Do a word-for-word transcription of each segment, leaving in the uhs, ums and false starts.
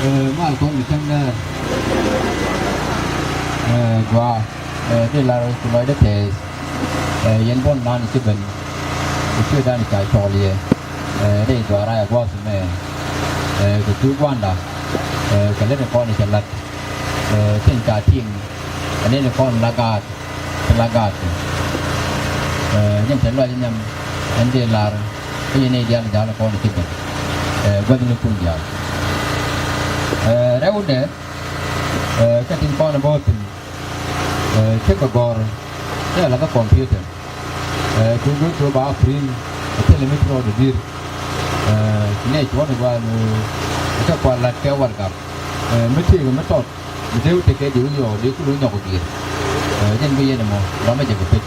Ɛ, mal kɔn mi cäŋ nɛɛr. Ɛ, gɔaa, ɛ, dee lar kɛ lɔcdä tɛɛth. Ɛ, yɛn buɔ̱n nan ci ben kɛ ciötdan ca cɔɔl yɛ. Ɛ, rɛy dhuaar a ɛ gua̱a̱th mɛ. Ɛ, kɛ kui̱ gua̱a̱nda. Ɛ, kɛ lät kɔn cɛ la̱t. Ɛ, tin ca tieŋ. Ɛ, nɛn kɔn la gaat. Ti la gaat kɛ. Ɛ, nyɛn te lɔc nyam ɛn dee lar kä yɛn nɛy diaal ja̱l kɔn ci ben. Ɛ, gua̱thnikun diaal. Ɛ, rɛwdɛ, ɛ, kä tin kɔn bä thi̱n, ɛ, cikɛ gɔ̱r, ɛ, la kä computer. Ɛ, tuŋ bi tuŋ ba free, ɛ, thilɛ mi tuɔɔk di di̱r. Ɛ, nɛ cuɔ̱n i̱ gua̱a̱n, ɛ, kä kua̱r lat kɛ warɛgak. Ɛ, mi tëëk mi tɔt. Mi dee wä tekɛ di wä yɔɔk di kul wä nyɔk diet. Ɛ, jɛn bi yɛn ɛmɔ ram mi jɛ kɛ pec.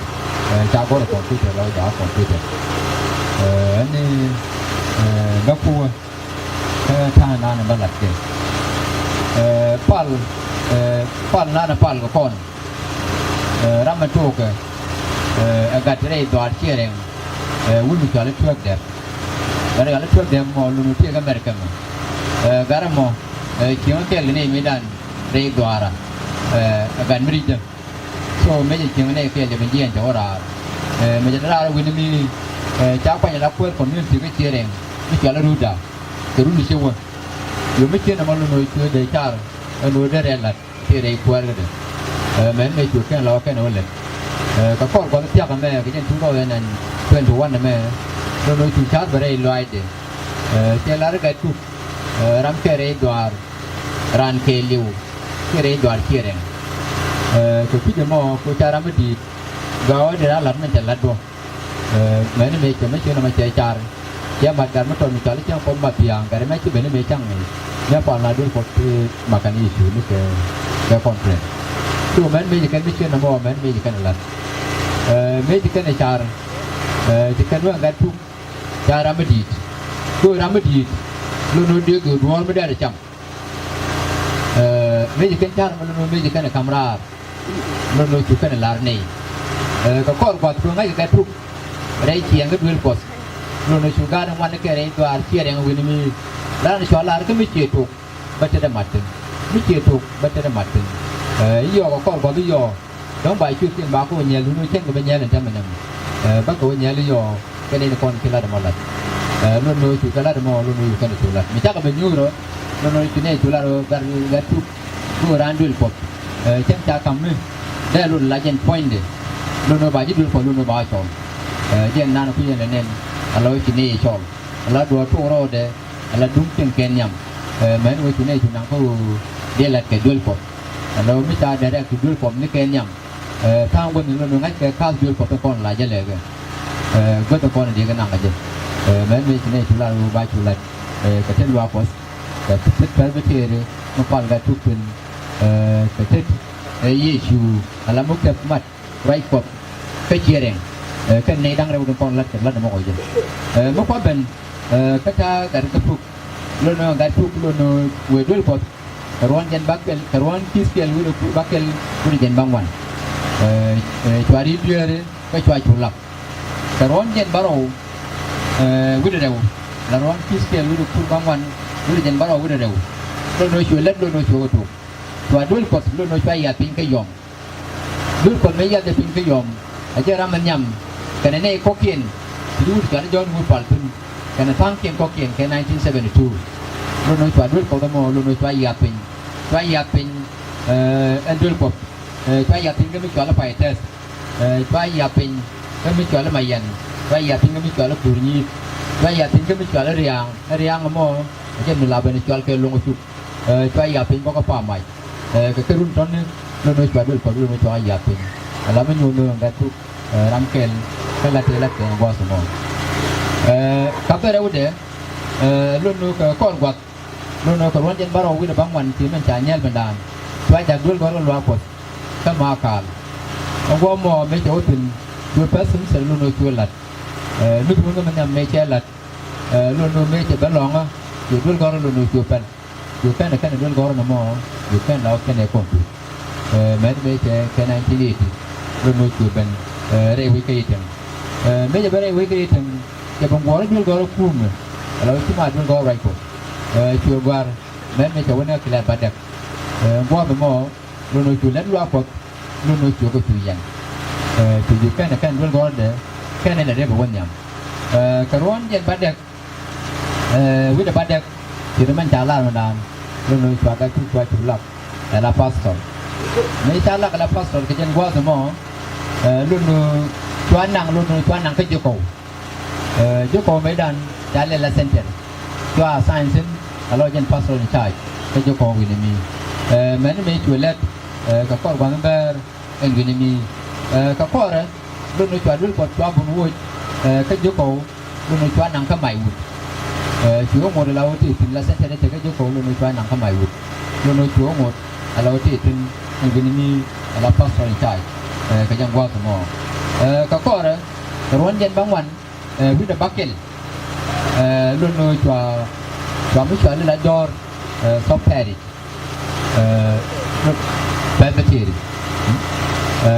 Ɛ, ca gɔr ɛ computer lɔ jakä computer. Ɛ, ɛn ni, ɛ, bä kuwä kä ta̱a̱ nan bä lat kɛ. Ɛ, pal, ɛ, pal nan pal kɛ kɔn. Ɛ, ram mi tuukɛ, ɛ, ɛ gat rɛy dhuaar ciɛ rɛŋ. Ɛ, wut mi cɔal i̱ tuäk dɛp. Gat rɛy ɣal i̱ tuäk dɛp mɔ lun wä tiek America mɔ. Ɛ, gat ɛmɔ, ɛ, cieŋ kɛɛl kɛ ni mi dan rɛy dhuaara. Ɛ, ɛ gat mi ri̱cdä. So mëë cɛ cieŋ nɛ kɛɛl jɛ ben jiɛn cɛ wä raar. Ɛ, mëë cɛ raar wi̱ni mi, ɛ, ca kuany la kuäär community kä ciɛ rɛŋ mi cɔal i̱ Rutda. Kɛ run i̱ ci wä. Yo mi ciɛ nɔmɔ lun wä cuɛ dee car ɛn wä dee rɛl la̱t. Ti rɛy kuäär kädɛ. Ɛ, mɛn mëë cu kɛn lɔ kɛn wä lɛt. Ɛ, kɛ kɔr gua̱th thia̱k ɛmɛ kɛ jɛn two thousand and twenty-one ɛmɛ. Lon wä cu ca̱r bɛ rɛy lɔaacdɛ. Ɛ, cɛ lar gat tuk. Ɛ, ram kɛ rɛy dhuaar. Raan kɛɛliw. Kɛ rɛy dhuaar ciɛ rɛŋ. Ɛ, kɛ kui̱c ɛmɔ ku ca ram mi di̱i̱t. Gɔaa wä dee raan la̱t min cɛ la̱t bä. Ɛ, mɛni mëë cɛ mi ci nɔmɔ cɛ car. Cɛ mat gat mi tɔt mi cɔal i̱ cäŋ Kuɔth Mathiaŋ, gat mɛ ci ben i̱ mëë cäŋ i̱. Mɛ pal na duel Kuɔth ti makan i̱ cu ni kɛ, kɛ conference. So mɛn mëë ci kɛn mi ci nɔmɔ mɛn mëë ci kɛn i̱ la̱t. Ɛ, mëë ci kɛn i̱ car. Ɛ, ci kɛn wä gat tuk. Ca ram mi di̱i̱t. Kɛ ram mi di̱i̱t. Lon wä dee kɛ duɔ̱ɔ̱r mi dee cam. Ɛ, mëë ci kɛn car mi lon wä mëë ci kɛn i̱ kam raar. Lon wä cu kɛn lar nɛy. Ɛ, kɛ kɔr gua̱th kɛ ŋa̱c kɛ tuk. Rɛy ciɛŋ kä duel Kuɔth. Lon wä cu gaat ŋuan kɛ rɛy dhuaar ciɛ rɛŋ wi̱ni mi. Lar ni cua lar kä mi ciɛ tuk. Bä tetdä mat thi̱n. Mi ciɛ tuk bä tetdä mat thi̱n. Ɛ, i̱ yɔɔk kɛ kɔr gua̱th i̱ yɔɔk. Dɔ̱ŋ ba ciöt thi̱n ba kɛ wä nyɛl lun wä cɛn kɛ bä nyɛl ɛn täämɛ nɛmɛ. Ɛ, bä kɛ wä nyɛl i̱ yɔɔk. Kɛ nɛy ni kɔn ci lat ɛmɔ lat. Ɛ, lon wä cu kɛ lat ɛmɔ lon wä cu kɛn cu lat. Mi cakɛ bɛ nyuur rɔ. Lon wä cu nɛy cu lat rɔ gat, gat tuk. Ku raan duel Kuɔth. Ɛ, cäŋ ca kam mi. Dee lot la jɛn puɔ̱nydɛ. Lot nɔ ba ji̱ duel Kuɔth lot nɔ ba cɔl. Ɛ, jɛn nan ku yɛn lɛ nɛn. Ala wä ci ni cɔl. Ala duɔ̱ɔ̱r tok rɔɔdɛ. Ala duŋ cieŋ kɛn nhiam. Ɛ, mɛn wä ci ni ci naŋ kä ɣöö dee lat kɛ duel Kuɔth. Ala wä mi ca direct to duel Kuɔth ni kɛn nhiam. Ɛ, tha̱a̱ŋ guäth ni lot nɔ ŋa̱c kɛ ka̱th duel Kuɔth kɔn la jɛ lɛkɛ. Ɛ, guäth kɔn diɛ kɛ naŋ kɛ jɛ. Ɛ, mɛn mi ci ni ci lat ɣöö ba cu lat. Ɛ, kɛ tet luaak Kuɔth. Kɛ tet Presbyteri mi pal gat tuk thi̱n, ɛ, kɛ tet, ɛ, Yecu ala mi kɛp mat ruac Kuɔth kä ciɛ rɛŋ. Ɛ, kɛn nɛy da̱ŋ rɛw tin kɔn lat kɛ lat ɛmɔ kɔ jɛ. Ɛ, mi kua̱ ben, ɛ, kä ta̱a̱ gat kä tuk. Lon gat tuk lon wëë duel Kuɔth. Kɛ ruɔ̱n jɛn bäkɛl, kɛ ruɔ̱n ki̱th kɛl wi̱cdɛ bäkɛl wi̱cdɛ jɛn bäŋuan. Ɛ, ɛ, cua ri̱t dueeri kä cua cu lak. Kɛ ruɔ̱n jɛn bärɔw, ɛ, wi̱cdɛ rɛw. La ruɔ̱n ki̱th kɛl wi̱cdɛ kur bäŋuan, wi̱cdɛ jɛn bärɔw wi̱cdɛ rɛw. Lon nɔ cuɛ lät, lon nɔ cuɛ kɛ tok. Cua duel Kuɔth, lon nɔ cua yiath piny kä yɔm. Duel Kuɔth mëë yiathɛ piny kä yɔm. A jɛ ram mi nhiam. Kɛnɛ nɛy kɔ̱kiɛn. Ti di wut cɔal i̱ Jɔ̱ɔ̱n wut pal thi̱n. Kɛnɛ tha̱a̱ŋkiɛn kɔ̱kiɛn kɛ nineteen seventy-two. Lon nɔ cua duel Kuɔth ɛmɔ, lon nɔ cua yiath piny. Cua yiath piny, ɛ, ɛn duel Kuɔth. Ɛ, cua yiath piny kä mi cɔal i̱ Pay Tɛth. Ɛ, cua yiath piny kä mi cɔal i̱ Mayɛn, cua yiath piny kä mi cɔal i̱ Kuur Nyi̱i̱t, cua yiath piny kä mi cɔal i̱ Ria̱a̱ŋ, i̱ Ria̱a̱ŋ ɛmɔ, ɛ jɛn mi la ben cɔal kɛ Lo̱ŋ Cuk. Ɛ, cua yiath piny bä kä Pamac. Ɛ, kɛ kɛ run tɔ̱ni, lon wä cua duel Kuɔth lon wä cua yiath piny. Ala mi nyuɔ̱th ni gat tuk, ɛ, ram kɛl, kä la tëë la kɛn gua̱a̱th ɛmɔ. Ɛ, ka bɛ rɛwdɛ, ɛ, lon wä kɛ kɔr gua̱th, Lon nɔ kɛ ruɔ̱n jɛn bärɔw wi̱cdɛ bäŋuan ci mɛn ca nyɛl bɛndan. Cua jak duel gɔ̱rä luaak Kuɔth kä Makal. Ɛ guɔ mɔ mëë cɛ wä thi̱n cuɛ pɛth thi̱n thil lon nɔ cuɛ la̱t. Ɛ, luth wä ŋä mi nhiam mëë cɛ la̱t. Ɛ, lon nɔ mëë cɛ ben lɔ̱ŋä cuɛ duel gɔ̱rä lon nɔ cuɛ pɛl. Cuɛ kɛn ɛ kɛn ɛ duel gɔ̱rä nɔmɔ cuɛ kɛn la wä kɛn ɛ kɔn tuc. Ɛ, mɛn mëë cɛ kɛ nineteen eighty lon nɔ cuɛ ben, ɛ, rɛy wec kä Itɛŋ. Ɛ, mëë cɛ ben rɛy wec kä Itɛŋ cɛ ben guɔ̱ɔ̱r duel gɔ̱rä kumɛ. Ala wä ci ma duel gɔ̱rä ruac Kuɔth. Ɛ, cuɛ gua̱r, mɛn mi cɛ wä ni ɣä Kilɛt Bädäk. Ɛ, gua̱a̱th ɛmɔ, lon ɣöö cu lät luaak Kuɔth, lon ɣöö cu kɛ cu yɛn. Ɛ, cu ji̱ kɛn ɛ kɛn duel gɔ̱rä dɛ, kɛn ɛ lɛ dee bɛ wä nhiam. Ɛ, kɛ ruɔ̱n jɛn Bädäk, ɛ, wi̱cdɛ Bädäk, ci ri mɛn ca lar mi naan, lon ɣöö cua Gatpuk cua cu lak ɛ la pastor. Mëë ca lak ɛ la pastor kɛ jɛn gua̱a̱th ɛmɔ, ɛ, lon ɣöö cua naŋ, lon ɣöö cua naŋ kä ji̱ kɔw. Ɛ, ji̱ kɔw mëëdan ca lɛl la center. Cua assign thi̱n a la jɛn pastor in charge kä ji̱ kɔw wi̱ni mi. Ɛ, mɛni mëë cu lɛt, ɛ, kɛ kɔr gua̱n bɛɛr ɛn wi̱ni mi. Ɛ, kɛ kɔrɛ, lon ɣöö cua duel Kuɔth cua bun woc, ɛ, kä ji̱ kɔw, lon ɣöö cua naŋ kä may wut. Ɛ, cu ɣä ŋot a la wä tëë thi̱n la center tëë kä ji̱ kɔw, lon ɣöö cua naŋ kä may wut. Lon ɣöö cu ɣä ŋot a la wä tëë thi̱n ɛn wi̱ni mi a la pastor in charge, ɛ, kɛ jɛn gua̱a̱th ɛmɔ. Ɛ, kɛ kɔrɛ, kɛ ruɔ̱n jɛn bäŋuan, ɛ, wi̱cdɛ Bäkɛl. Ɛ, lon ɣöö cua, cua mi cua lɛl a jɔ̱ɔ̱r, ɛ, Thɔp Parish. Ɛ, Presbytery. Ɛ,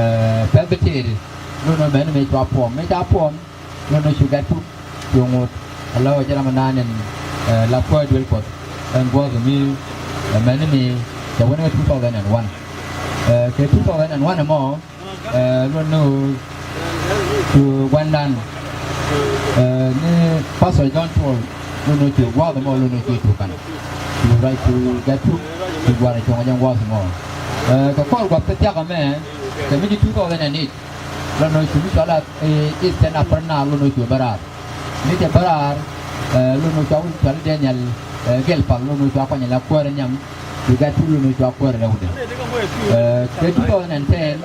Presbytery. Lon ɣöö mɛni mëë cua puɔm. Mëë ca puɔm, lon ɣöö cu Gatpuk cu ŋot a la wä jɛ ram mi naan ɛn, ɛ, la kuäär duel Kuɔth ɛn gua̱a̱th mi, ɛ, mɛni mi cɛ wä ni ɣä two thousand and one. Ɛ, kɛ two thousand and one ɛmɔ, ɛ, lon ni ɣöö cu gua̱ndan, ɛ, ni Pastor John Paul, lon ni ɣöö cu gua̱a̱th ɛmɔ, lon ni ɣöö cu tukan. Cu ruac cu Gatpuk, cu gua̱a̱th cuɔ̱ŋ jɛn gua̱a̱th ɛmɔ. Ɛ, kɛ kɔr gua̱th kä thia̱k ɛmɛ, kɛ mi ci two thousand and eight, lon ni ɣöö cu mi cɔal a, ɛ, Eastern Upper Nile, lon ni ɣöö cu bä raar. Mi cɛ bä raar, ɛ, lon ni ɣöö cua wut cɔal i̱ Daniel, ɛ, Gɛl Pak, lon ni ɣöö cua kuany ala kuäär nhiam, cu Gatpuk lon ni ɣöö cua kuäär rɛwdɛ. Ɛ, kɛ two thousand and ten,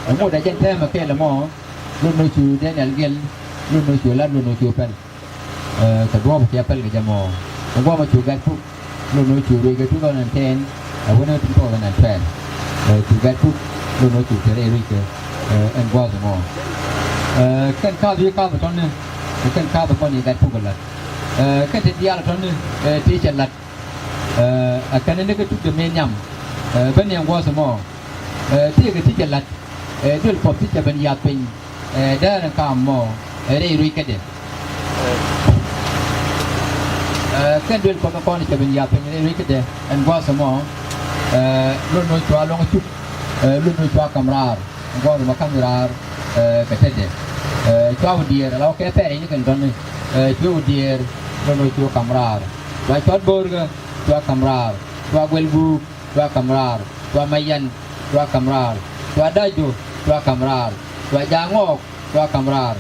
ɛ, ŋot ɛ jɛn tɛmɛ kɛɛl ɛmɔ, lon ni ɣöö cu Daniel Gɛl, lon ni ɣöö cu lat, lon ni ɣöö cu pɛl. Ɛ, kɛ duɔ̱ɔ̱p kiɛ pɛl kɛ jɛ mɔ. Kɛ guɔmɔ cu Gatpuk, lon ni ɣöö cu ruec kɛ two thousand and ten, ɛ, wänɛ two thousand and twelve. Ɛ, cu Gatpuk, lon ni ɣöö cu te rɛy ruec kɛ, ɛ, ɛn gua̱a̱th ɛmɔ. Ɛ, kɛn kaath wi̱i̱ kaath tɔ̱ni, ɛ, kɛn kaath kɔn i̱ Gatpuk ɛ la̱t. Ɛ, kɛn ti diaal tɔ̱ni, ɛ, ti cɛ la̱t. Ɛ, ɛ kɛn ni kɛ tuk jɛ mëë nhiam. Ɛ, ben ni ɛn gua̱a̱th ɛmɔ. Ɛ, ti kɛ ti cɛ la̱t. Ɛ, duel Kuɔth ti cɛ ben yath piny. Ɛ, dɛɛr ɛn kaam mɔ, ɛ, rɛy ruec kädɛ. Ɛ, kɛn duel Kuɔth kɔn cɛ ben yath piny rɛy ruec kädɛ. Ɛn gua̱a̱th ɛmɔ, ɛ, lon ni ɣöö cua luɔ̱ŋ cuk, ɛ, lon ni ɣöö cua ka̱m raar. Gua̱a̱th ɛmɔ ka̱m raar, ɛ, kɛ tetdɛ. Ɛ, cua wä diëër, ala wä kɛ pɛr ni kɛn dɔ̱ni. Ɛ, cua wä diëër, lon ni ɣöö cua ka̱m raar. Cua cuat bo̱o̱rkä, cua ka̱m raar. Cua guɛl guuk, cua ka̱m raar. Cua mayan, cua ka̱m raar. Cua da̱c juɔ̱k, cua ka̱m raar. Cua ja̱a̱ŋ ɣɔɔk, cua ka̱m raar.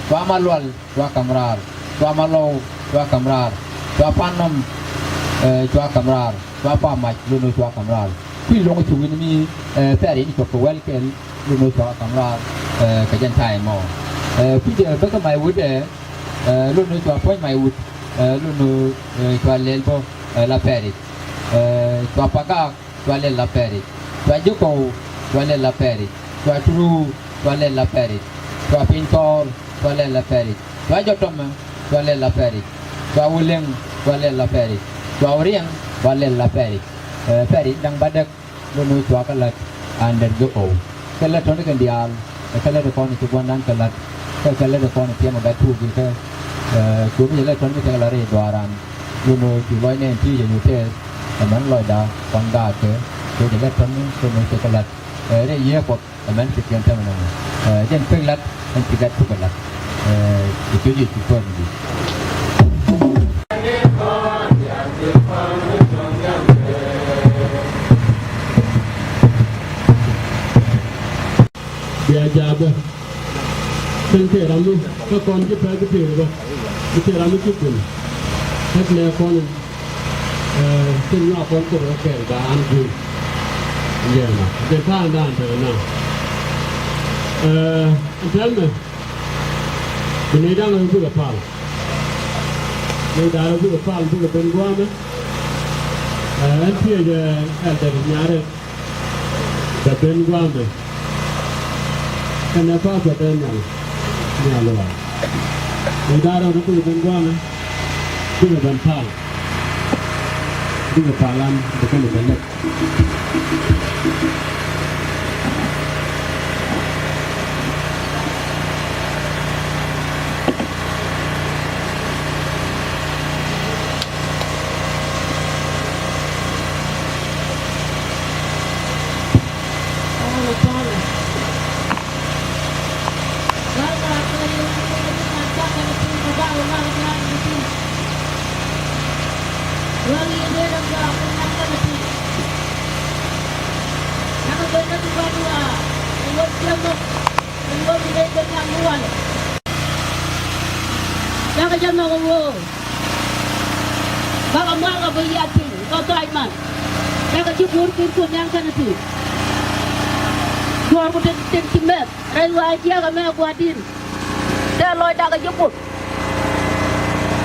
Cua malual, cua ka̱m raar. Cua malɔw, cua ka̱m raar. Cua pan nɔm, ɛ, cua ka̱m raar. Cua pam mac, lon ni ɣöö cua ka̱m raar. Kui̱ luɔ̱ŋ cu wi̱ni mi, ɛ, pɛr in cuɔp kɛ wɛl kɛl, lon ni ɣöö cua ka̱m raar, ɛ, kɛ jɛn ta̱a̱ ɛmɔ. Ɛ, kui̱ jɛ bä kä may wut ɛ, ɛ, lon ni ɣöö cua puɔ̱ny may wut, ɛ, lon ni ɣöö, ɛ, cua lɛl bä, ɛ, la pɛr i̱, ɛ, cua pagaak, cua lɛl la pɛr i̱. Cua ji̱ kɔw, cua lɛl la pɛr i̱. Cua turuu, cua lɛl la pɛr i̱. Cua piny thɔɔr, cua lɛl la pɛr i̱. Cua jɔtɔmɛ, cua lɛl la pɛr i̱. Cua wä leŋ, cua lɛl la pɛr i̱. Cua wä riɛŋ, cua lɛl la pɛr i̱. Ɛ, pɛr i̱ da̱ŋ bädäk, lon ni ɣöö cua kɛ la̱t under ji̱ kɔw. Kɛ lät tɔ̱ni kɛn diaal, ɛ kɛ lät kɔn ci gua̱ndan kɛ la̱t. Kɛ kɛ lät kɔn tiɛm ɛ Gatpuk i̱ kɛ, ɛ, cuɔ̱p i̱ lät tɔ̱ni kɛ la̱t rɛy duaaran. Lon ni ɣöö cu lɔcnɛ ɛn ti jɛ nyuth tɛth, ɛ mɛn lɔcda kɔn gaatkɛ, kɛ jɛ lät tɔ̱ni, lon ni ɣöö cɛ kɛ la̱t, ɛ, rɛy yiëë Kuɔth, ɛ mɛn ci tiɛm tɛmɛ nɔmɔ. Ɛ, jɛn pek la̱t, ɛn ci Gatpuk kɛ la̱t. Ɛ, ci cuc i̱ ci kuäär mi di̱i̱t. Bia jaabä. Kɛn kɛ ram mi kä kɔn ji̱ pɛk kɛ tëër bä. Kɛ tëër ram mi ci guil. Kä lɛ kɔn in, ɛ, tin nyɔak kɔn kɛ rɔ kɛɛl ba an guil. Yɛ na. Jɛ ta̱a̱ in dan tɛk na. Ɛ, ɛn tɛl mɛ. Bi nɛy da̱ŋ rɔ bikɛ pal. Nɛy da̱ŋ rɔ bikɛ pal bikɛ ben gua̱a̱mɛ. Ɛ, ɛn thiec, ɛ, ɛldɛr nyaarɛ. Bɛ ben gua̱a̱mɛ. Kɛnɛ Pastor Daniel Nhial Luaak. Nɛy da̱ŋ rɔ bikɛ ben gua̱a̱mɛ. Bikɛ ben pal. Bikɛ pal an bɛ kɛn bɛ lɛp. Wä ri dee dee gɔaa ku nyaŋ kɛn ti. Nyaŋ kɛn ti gua̱n wa. Wä jiɛm mɔ. Wä ri dee dee nyaŋ wal. Nyaŋ kɛn jɛ mɔ wä. Bak a mal kɛ bi yat piny kɛ thac man. Cakɛ ci guur piny ku nhiam kɛn ti. Duɔ̱ɔ̱r ku tek tek ci mɛth rɛy wa̱a̱ jiäk ɛmɛ gua̱a̱r di̱n. Tëë lɔcdakɛ ji̱ Kuoth.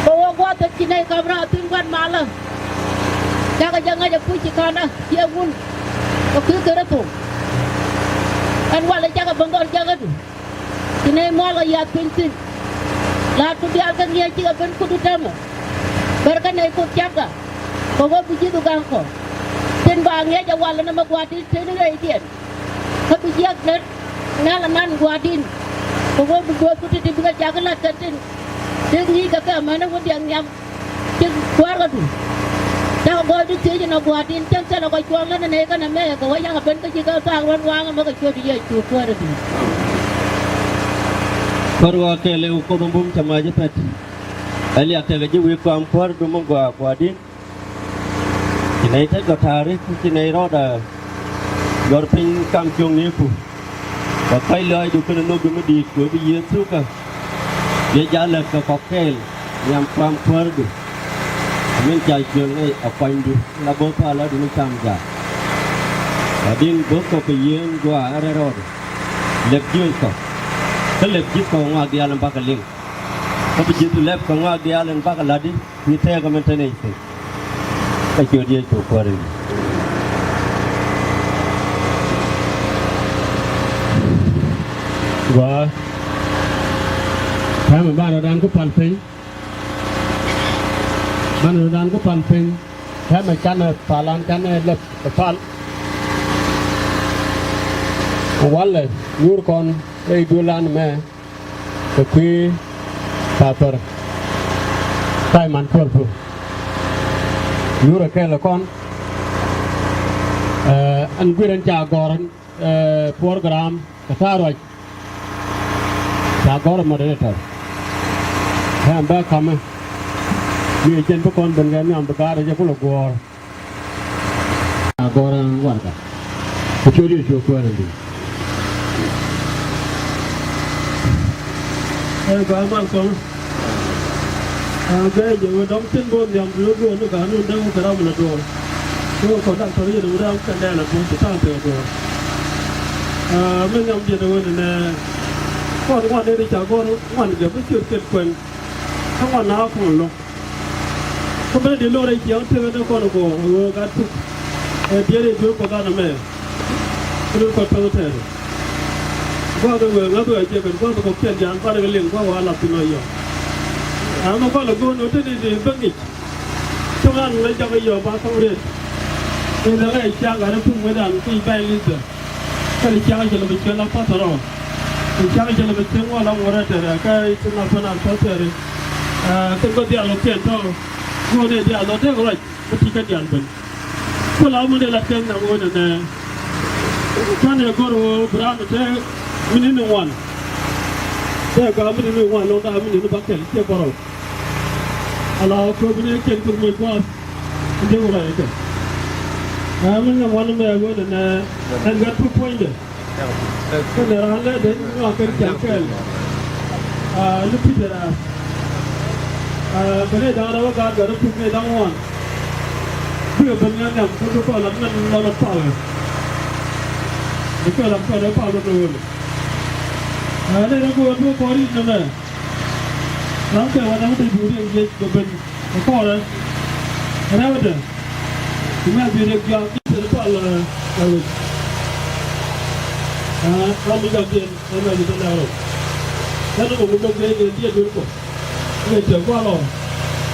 Kɛ ɣöö gua̱a̱th tek ci nɛy kap raar thi̱n gua̱n malä. Cakɛ jɛ ŋäc ɛ puc ci ka̱nä ciɛ wun. Kɛ kui̱ Kritho. Ɛn walɛ cakɛ ben dhɔl jakädu. Ci nɛy mual kɛ yath piny thi̱n. La̱a̱tku diaal kä ŋi̱eec cikɛ ben kut i̱ täämɛ. Bär kä nɛy Kuoth cakda. Kɛ ɣöö bi ji̱thdu ga̱ŋ kɔ. Tin ba ŋi̱eec ɛ wal ɛn ɛmɛ gua̱a̱r di̱t tëë ni rɛydiɛn. Kä bi jiäk nɛr nɛl ɛnan gua̱a̱r di̱t. Kɛ ɣöö bi duɔ̱ɔ̱p ku ti̱ti̱ bikɛ jakä la̱t kɛ tin. Tëë ŋi̱i̱c kɛ kɛ amäni wä diɛŋ nhiam. Cik kuäärkädu. Cakɔ gɔɔydu thiec ɛn a gua̱a̱r di̱t cäŋ thilɛ kɔ cuɔ̱ɔ̱ŋ lät ɛn ëë kɛn ɛmɛ kɛ wä yakɔ ben kä ci kɛ thaak ruɔ̱n waaŋ ɛmɛ kɛ ciöt Yecu kuäärkädu. Kuäär wa kɛɛl ëë wä Kuoth in bum cɛ mac ɛ pɛt. Ɛ liak tekɛ ji̱ wi̱i̱ kɔam kuäärdu mi gɔaa gua̱a̱r di̱t. Ci nɛy tet kɔ ta̱a̱ rik ci nɛy rɔɔdɛ. Jɔr piny kam cuɔ̱ŋniku. Kɛ kɔ̱c lɔaacdu kɛnɛ nhökdu mi di̱i̱t kɛ ɣöö bi Yecu kä. Biɛ ja̱ lät kɛ kɔk kɛɛl nhiam kua̱m kuäärdu. Min ca ciöl ŋäc ɛ kuanydu la bo̱o̱th palä duni cam jaak. Kä di̱n bo̱o̱th kɔ kɛ yien gua̱a̱ ɛ rɛl rɔɔdɛ. Lɛp jiöl kɔ. Kä lɛp ji̱th kɔ ŋɔak diaal in bakɛ liŋ. Kä bi ji̱th lɛp kɛ ŋɔak diaal in bakɛ la̱tdi. Kui̱ tɛɛkä min te nɛy thi̱n. Kä ciöt Yecu kuäär in. Gɔaa. Täämɛ banɛ rɔ̱dan ku pal piny. Banɛ rɔ̱dan ku pal piny. Täämɛ canɛ palan canɛ lɛp ɛ pal. Walɛ nyuur kɔn rɛy duëëlan mɛ. Kɛ kui̱ Pathör Simon Puɔr Puɔr. Yurɛ kɛɛl ɛ kɔn. Ɛn guir ɛn ca gɔ̱r program kɛ ta̱a̱ ruac. Ca gɔ̱r moderator. Ɛn bɛ ka̱mɛ mi ɛ jɛn bi kɔn ben kɛ nhiam bi ga̱a̱r ɛ jɛ kulɛ guɔ̱ɔ̱r. A gɔ̱rä warɛga. Kɛ ciöt Yecu kuäär in di̱i̱t. Ɛ gɔaa mal kɔn. A gɛɛ jɛ wä dɔ̱ŋ tin bo̱o̱n nhiam duɔ̱ɔ̱r duɔ̱ɔ̱r ni ga̱a̱n wun däŋ kɛ ram la duɔ̱ɔ̱r. Ni wä kɔn dak tɔ̱r yɛn wä ram kɛn dɛɛl a duɔ̱ɔ̱r ti ta̱a̱ pek a duɔ̱ɔ̱r. A mi nhiam diɛn wä ni nɛ. Kɔn ŋuan ni ri ca gɔ̱r ŋuan jɛ bi ciöt kɛn kuɛn. Kä ŋuan na kɔn lo̱k. Kä ben di lo̱r i̱ ciɛŋ tekɛ ni kɔn kɔ ɣöö gat tuk. Ɛ diɛt i̱ duel kɔ dhanɛ mɛ. Kä duel kɔ pɛŋ tɛɛr. Gua̱a̱th ɛ wëë ŋäth wëë ciɛ ben gua̱a̱th kɔ kiɛn ja̱a̱n banɛ kɛ liŋ gua̱a̱th wa lath thin ɔ yɔ̱ɔ̱ŋ. Ɛ mɛ kɔn lɛ go̱o̱n ɣöö te ni di ben ŋic. Cäŋ an ŋäc jakä yɔ̱ɔ̱ŋ ba thɔŋ riet. Ëë lɛ ɣɛɛ ciaŋ gat ɛ pum ŋädan kui̱ bɛ̈ny li̱th bɛ. Kä ni ciaŋ cɛ lɛ bi ciɛn la pathɔrɔ. Ni ciaŋ cɛ lɛ bi ciɛn wala ŋuɔrɛ tɛrɛ kä ti na pɛn an pathɔri. Kä gɔ diaal wä kiɛn tɔ. Ŋuɔrɛ diaal wä dee ruac mi ti kä diaal ben. Ku la mi dee la kɛn na ŋuɔrɛ nɛ. Kan ɛ gɔr wä bi ram te mi ni ni ŋuan. Dee gɔaa mi ni ni ŋuan lɔŋ daa mi ni ni ba kɛl ciɛ bɔrɔw. Ala kööbini kɛn kɛ ruec gua̱a̱th. Jek rɛy kɛ. Ɛ mi nyɛ ŋuan mɛ wen ɛnɛ ɛn gat tuk puɔ̱nydɛ. Kɛnɛ raan lɛ den ŋuan kɛn ciaŋ kɛɛl. Ɛ ni pi̱tɛ raan. Ɛ kɛ ni da̱a̱n rɛw ɛ gaat gat tuk ni da̱ŋ ŋuan. Bikɛ ben ŋɛn nhiam kä bi kɔn lat mɛn lɔl ɛ pal. Bi kɛ lat kɔn ɛ pal wen ɛ wen. Ɛ ni rɛ go̱o̱r bi kɔn ri̱t nɛmɛ. Ram kɛ wa ram te juri en jiec bɛ ben ɛ kɔrɛ. Rɛwdɛ. Kumɛ bi rek jɔak jiec te pal ɛ wec. Ram mi jɔak jiec ɛ mɛ jiec te lɛk rɛw. Kɛn ni mɛ mi bɛ guic ni diɛ duel kɔ. Mɛ tɛ gual ɔ.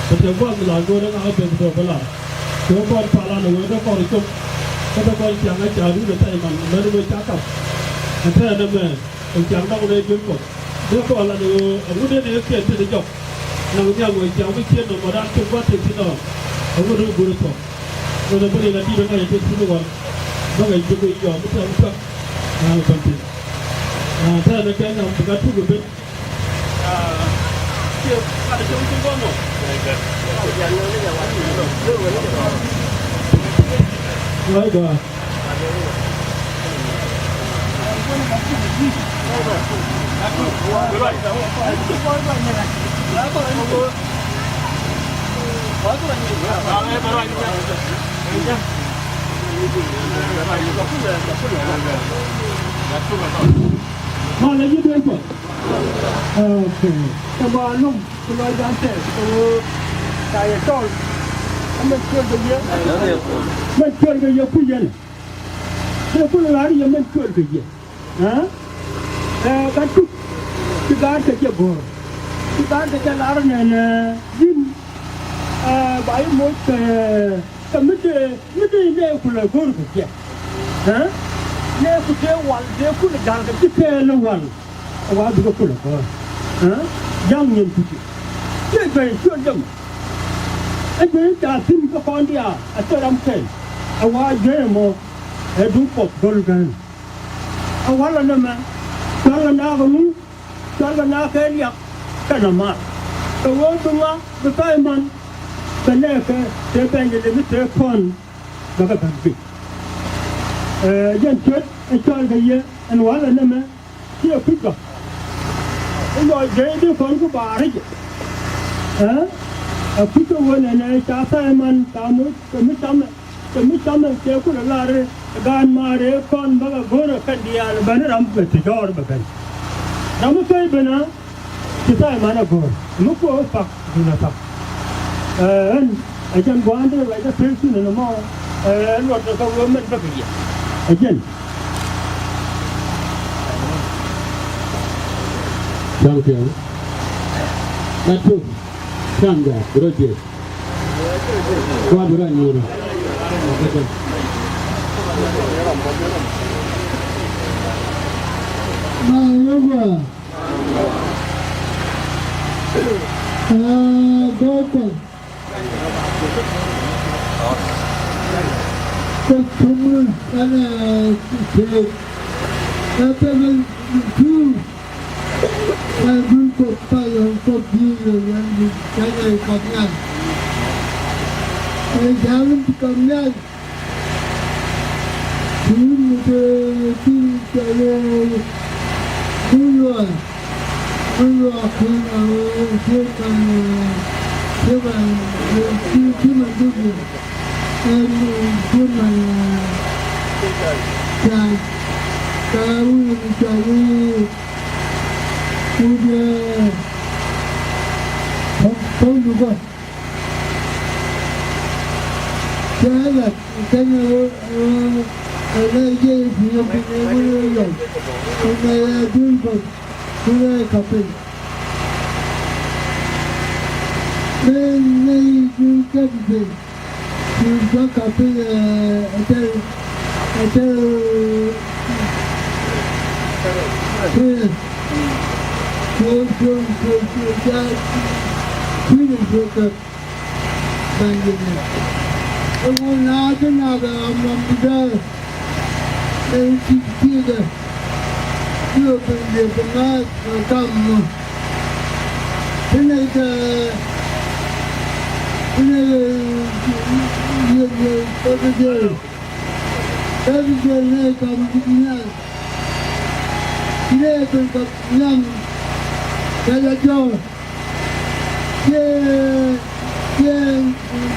Mɛ tɛ gual mi la go̱o̱r ɛn a bɛ bi tɔ bɛ la. Kɛ kɔn pal an ɛ wec te kɔr cop. Kä te kɔn ciaŋ ɛ ca run ɛ tɛy man mɛ ni mɛ ca kap. Ɛ tɛy ɛn ɛmɛ. Ɛn ciaŋ dɔ̱ŋ rɛy duel Kuɔth. Dee kɔn lat ɣöö ɛŋu dee nɛy kɛl tetdä jɔk. Naŋ nhiam ɣöö ciaŋ mi ciet nɔmɔ raan cop gua̱th tëk thi̱n ɔ. Ɛŋu dee go̱r thuɔ̱k. Ɣöö nɛ bi riɛk a di̱t ɛŋa yɛ tëk thi̱n ɣɔn. Bäkɛ jiök ɣöö yɔm mi tɛm thuak. Naŋ thuɔ̱k thi̱n. Tɛ̈rɛ ni kɛ nhiam bi gat tuk ɛ ben. Ciɛ My God. Malɛ ji̱ duel puɔth. Okay. Kɛ ba lom kɛ lɔcdan tɛth kɛ ɣöö ca yɛ cɔl. Ɛ mɛn cuɛl kɛ yɛ. Mɛn cuɛl kɛ yɛ kui̱ yɛn. Tëë kulɛ lar yɛ mɛn cuɛl kɛ yɛ. Ɛ? Ɛ, ka tuk. Ci gaat kɛ cɛ go̱o̱r. Ci gaat kɛ cɛ lar nɛn, ɛ, ji̱n. Ɛ, ba yɛ moc kɛ, kɛ mi dee, mi dee nɛy kulɛ go̱o̱r kɛ cɛ. Ɛ? Nɛy ku tëë wal, tëë kulɛ gal kɛ ci kɛɛl ni wal. Ɛ wa bikɛ kulɛ gɔ̱r. Ɛ? Ja̱ŋ nyin kuci. Ciɛ juey ciöt jɛ mɔ. Ɛ juey ca thi̱n kä kɔn diaal a thil ram kɛl. Ɛ wa juey ɛmɔ. Ɛ duŋ Kuɔth go̱l gäär. Ɛ walɛ nɛmɛ. Cual kɛ naak ɛŋu? Cual kɛ naak kɛ liak kɛnɛ mal. Kɛ ɣöö bi ŋa bi pay man. Kɛ nɛɛkɛ tëë Bɛ̈nydɛ lemi tëë kɔn. Bɛ kɛ ben piny. Ɛ, jɛn ciöt ɛ cɔl kɛ yɛ ɛn walɛ nɛmɛ. Ciɛ kui̱ gɔ̱k. I̱ lɔc dee di kɔn ku baar i̱ jɛ. Ɛ? Ɛ kui̱ kɛ ɣöö nɛnɛ ca Thaimɔn ca moc kɛ mi camɛ. Kɛ mi camɛ cɛ kulɛ lar i̱ gaan maar i̱ kɔn bäkɛ go̱rɛ kɛn diaal bäni ram bɛ ti jɔɔr bɛ ben. Ram mi kɛc ben a. Ci Thaimɔn a go̱o̱r mi kuɔ pak duundɛ pak. Ɛ, ɣän ɛ jɛn gua̱a̱ndɛ ruacdä pek thi̱n ɛn ɛmɔ, ɛ, luɔt ɛ kä wee mɛn bäkɛ yɛ. Ɛ jɛn. Thank you. Ɛ tuk. Thank you. Rɔ jɛ. Wa bi rɔ nyuurä. Ma yɛ gua. Aa, gɔɔkɔ. Kɛ tumä kɛnɛ kɛ kɛ pɛmɛ tuu. Kɛ dul kɔ payɔ kɔ bieyɔ yan kɛnɛ kɛ mian. Kɛ ja̱a̱m kɛ mian. Ti mi te ti mi te le mi lua mi lua kun a ti man ti man ti ti man ti ti ɛn ti man ta ta wi mi ta wi wi de pɔm pɔm du kɔ. Cɛ lat kɛn ɛ ɛ ɛ lɛ jɛ i̱ pi̱i̱ ɛ pi̱i̱ ɛ wee ɛ yɔm. Kɛn ɛ ɛ duel bäth duel ɛ ka̱p piny. Mɛ nɛ i̱ duel kɛp piny. Duel bä ka̱p piny ɛ ɛ tɛl ɛ tɛl. Kui̱ kui̱ kui̱ kui̱ kui̱ ca kui̱ ni duel kɛp. Bɛ̈nydɛ. Ɛ ŋu naath ti naath ɛ ɣɔm ɣɔm ti dee. Ɛ ti ti dee. Ti ɣöö Bɛ̈nydɛ bi ŋa̱th ɛ kam mɔ. Ti nɛy kɛ ti nɛy kɛ yɛ yɛ kɛ bi dee. Kɛ bi dee nɛy kam ti nhial. Ti nɛy kɛ kɛ nhiam kɛ lɛ jɔw. Ciɛ ciɛ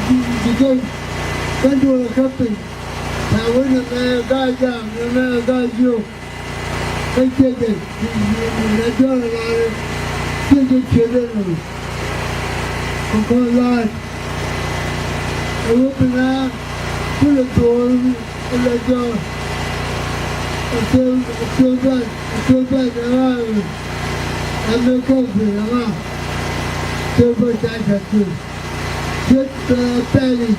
ji̱ ji̱ ji̱ kä duɔl kä piny. Ca wee nɛ mɛ gaa jam nɛ mɛ gaa jiök. Kä ciɛ jɛ ji̱ ji̱ nɛ jɔl lar ciɛ jɛ ciɛ dee nɛ mɛ. Kɛ kɔn la̱a̱t. Ɛ wee piny a kulɛ thuɔɔl. Ɛ lɛ jɔɔr. Ɛ thil ɛ thil bɛc ɛ thil bɛc ɛ ɣaar. Ɛ mi kɛl piny ɛ ɣaar. Thil bɛc ca cak thi̱n. Ciet ɛ pɛli.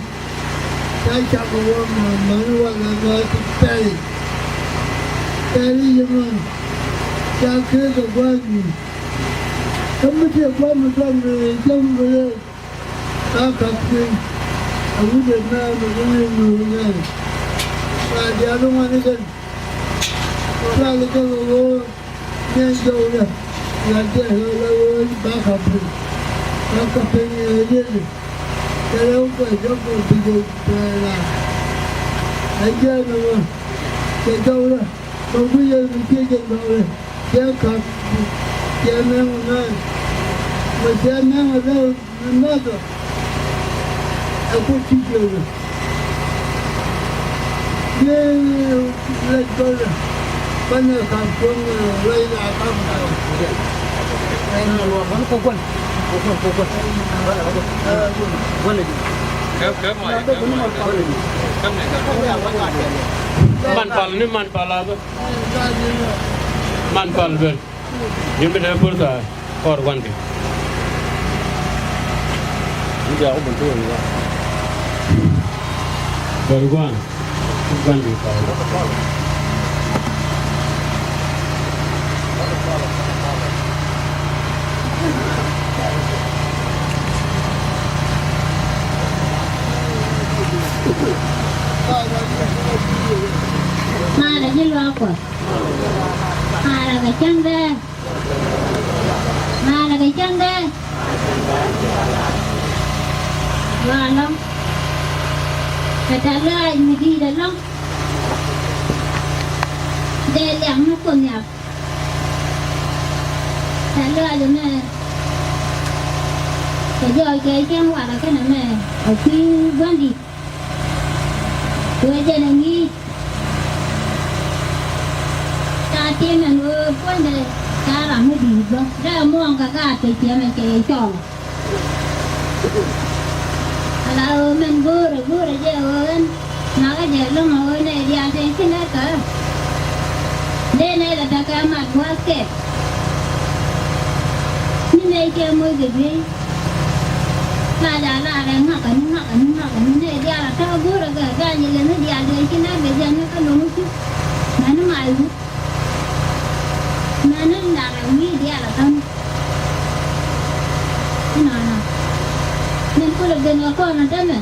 Ca cak ɛ wä ma mani wä lɛ mɛ ti pɛli. Pɛli yɛ mɛ. Ca kek ɛ gua̱a̱th ni. Kä mi ti ɛ gua̱a̱th mi tɔt mi jam mi lɛ. Ka ka̱p piny a wut ɛ mɛɛr mi ŋäc mi ŋäc. Ka diaal ŋuan ikɛn. Ka likɛ kɛ ɣöö niɛn jɔwdɛ. Lat jɛ ɣöö la ɣöö ba ka̱p piny. Kä kä piny ɛ riet. Cɛ rɛw kɛ jɔk kɛ bi jɛ pɛɛla. Ɛ jɛ nɔmɔ. Cɛ jɔk rɛ. Kɛ guiyɛ mi ciɛ jɛ jɔk rɛ. Cɛ kap. Cɛ mɛŋ mɛn. Mɛ cɛ mɛŋ rɛw. Mɛ mɛth ɛ kuth ti jiök. Yee lɛ jɔl banɛ kam cuɔ̱ŋ lɔc la kam. Man pal ni man pal a bä. Man pal ben. Yimbi dee pur thaa kɔr gua̱n di. Yimbi a wä bun tuur ni wa. Bɛr gua̱n. Gua̱n di kɔr. Maarɛ ji̱ luaak Kuɔth. Maarɛ kɛ cäŋ dee. Maarɛ kɛ cäŋ dee. Luaak ɛlɔ̱ŋ. Kɛ tɛ̈th lɔaac mi di̱i̱t ɛlɔ̱ŋ. Dee liak ni Kuoth Nhial. Tɛ̈th lɔaac ɛmɛ. Kɛ jɔɔc kɛ cäŋ walɛ kɛnɛ mɛ. Ɛ kui̱ gua̱n di̱i̱t. Wee jɛn ɛ ŋi̱i̱c. Ca tim ɛn ɣöö puɔ̱nydɛ ca ram mi di̱i̱t bä. Dee muɔ̱ɔ̱ŋ kɛ gaat kɛ ciɛmɛ cɛ yɛ cɔl. Ala ɣöö mɛn go̱o̱rɛ go̱o̱rɛ jɛ ɣöö ɛn. Nakä jɛ lo̱ŋ ɣöö nɛ diaal tɛ ci nɛ kä. Dee nɛ lɛ tekɛ mat gua̱a̱th kɛ. Ni nɛ cɛ moc kɛ duee. La ja la rɛ ŋakä ni ŋakä ni ŋakä ni nɛ diaal a ta̱a̱ go̱o̱rä kɛ ga̱a̱c ilɛ ni diaal diɛ ci nɛ bɛ jɛ ni kä lo̱ŋ ci. Mɛni ma iwu. Mɛni la rɛ wi̱i̱ diaal a ta̱a̱ ni. Inɔnɔ. Min kulɛ ben kɛ kɔn a tämɛ.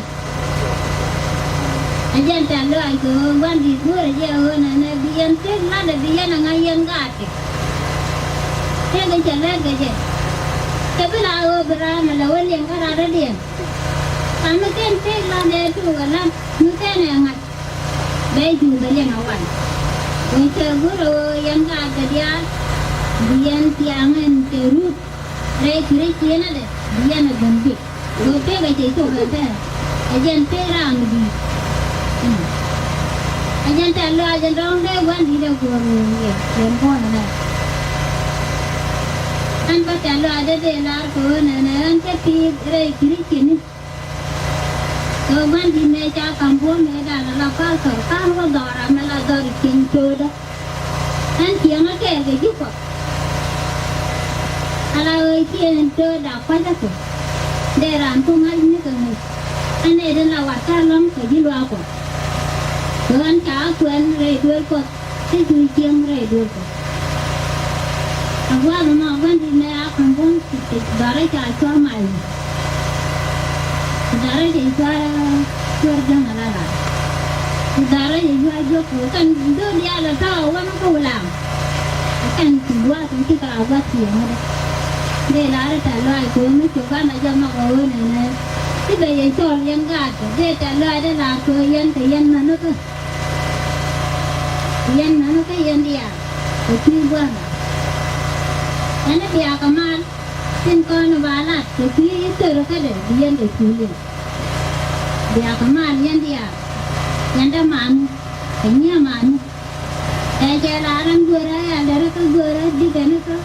Ɛ jɛn tɛ̈th lɔaac kɛ ɣöö gua̱n di̱i̱t go̱o̱rɛ jɛ ɣöö nɛnɛ bi yɛn tëk la̱tdɛ bi yɛn a ŋa̱c yɛn gaat tëk. Tëk in cɛ lɛt kɛ jɛ. Cɛ bi la ɣöö bi raan a lɛ wä liɛŋ kä rat rɔ̱diɛn. Ka mi ken tëk la̱tdɛ tuuk ɛ la̱t mi ken ɛ ŋa̱c. Bɛ cu bɛ liɛŋ a wal. Wee cɛ go̱o̱rɛ ɣöö yɛn gaat kɛ diaal. Bi yɛn thiaŋ ɛn cɛ rut. Rɛy Krickiɛn adɛ bi yɛn a ben guic. Ɣöö pek ɛ cɛ cop ɛ bɛr ɛ jɛn pek raan mi di̱i̱t. Ɛ jɛn tɛ̈th lɔaac ɛ dɔ̱ŋ dee gua̱n di̱t ɛ guɔ̱ɔ̱r ɣöö yɛ yɛn buɔ̱n ɛnɛ. Ɛn bä tɛ̈th lɔaac dee dee lar kɛ ɣöö nɛnɛ ɛn cä pi̱i̱th rɛy Krickiɛn ni. Kɛ ɣöö gua̱n di̱t mëë ca ka̱m buɔ̱m mëëdan ala pastor ka̱n wä dhɔr amɛ la dhɔr i̱ cieŋ töödä. Ɛn cieŋä kɛɛl kɛ ji̱ Kuɔth. Ala ɣöö ciɛ ɛn tööda kua̱cä kɛ. Dee raan ku ŋa̱c ni kɛ ŋäc. Ɛn ëë den la wat ta̱a̱ lɔ̱ŋ kɛ ji̱ luaak Kuɔth. Kɛ ɣän ca kuɛn rɛy duëël Kuɔth. Ti cu cieŋ rɛy duëël Kuɔth. A gua̱a̱th ɛmɔ gua̱n di̱t nɛ a ka̱m buɔ̱m ti ti dhɔrä ca cua mac. Ku dhɔrä cɛ cua cuɔr jäŋ a la lat. Ku dhɔrä cɛ cua jiök ku kɛn dho̱l diaal a tɔ̱ a wän kä Wulaŋ. Kɛn ti luaak kɛn ti kɛ la gua̱th ti yɛn ŋädɛ. Dee la rɛ tɛ̈th lɔaac ko̱o̱m mi cok an a jɔk nhɔk a ɣöö nɛnɛ. Ti bɛ yɛ cɔl yɛn gaat kɛ dee tɛ̈th lɔaac dee la ko̱o̱ yɛn kɛ yɛn mänä kä. Yɛn mänä kä yɛn diaal kɛ kui̱ gua̱a̱th. Ɛn a biakä mal. Tin kɔn ba lat kɛ kui̱ i̱ thör kädɛ bi yɛn dee kuli̱n. Bia kɛ mal yɛn diaal. Yɛn dee man kɛ nyiee man. Ɛ cɛ la ran guörä ɛldɛr kä guörä dikɛn kä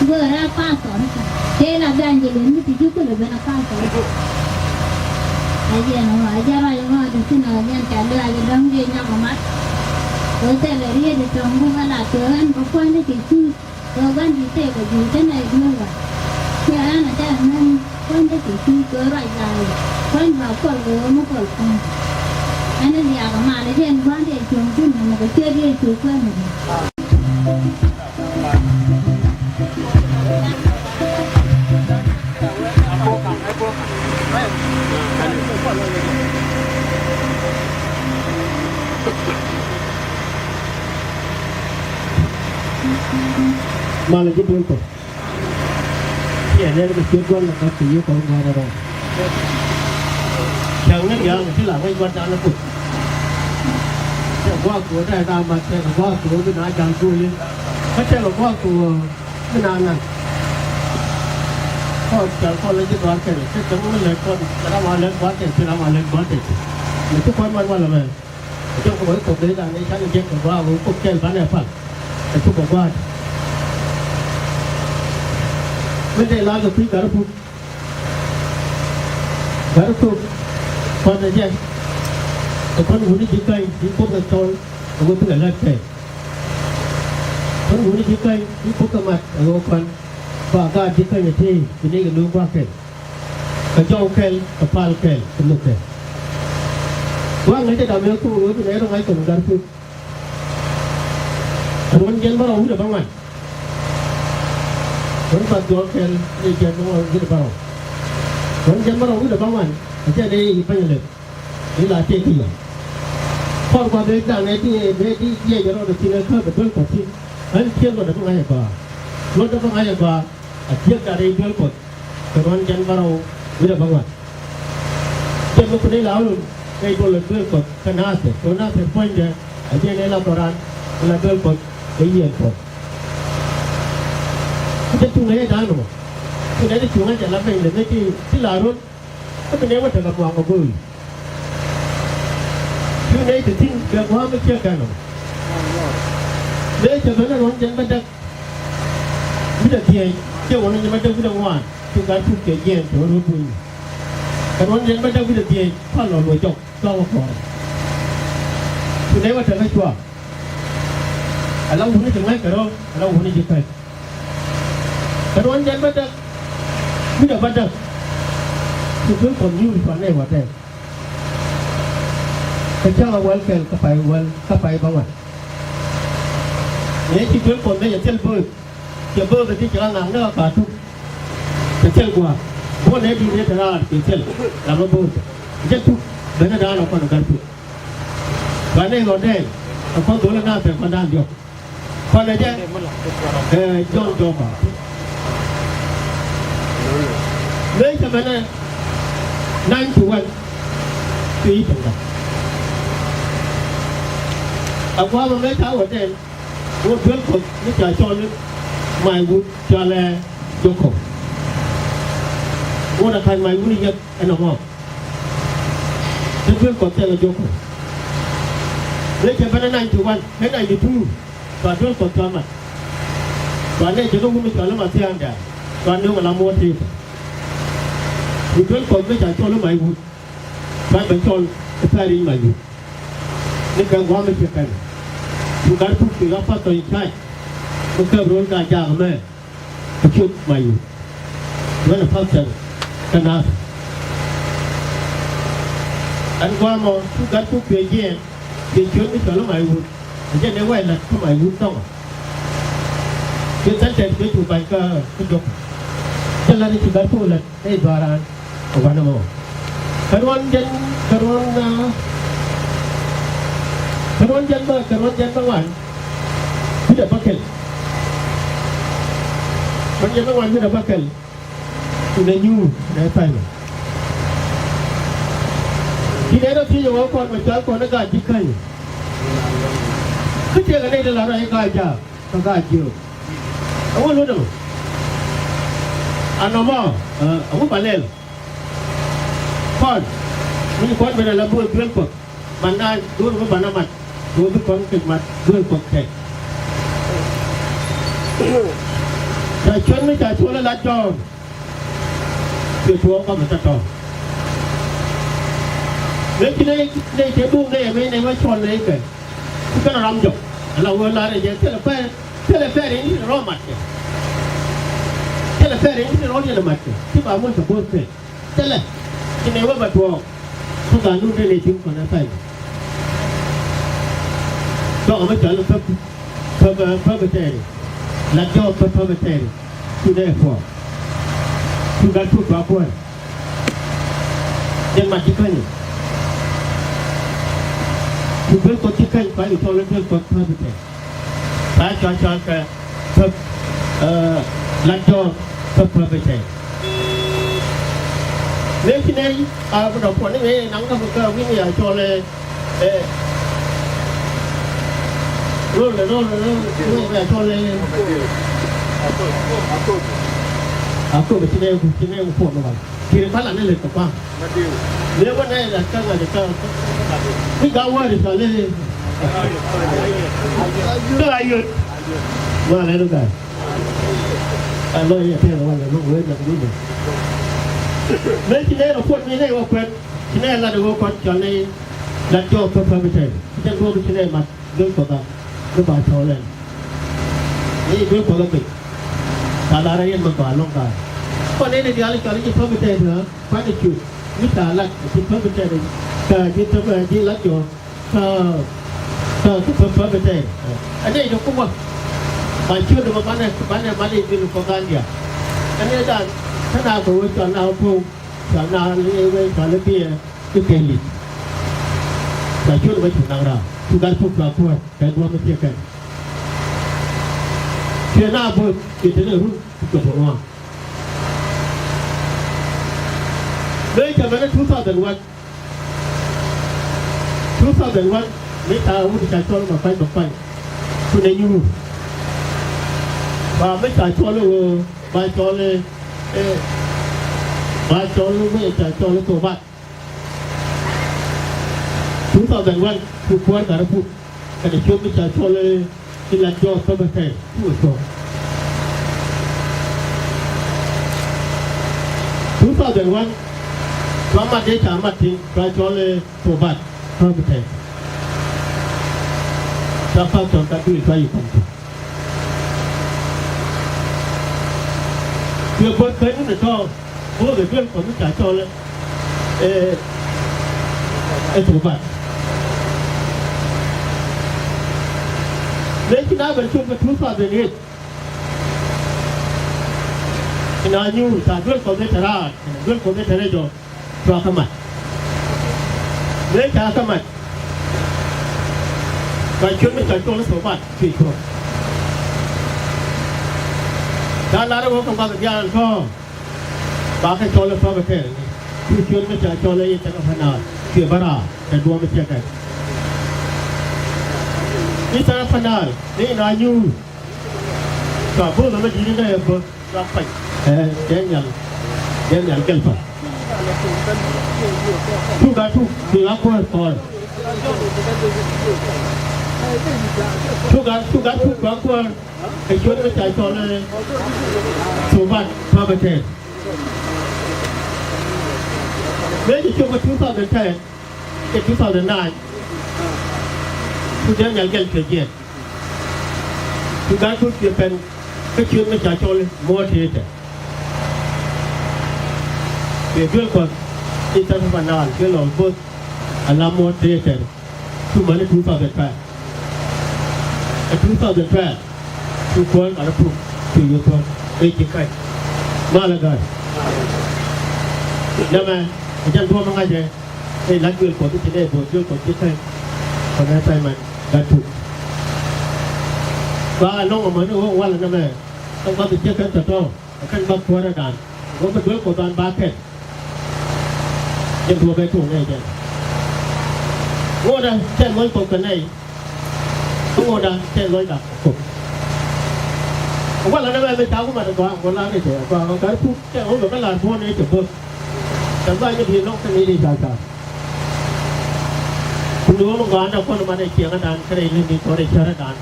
guörä pastor kä. Tëë la evangelist mi ti ji̱ kulɛ ben a pastor kä. Ɛ jɛn ɣɔɔ ɛ jɛ ruac ɣɔɔ di thin ɛ jɛn tɛ̈th lɔaac dɔ̱ŋ di nyɔk ɛ mat. Kɛ thilɛ riet di tɔ̱ŋ buk ɛ la kɛ ɣän kɛ puɔ̱ny di ti kui̱. Kɛ gua̱n di̱t tëëkɛ ji̱ kɛnɛ duel wa. Cɛ ɣän a cɛ ŋän kuäny dee kɛ cuc kɛ ruac la kuäny ba kuɔl kɛ ɣöö mi kuɔl kuäny. Ɛn ni liaakɛ mal i̱ jɛn gua̱n dee cuɔ̱ŋ thi̱n nɔmɔ kɛ ciöt yee cuc kuäny ni. Mal ji̱ duel Kuɔth. Ɛ lɛr kɛ ciöt gua̱n lɛ gɔ̱k kɛ yiëë kɔn gua̱n rɔ. Cäŋ ni diaal kɛ ti la wec gua̱n dan ni Kuoth. Cɛ gua̱a̱k Kuɔth dee da̱a̱ mat, cɛ kɛ gua̱a̱k Kuɔth bi na ja̱l go̱o̱li. Kä cɛ kɛ gua̱a̱k Kuɔth bi na ŋa̱n. Kɔn cɛl kɔn lɛ ji̱ dhɔaar kɛn cɛ cɛ mi lɛ kɔn cɛ ram a lɛ gua̱a̱k kɛn cɛ ram a lɛ gua̱a̱k kɛn. Mɛ ci kɔn man walɛ mɛ. Jɔk kɛ bä i̱ kok dee dan i̱ can i̱ jek kɛ gua̱a̱k i̱ kok kɛl banɛ pal. Ɛ cuk kɛ gua̱a̱k. Min dee la̱a̱k kɛ kui̱ Gat Puk. Gat Puk. Kɔn ɛ jɛ. Kɛ kɔn wuni ji̱ käny i̱ kok kɛ cɔl kɛ wä thikɛ lät kɛ. Kɔn wuni ji̱ käny i̱ kok kɛ mat kɛ wä kɔn. Ba gaat ji̱ käny ɛ tëë bi ni kɛ luŋ gua̱a̱k kɛl. Kɛ jɔw kɛl kɛ pal kɛl kɛ luk kɛl. Gua̱a̱k ŋäcɛ dam yɛ thok ɣöö bi nɛy rɔ ŋa̱c kɔn Gat Puk. Ruɔ̱n jiɛn bärɔw wi̱cdɛ bäŋuan. Ruɔ̱n path jɔw kɛl ni jiɛn bärɔw wi̱cdɛ bärɔw. Ruɔ̱n jiɛn bärɔw wi̱cdɛ bäŋuan. Ɛ jɛn i̱ bäny lɛp i̱ la tëë ki̱ yɛ. Kɔr gua̱a̱k bee da̱a̱n ɛ ti bee ti jiɛc rɔɔdɛ thi̱n ɛ käp ɛ duel kɔ̱k thi̱n. Ɣän ciek luɔtdɛ bä ŋa̱c ɛ gɔaa. Luɔtdɛ bä ŋa̱c ɛ gɔaa. A jiäk da̱a̱n ɛ duel kɔ̱k. Kɛ ruɔ̱n jiɛn bärɔw wi̱cdɛ bäŋuan. Jɛ mi kun i̱ la wä lun kɛ i̱ duɔl ɛ duel kɔ̱k kä Nathir kɛ Nathir puɔ̱nydɛ. A jɛ ni la dhɔran i̱ la duel kɔ̱k kɛ yieen kɔ̱k. Kä jɛ tuŋ ɛ yɛ da̱a̱n ɔ. Kun ɛ ti tuŋ ɛ jɛ la beny lɛ mi ti ti la run. Kä bi nɛy wä tekɛ muaŋ ɛ go̱o̱ri. Cu nɛy te thi̱n kɛ gua̱a̱m mi ciek kɛn ɔ. Mëë cɛ ben ɛ ruɔ̱n jiɛn bädäk wi̱cdɛ dhieec, ciɛ wä ruɔ̱n jiɛn bädäk wi̱cdɛ ŋuan, cu Gat Puk cɛ jiɛɛn cɛ wä ruɔ̱n bunyni. Kɛ ruɔ̱n jiɛn bädäk wi̱cdɛ dhieec, kua̱r lɔ luɔc jɔk, cua wä kɔɔr. Cu nɛy wä tekɛ cua. Ala wuni ti ŋa̱c kɛ rɔ, ala wuni ji̱ käny. Kɛ ruɔ̱n jiɛn bädäk wi̱cdɛ bädäk. Cu duel kɔ̱k nyuur cua nɛy wä tɛɛk. Kɛ cäŋ a wäl kɛl kä pay wäl kä pay bäŋuan. Mëë ci duel kɔ̱k mëë cɛ thil bööth. Cɛ bööth ɛ ti cɛ ɣä ŋa̱a̱ŋ ni ɣä ka tuk. Cɛ thil gua̱a̱k. Buɔ̱n ɛ di̱t ëë te raar cɛ thil. Ram ɛ bööth. Jɛ tuk. Benɛ da̱a̱n ɛ kɔn ɛ Gat Puk. Banɛ ɣɔ̱ndɛ ɛ kɔn dhol ɛ naath ɛ kɔn da̱a̱n diɔ̱k. Kɔn ɛ jɛ ɛ Jɔ̱ɔ̱n Jɔma. Mëë cɛ mɛnɛ ninety one. Ci i̱ pɛn gat. A gua̱a̱mɛ mëë ca wä tɛn. Wä duel kɔ̱k mi ca cɔl i̱ May Wut cɔalɛ Jokop. Wä na ka̱n May Wut i̱ yɛt ɛn ɛmɔ. Te duel kɔ̱k thilɛ Jokop. Mëë cɛ ben ɛ ninety one kä ninety two. Cua duel kɔ̱k cua mat. Cua nɛy ce̱tkɛ wut mi cɔal i̱ Mathiaŋ Dɛ̈ɛ̈l. Cua nööŋ ɛ la muɔ̱ɔ̱r ti̱i̱t. Cu duel kɔ̱k mi ca cɔl i̱ May Wut. Cua ben cɔl i̱ Pɛ̈ric May Wut. Ni kɛ gua̱a̱m mi ciek kɛn. Cu Gat Puk kɛ ɣä path tɔ̱ in ca̱c. Mi kɛp ro̱l ka jaak mɛ. Kɛ ciöt May Wut. Wänɛ pastor kä Nathir. Ɛn gua̱a̱mɔ cu Gat Puk cuɛ jiɛɛn. Cuɛ ciöt mi cɔl i̱ May Wut. Ɛ jɛn ëë wɛy la̱t kä May Wut dɔ̱ŋɔ. Cuɛ thɛl tɛt cuɛ cu ba̱ny kä kä Jok. Cä la̱t i̱ cu Gat Puk la̱t ëë dhɔaaran. Ɛ gua̱n ɛmɔ. Kɛ ruɔ̱n jɛn, kɛ ruɔ̱n, ah, kɛ ruɔ̱n jɛn bä, kɛ ruɔ̱n jɛn bä ŋuan. Wi̱cdɛ bäkɛl. Ruɔ̱n jɛn bä ŋuan wi̱cdɛ bäkɛl. Inɛ nyuur inɛ tha̱a̱ŋ. Ti nɛ dɔ thiec ɛ wä kɔn mɛ cɔal kɔn i̱ gaat ji̱ käny. Kä tiɛɛk ɛ nɛy ti la ruac i̱ gaat jaak kä gaat jiök. Ɛ wä luɔ̱t ɛmɔ. Anɔmɔ ɛ wä ba lɛl. Kɔn mi ci kɔn ben ala bo̱o̱th duel Kuɔth. Banɛ go̱o̱r mi banɛ mat. Go̱o̱r bi kɔn kec mat duel Kuɔth kɛc. Ca cuɛn mi ca cuɔl ilat Jɔ̱ɔ̱n. Cuɛ tuɔɔk kɔmɛ tɔ̱tɔ̱. Mëë ci nɛy, nɛy cɛ duŋ nɛy ɛmɛ nɛy wä cuɔl nɛy kɛ. Ci kɛn ram jɔk ala wee lar ɛ jɛ thilɛ pɛr, thilɛ pɛr in ti rɔ mat kɛ. Thilɛ pɛr in ti rɔ yɛn mat kɛ. Ci ba muc kɛ bo̱o̱th kɛ. Thilɛ ci nɛy wä ba tuɔɔk. Kä ganun te nɛy tin kɔn ɛ pɛr. Dɔk ɛmɛ cɔal i̱ päp, päp, päp tɛɛri. Lat jɔɔk päp, päp tɛɛri. Cu dee puɔ̱ɔ̱k. Cu gat cu ba kuäär. Jɛn mat ji̱ käny. Cu duel Kuɔth ji̱ käny, ba cu cɔl i̱ duel Kuɔth päp tɛɛri. Ba cɔal, cɔal kɛ päp, eh, lat jɔɔk. kä päbä tɛy. Mëë ci nɛy a bi dɔ̱ŋ puɔ̱n ni mëë naŋ kä bi kä wi̱n ya cɔl ɛ, ɛ, rol ɛ, rol ɛ, rol ɛ, rol ɛ, ya cɔl ɛ. A köp ci nɛy ku, ci nɛy ku puɔ̱n ni wal. Kiri pala ni lek kɛ kua̱ŋ. Mëë wä nɛy lat kä ŋa̱c kä. Ni ga̱ wäri cɔl ɛ. Kä a yöt. Wa lɛ ni ga̱. A lɔ yɛ tɛɛr wal lɛ mɔ wee lat ni mɔ. Mëë ci nɛy rɔ puɔt mi nɛy wä kuɛn. Ci nɛy lat wä kɔn cɔl ni lat jɔɔk kä päbä tɛy. Ci tɛn duɔ̱ɔ̱p ci nɛy mat duel kɔtha. Ni ba cɔl ɛn. Ni duel kɔtha piny. Ca lar a yɛn mɛ ba lɔŋ ka. Kɔn nɛy ni diaal cɔl ci päbä tɛy tɛ kuan i̱ cu. Ni ca lat ci päbä tɛy tɛ. Ca ji̱ päbä ji̱ lat jɔɔk. Kä, kä, kä, kä, kä, kä, kä, ɛ nɛy ti kuäär. Ba ciötdɛ mɔ banɛ, banɛ, banɛ bil kɔ Gambia. Ɛ nɛy dan, kä na kɛ wee cɔal na wä Pow, cɔal na wee cɔal i̱ Biɛ, i̱ Kɛɛlic. Ba ciötdɛ mɔ cu naŋ raar, cu gat puk cua kuäär, kɛ duɔ̱ɔ̱p mi thiek kɛn. Ciɛ na bo̱o̱th, i̱ te ni run, cu kɛ puk ŋuan. Mëë cɛ ben ɛ two thousand one. Two thousand one, mi ca wut ca cɔl ma kuany ma kuany. Kun ɛ nyuur. Ba mi ca cɔl ɛ ɣöö, ba cɔl ɛ, ɛ, ba cɔl ɛ ɣöö ca cɔl ɛ Thobat. Two thousand one, cu kuäär gat ɛ puk. Kɛnɛ ciöt mi ca cɔl i̱ lat jɔɔk päbä tɛy, cu wä cuɔ̱ɔ̱ŋ. Two thousand one, cua mat dee ca mat thi̱n, cua cɔl i̱ Thobat päbä tɛy. Cua pa̱th cɔn ka duël cua yi kɔm thi̱n. Cuɛ buɔ̱th keny ni tɔ̱. Bo̱o̱th ɛ duel Kuɔth mi ca cɔl ɛ, ɛ, ɛ Thobat. Mëë ci na ben cop kɛ two thousand eight. Ci na nyuur ca duel Kuɔth mi te raar, duel Kuɔth mi te rɛc ɔ, cua kä mat. Mëë ca kä mat. Cua ciöt mi ca cɔl ɛ Thobat, cuɛ cuɔ̱ɔ̱ŋ. Ca lar ɛ wä kɛ gua̱th ɛ diaal tɔ̱. Ba kɛ cɔl ɛ päbä tɛy ni. Cu ciöt mi ca cɔl ɛ Eastern Upper Nile. Cuɛ bä raar kɛ duɔ̱ɔ̱p mi thiek kɛn. Eastern Upper Nile ni na nyuur. Cua bo̱o̱th ɛmɛ di̱t ni nɛ ɛ bä cua kuany. Ɛ, Daniel, Daniel Gelper. Cu gat puk, cu gat kuäär kɔɔr. Cu gat, cu gat puk cua kuäär. Ɛ ciöt mi ca cɔl ɛ Thobat päbä tɛy. Mëë ci cop kä two thousand ten kɛ two thousand nine. Cu Daniel Gelper cuɛ jiɛn. Cu gat puk cuɛ pɛn kä ciöt mi ca cɔl i̱ Muɔ̱ɔ̱r Tëëtɛ. Cuɛ duel Kuɔth i̱ Eastern Upper Nile cuɛ lɔ bo̱o̱th ala Muɔ̱ɔ̱r Tëëtɛ. Cu mäni two thousand twelve. Ɛ two thousand twelve, cu kuäär gat ɛ puk, cu yio̱w thuɔ̱k ëë ci käny. Malɛ gäär. Nɛmɛ ɛ jɛn duɔ̱ɔ̱p mi ŋa̱cɛ. Ëë la̱t duel Kuɔth i̱ ci nɛy bo̱o̱th duel Kuɔth ci käny. Kɔnɛ assignment gat puk. Ba ɛlɔ̱ŋ amäni ɣöö walɛ nɛmɛ. Kä gua̱th i̱ ciek kɛn tɔ̱tɔ̱. Ɛ kɛn bä kuäärä dan. Wä bä duel Kuɔth dan ba kɛn. Jɛn duɔ̱ɔ̱p ɛ tuɔɔk nɛy jɛn. Ŋotdä tɛn luɔ̱ny Kuɔth kɛ nɛy. Kä ŋotdä tɛn luɔ̱ny dak Kuɔth. Walɛ nɛmɛ mi ca ku mat ɛ gɔaa ŋot la rɛy tɛ gɔaa gat puk tɛn ɣöö bɛ kä la̱r buɔ̱n nɛy cɛ bo̱th. Tɛn ba nyɛ diet nɔk kɛn i̱ di ca ca. Kun di ɣöö mi gɔaa nɛ kuɔn mat ɛ ciɛŋä dan kɛnɛ i̱ lät ni tɔɔt ɛ cärä dan.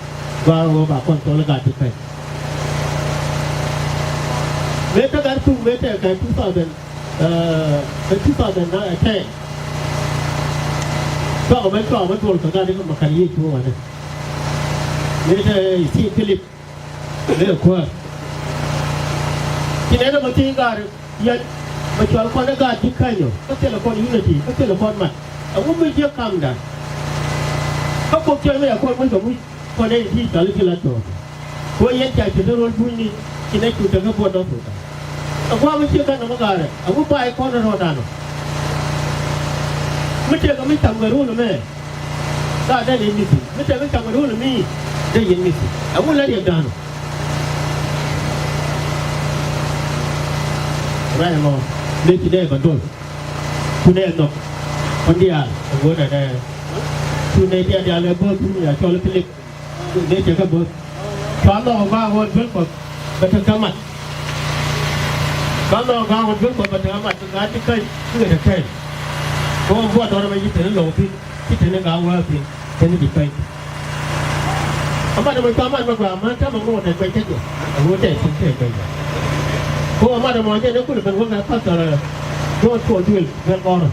Gɔaa ɣöö ba kɔn cɔl i̱ gat ti pɛn. Mëë te gat puk mëë te kɛ two thousand, eh, kɛ two thousand ten. Cua kɛ ben cua kɛ ben duɔl kɛ gat i̱ kɛ Makar Yecu wanɛ. Mëë te i̱ Steve Philip mëë kuäär. Ci nɛn ɛmɔ thiec gat yɛn mɛ cɔal kɔn i̱ gat ji̱ käny ɔ kä thilɛ kɔn unity kä thilɛ kɔn mat. Ɛŋu mi jiäk kamdan? Kä Kuoth cɔl mi yɛ kɔn muc kɛ muc. Kɔn nɛy ti cɔal i̱ ti la tɔ̱ɔ̱k. Kɛ ɣöö yɛn ca cuɛ te ro̱l puɔ̱nyni ci nɛy cu tekɛ buɔ̱t dɔ̱ŋ thok. Ɛ gua̱a̱th mi ciek kä nɔmɔ gaarɛ ɛ wä ba̱a̱ i̱ kɔn rɔ̱ɔ̱dan ɔ. Mi tëëkɛ mi cam kɛ ro̱l ɛmɛ. Gaa dee yɛn mi̱thi mi tëëkɛ cam kɛ ro̱l ɛmi. Dee yɛn mi̱thi ɛ wä lät riɛkdan ɔ. Rɛy ɛmɔ, mëë ci nɛy bä do̱l. Cu nɛy nhɔk. Kuan diaal ɛ ŋuɔ̱t ɛnɛ. Cu nɛy diaal diaal ɛ bo̱o̱th, cu nɛy a cɔl i̱ Pilip. Mëë cɛ kɛ bo̱o̱th. Cua nhɔk ɛ gɔaa ɣöö duel Kuɔth bɛ te kɛ mat. Cua nhɔk ɛ gɔaa ɣöö duel Kuɔth bɛ te kɛ mat, kɛ gaat ti käny, ti kɛ te kɛɛl. Kɛ ɣöö buɔt dɔ̱r ɛmɛ ci te lɔw thi̱n. Ci te ni gaa wee piny, te ni ji̱ pɛny. Amat ɛmɔ cua mat mɛ gɔaa, amat täämɛ ŋot ɛ guɛc kä jɛ. Ɛ ŋot ɛ cin te guɛc jɛ. Ko amat ɛmɔ jɛ ni kulɛ ben wä kɛ pastor, ɛ, John Paul Duel, Duel Gɔrɔ.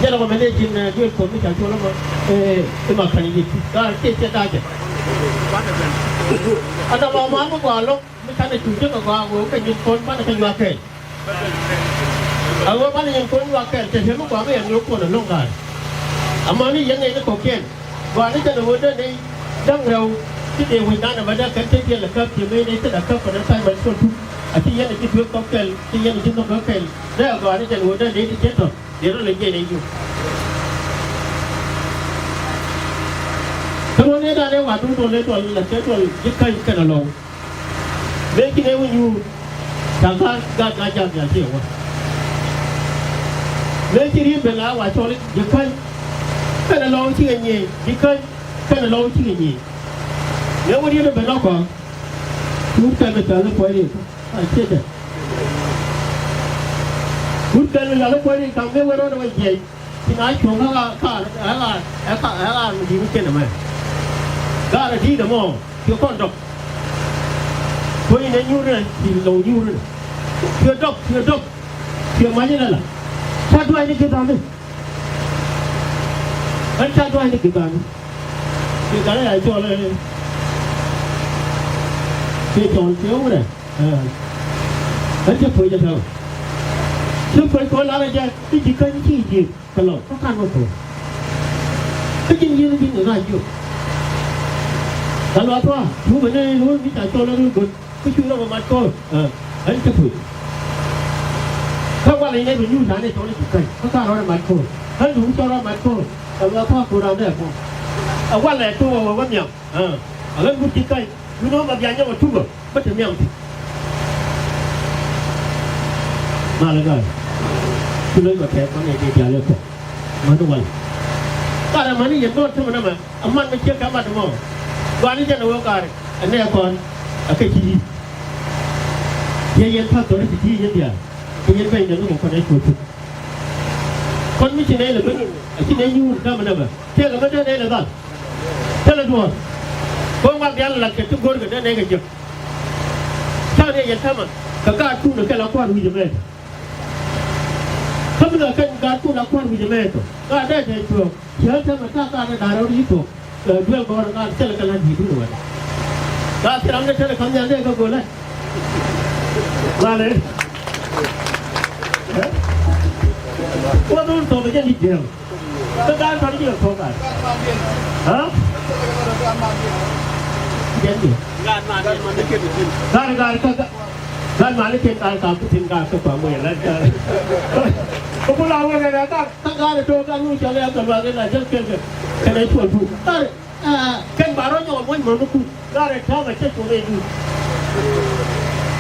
Jɛ lɔ kɔ mɛ ni cin, ɛ, Duel Paul mi ca cuɔl ɛmɔ, ɛ, ɛ ma kani yit. Gaa ti cɛ daa jɛ. Ata ma ma mɛ gɔaa lɔ, mi ca ni cu jɛ kɛ gɔaa wee kɛ nyin kɔn banɛ kɛ yua kɛɛl. A ɣöö banɛ yɛn kɔn yuak kɛl, cɛ cɛ mi gɔaa mi yɛn ɣöö kuɔn ɛlɔ̱ŋ gaat. Amäni yɛn nɛy ni kɔ̱kiɛn, gɔaa ni jɛn ɛ ɣöö dee nɛy da̱ŋ rɛw ti dee wecdan ɛmɛ dee kɛn te diɛl ɛ käp, cɛ mëë nɛy thil ɛ käp kɛn ɛ tha̱a̱c mɛn cɔl Tuk. A ci yɛn ɛ ci duek kɔ̱k kɛl, ci yɛn ɛ ci nhɔk kɔ̱k kɛl. Dee ɛ gɔaa ni jɛn ɣöö dee nɛy ti jiɛn tɔ̱, dee rɔ lɛ jiɛn ɛ yio̱w. Kä ruɔ̱n nɛy dan ɛ wa duun duɔl ɛ duɔl la kɛ duɔl ji̱ käny kɛn ɛlɔ̱ŋ. Mëë ci nɛy wä nyuur, ca gaat, gaat, gaat jam, jam ciɛ wä. Mëë ci riet ben la wa cɔl i̱ ji̱ käny, kɛn ɛlɔ̱ŋ cikɛ nyiëë, ji̱ käny, kɛn ɛlɔ̱ŋ cikɛ nyiëë. Mëë wä riet ben la kɔn, wut kɛn bɛ thal i̱ puɔ̱ny riet, a ciɛ jɛ. Wut kɛn bɛ thal i̱ puɔ̱ny riet ka̱m mëë wä rɔɔdɛ wä jiɛc. Ci na cuɔ̱ŋ kä ɣa̱, kä ɣa̱, kä ɣa̱, kä ɣa̱ mi di̱i̱t mi cen ɛmɛ. Gaat ɛ di̱i̱t ɛmɔ, ci kɔn dɔk. Kuenyɛ nyuur inɛ, ci lɔw nyuur inɛ. Ci dɔk, ci dɔk, ci mac inɛ la. Ca dua̱cni gi̱th ɣa̱ni. Ɣän ca dua̱cni gi̱th ɣa̱ni. Ci gat ɛ ya cɔl ɛ. Ci cɔl, ci wurɛ. Ɛ. Ɣän cä puɔ̱c ɛ täämɛ. Cä puɔ̱c kɔn lar ɛ jɛ, i̱ ji̱ käny ci ji̱. Kä lɔ kä kan wä thok. Kä ji̱n yi̱n ji̱n ŋa̱c jiök. Kä luath wa cu bɛ ni wä mi ca cɔl ni go̱t. Kä cu rɔ bɛ mat ko̱r. Ɛ, ɛn cä puc. Kä walɛ inɛ bɛ nyuur tha̱a̱ŋ ni cɔl ni ci käny. Kä ka rɔ mat ko̱r. Kä duun cɔl rɔ mat ko̱r. Kä luath wa ko̱r ram dee kɔn. Ɛ walɛ tuɔk wä wä nhiam. Ɛ, ɛ ɣän wut ci käny. Wi̱n ɣöö ma bia nyɔk ɛ tukä. Bä te nhiam thi̱n. Malɛ ga̱a̱c. Ci lo̱c kɔ tɛɛk kɔn ɛ tëë diaal ɛ kɔ. Mäni wal. Gat amäni yɛn bä tämɛ nɛmɛ. Aman mi ciek kɛ mat mɔ. Gɔani jɛn ɛ wee gat. Ɛ nɛɛ kɔn. Ɛ kɛ ci yi̱. Yɛ yɛn pastor ti ti yɛn diaal. Kɛ yɛn ben jɛn ni kɔ kɔn ɛ cuɔ tuk. Kɔn mi ci nɛy lɛ ben, a ci nɛy nyuur täämɛ nɛmɛ. Tëëkɛ mi dee nɛy lɛ dhal. Thilɛ duɔ̱ɔ̱r. Kɔn ŋuak diaal lat kɛ ti go̱o̱rkɛ dee nɛy kɛ jiäk. Cäŋ ni yɛn täämɛ kɛ gaatkun kɛ la kua̱r wi̱c ɛmɛ tɔ. Kä mi la kɛn gaatkun la kua̱r wi̱c ɛmɛ tɔ. Gaat dee dee cuɔ̱ɔ̱ŋ. Cä täämɛ ta̱a̱ gaat dee da̱a̱r rɔ̱ ri̱t tɔ. Ɛ, duel gɔ̱rä gaat thilɛ kɛ la̱t di̱t wun wɛn. Gaat thil ram dee thilɛ ka̱m nhial dee kɛ go̱o̱lɛ. Malɛ. Ɛ? Wä dhun thok kɛ jɛ ni jiɛɛm. Kä gaat tɔ̱ ni jiɛɛm thok gaat. Ha? Jɛn diɛ. Gaat, gaat, kä, kä. Gaat mani ken gaat, gaat ku tin gaat kä pa mwe la gaat. Ku la wä kɛ gaat, kä gaat to gaat nu chale kä lwa kɛ la jel ken kɛ. Kɛ na chuɔl bu. Gaat, ah, ken baro nyɔ mo mo nu ku. Gaat ta ma che ko re du.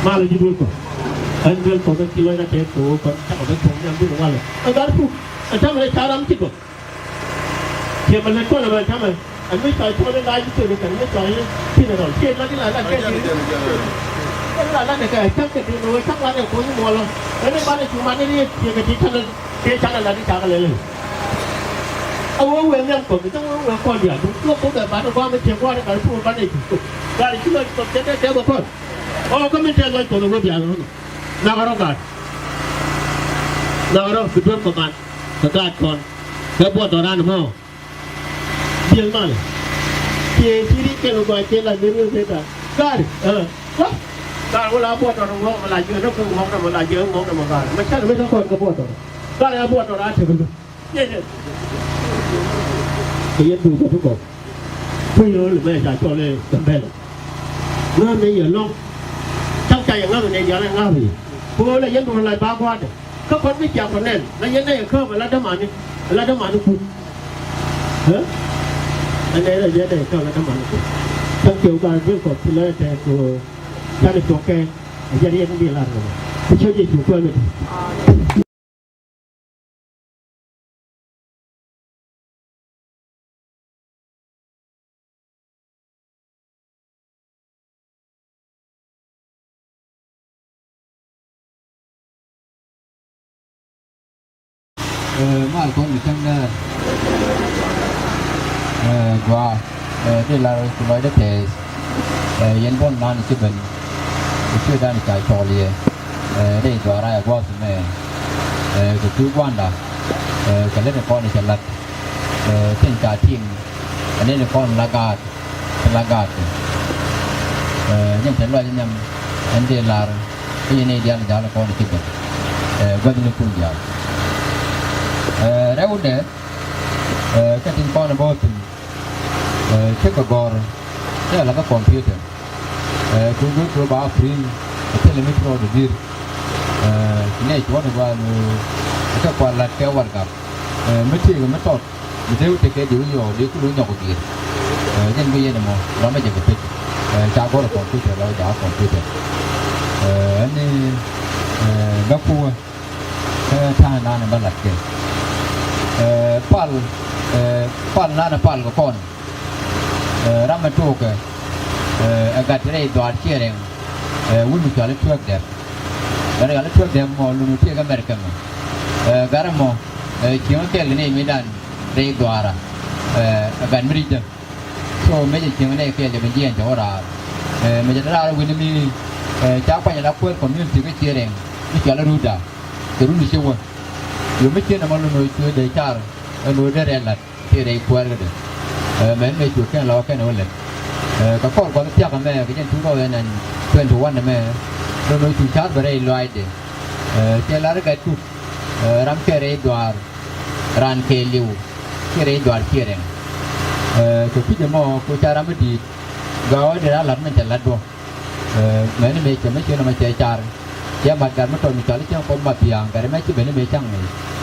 Mal ji du ko. An del ko ke kilo na te ko ko ta ko ko nyam du wala. Gaat ku. Ta ma le charam ti ko. Tiɛmɛ lät kɔn ɛmɛ täämɛ. Ɛn mi cɔal cuɔl in la ji̱ thiek kɛn mi cɔal in thiek in rɔl. Tiek la di la la kɛ di. Ɛn la la ni kɛ cak kɛ di ni wee cak la ni kuɔny muɔlɔ. Ɛn ni banɛ cu man ni riet tiek kɛ di canɛ. Tiek canɛ la di cak lɛ lɛ. A wee wee miam kɔn mi cak wee wee kɔn diaal. Duŋ cuɔp kɔn bɛ ban ni guam mi tiek guam ni kɛ ri puur ban ni cu. Gaa di ci lɔc kɔn tɛt tɛt tɛt bɛ kɔn. Ɔ kä mi tɛt lɔc kɔn wee bial rɔn. Nak rɔ gaat. Nak rɔ bi duɔ̱n kɔ man. Kɛ gaat kɔn. Kɛ buɔt ɔ ran mɔ. Diel mal. Kiɛ ci ri kɛn gɔaa kiɛ la ner wen kɛ ta. Gari. Ɛ. Wa. Gari wala buɔt tɔt ŋɔk ma la jiɛ dɔk kɛ ŋɔk dɔ ma la jiɛ ŋɔk dɔ ma gari. Ma can mi tɔ kɔn kɛ buɔt tɔt. Gari a buɔt tɔt a tek mi. Yɛ yɛ. Kɛ yɛ duuk kɛ ti gɔk. Kui̱ yɛ wä lɛ mɛ ca cɔl ɛ Gambɛl. Ŋäth ni yɛ lɔ̱ŋ. Cak ca yɛ ŋa̱th ni diaal ɛ ŋa̱th ni. Kɛ ɣöö la yɛn duɔ̱ɔ̱r la ba gua̱a̱thdɛ. Kä kɔn mi ciaŋ kɔn nɛn la yɛn nɛy ɛ kääp ala dämani, ala dämani kut. Ɛ? Ɛ nɛy la yɛn nɛy ɛ kääp ala dämani kut. Thank you, God, drink of the Lord, thank you. Canɛ cuɔ̱k kɛ ɛ jɛn yɛn mi lar kɛ mɔ. Ti ciöt Yecu Kuäär mi di̱i̱t. Ɛ, mal kɔn mi cäŋ däär. Ɛ, gɔaa, ɛ, dee lar kɛ lɔcdä tɛɛth. Ɛ, yɛn buɔ̱n nan ci ben. Kɛ ciötdan ca cɔɔl yɛ. Ɛ, dee dhuaar a ɛ gua̱a̱th mɛ. Ɛ, kɛ kui̱ gua̱nda. Ɛ, kɛ lät kɔn cɛ la̱t. Ɛ, tin ca tim. Ɛ, ni kɔn la gaat. Ti la gaat kɛ. Ɛ, nyɛn te luac nhiam ɛn dee lar kä yɛn nɛy diaal ja̱l kɔn ci ben. Ɛ, gua̱thni kun diaal. Ɛ, rɛwdɛ, ɛ, kä tin kɔn bä thi̱n, ɛ, cä kɛ gɔ̱r, cä la kä computer. Ɛ, ku go̱r ku ba free, ɛ, thilɛ mi ci rɔɔdɛ di̱r. Ɛ, ci nɛy cuɔ̱n ɛ gua̱a̱n, ɛ, kä kua̱r la̱t kɛ warɛgak. Ɛ, mi tëëkɛ mi tɔt. Mi dee wä tekɛ diw yɔɔ dee kul wä nyɔk diet. Ɛ, jɛn bi yɛn ɛmɔ rɔmɛ jɛ kɛ pec. Ɛ, ca gɔr ɛ computer lɔ jakä computer. Ɛ, ɛn ni, ɛ, bä kuwä. Kä ta̱a̱ nanɛ bä lat kɛ. Ɛ, pal, ɛ, pal nanɛ pal kɛ kɔn. Ɛ, ram ɛ tokɛ. Ɛ, ɛ gat rɛy dhɔaar ciɛ rɛŋ. Ɛ, wun mi cɔal i̱ tuäk dɛp. Gat rɛy cɔal i̱ tuäk dɛp mɔ lun wä tiek America mɔ. Ɛ, gat ɛmɔ, ɛ, cieŋ kɛl kɛ ni mi dan. Rɛy dhuaara, ɛ, ɛ gat mi ri̱cdä. So mëë cɛ cieŋ nɛy kɛɛl jɛ ben jiɛɛn cɛ wä raar. Ɛ, mëë cɛ te raar wi̱ni mi, ɛ, ca kuany ala kuäär community kä ciɛ rɛŋ mi cɔal i̱ Ruda. Kɛ run i̱ ci wä. Yo̱o̱ mi ciën ɛmɔ lun wä cuɛ dee car ɛn wä dee rɛɛ la̱t kiɛ rɛy kuäär kädɛ. Ɛ, mɛn mëë cu kɛn la wä kɛn wä lät. Ɛ, kɛ kɔr gua̱th thia̱k ɛmɛ kɛ jɛn two thousand and twenty-one ɛmɛ. Lun wä cu car bɛ rɛy lɔaacdɛ. Ɛ, cɛ lar i̱ gat tuk. Ɛ, ram kɛ rɛy dhuaar. Raan kɛɛliw kiɛ rɛy dhuaar ciɛ rɛŋ. Ɛ, kɛ kui̱c ɛmɔ ku ca ram mi di̱i̱t gɔaa wä dee raan la̱t min cɛ la̱t bä. Ɛ, mɛni mëë cɛ mi ciën ɛmɔ cɛ car. Cɛ mat gat mi tɔt mi cɔal i̱ cäŋ Kuɔth Mathiaŋ gat ɛmɛ ci ben i̱ mëë cäŋ ni.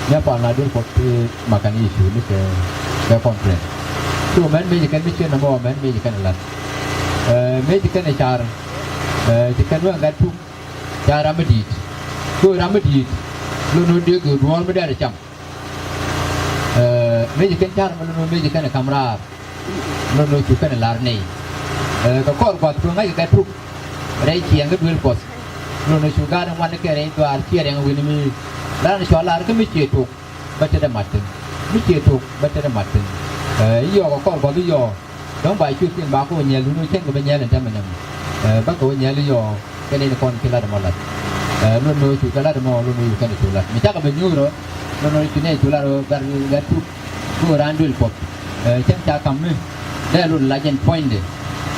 Mɛ pal na duel Kuɔth ti makan Yecu ni kɛ, kɛ conference. So mɛn mëë ci kɛn mi ciën ɛmɔ mɛn mëë ci kɛn la̱t. Ɛ, mëë ci kɛn ɛ car. Ɛ, ci kɛn wä gat tuk. Ca ram mi di̱i̱t. Kɛ ɣöö ram mi di̱i̱t. Lo̱n ɣöö dee kɛ duɔ̱ɔ̱r mi dɛr cam. Ɛ, mëë ci kɛn car mi lo̱n ɣöö mëë ci kɛn kam raar. Lo̱n ɣöö cu kɛn lar nɛy. Ɛ, kɛ kɔr gua̱th kɛ ɣöö ŋa̱ckɛ gat tuk. Rɛy ciɛɛŋ kä duel Kuɔth. Lo̱n ɣöö cu gaat in ŋuan kɛ rɛy dhuaar ciɛ rɛŋ wi̱ni mi. Lar ni cua lar kä mi ciɛ tok. Bä tetdɛ mat thi̱n. Mi ciɛ tok bä tetdɛ mat thi̱n. Ɛ, i̱ yɔɔk ɛ kɔr gua̱th i̱ yɔɔk. Dɔ̱ŋ ba ciötkiɛn ba kɛ wä nyɛl, duundɛ cäŋ kɛ bä nyɛl ɛn täämɛ nɛmɛ. Ɛ, bä kɛ wä nyɛl i̱ yɔɔk kɛn nɛy ni kɔn ci lat ɛmɔ la̱t. Ɛ, luɔt ni cu kɛ lat ɛmɔ, luɔt ni cu kɛn cu lat. Mi cakɛ bɛ nyuur ɔ, luɔt ni cu nɛy cu lat ɔ, gat, gat tuk. Ku raan duël Kuɔth. Ɛ, cäŋ ca ka̱m mi. Dee luɔt la jɛn puɔ̱nydɛ.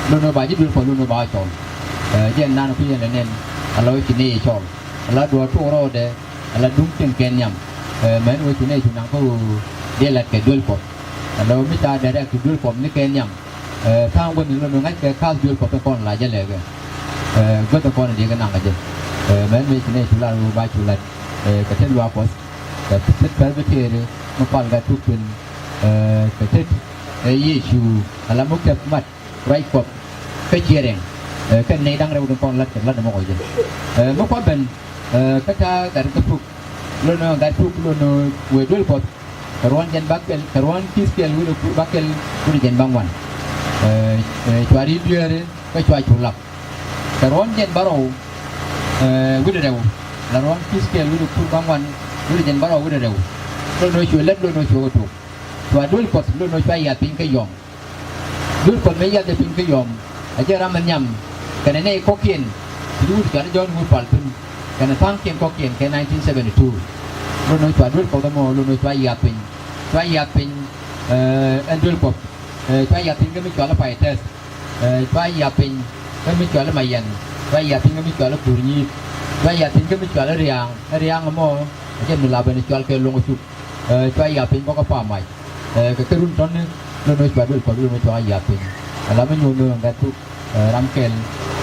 Luɔt ni ba ji̱ duël Kuɔth, luɔt ni ba cɔl. Ɛ, jɛn nan ku yɛn ɛ nɛn. Ala wä ci nɛy cɔl. Ala duɔ̱ɔ̱r tok rɔɔdɛ. Ala duŋ cieŋ kɛn nhiam. Ɛ, mɛn wee cu nɛy cu naŋ kä ɣöö dee la̱t kɛ duel Kuɔth. Ala mi ca direct to duel Kuɔth ni kɛn nhiam. Ɛ, tha̱a̱ŋ guäth ni lo̱n ŋa̱c kɛ ka̱th duel Kuɔth in kɔn la jɛ lɛɛkɛ. Ɛ, guäth in kɔn in diɛ kɛ naŋ kɛ jɛ. Ɛ, mɛn mëë cu nɛy cu lar ɣöö ba cu la̱t. Ɛ, kɛ tet luaak Kuɔth. Kɛ tet Presbytery mi pal gat tuk thi̱n. Ɛ, kɛ tet, ɛ, Yecu ala mi kɛp mat. Ruac Kuɔth kä ciɛ rɛŋ. Ɛ, kɛn nɛy da̱ŋ rɛw tin kɔn la̱t kɛ la̱t ɛmɔ kɔ jɛ. Ɛ, mi kua̱ ben, ɛ, kä ta̱a̱ gat kä tuk. Lo̱n ɛ gat tuk lo̱n ɛ wëë duel Kuɔth. Kɛ ruɔ̱n jɛn bäkɛl, kɛ ruɔ̱n ki̱th kɛl wi̱cdɛ kur bäkɛl wi̱cdɛ jɛn bäŋuan. Ɛ, ɛ, cua ri̱i̱t dueeri kä cua cu lak. Kɛ ruɔ̱n jɛn bärɔw, ɛ, wi̱cdɛ rɛw. La ruɔ̱n ki̱th kɛl wi̱cdɛ kur bäŋuan wi̱cdɛ jɛn bärɔw wi̱cdɛ rɛw. Lo̱n ɛ cuɛ lät lo̱n ɛ cuɛ kɛ tuk. Cua duel Kuɔth lo̱n ɛ cua yiath piny kä yɔm. Duel Kuɔth mëë yiathɛ piny kä yɔm, a jɛ ram mi nhiam kɛnɛ nɛy kɔ̱kiɛn ti di wut cɔal i̱ John Wood Pal thi̱n kɛnɛ tha̱a̱ŋkiɛn kɔ̱kiɛn kɛ nineteen seventy-two. Lo̱n ɣöö cua duel Kuɔth ɛmɔ, lo̱n ɣöö cua yiath piny. Cua yiath piny, ɛ, ɛn duel Kuɔth. Ɛ, cua yiath piny kä mi cɔal i̱ Pay Tɛth. Ɛ, cua yiath piny kä mi cɔal i̱ Mayɛn. Cua yiath piny kä mi cɔal i̱ Kuur Nyi̱i̱t. Cua yiath piny kä mi cɔal i̱ Ria̱a̱ŋ. Ɛ Ria̱a̱ŋ ɛmɔ, a jɛ mi la ben cɔal kɛ Lo̱ŋ Cuk. Ɛ, cua yiath piny bä kä Pamac. Ɛ, kɛ kɛ run tɔ̱ni, lo̱n ɣöö cua duel Kuɔth, lo̱n ɣöö cua yiath piny. Ala mi nyuɔ̱th ni ɣän gat tuk, ɛ, ram kɛl,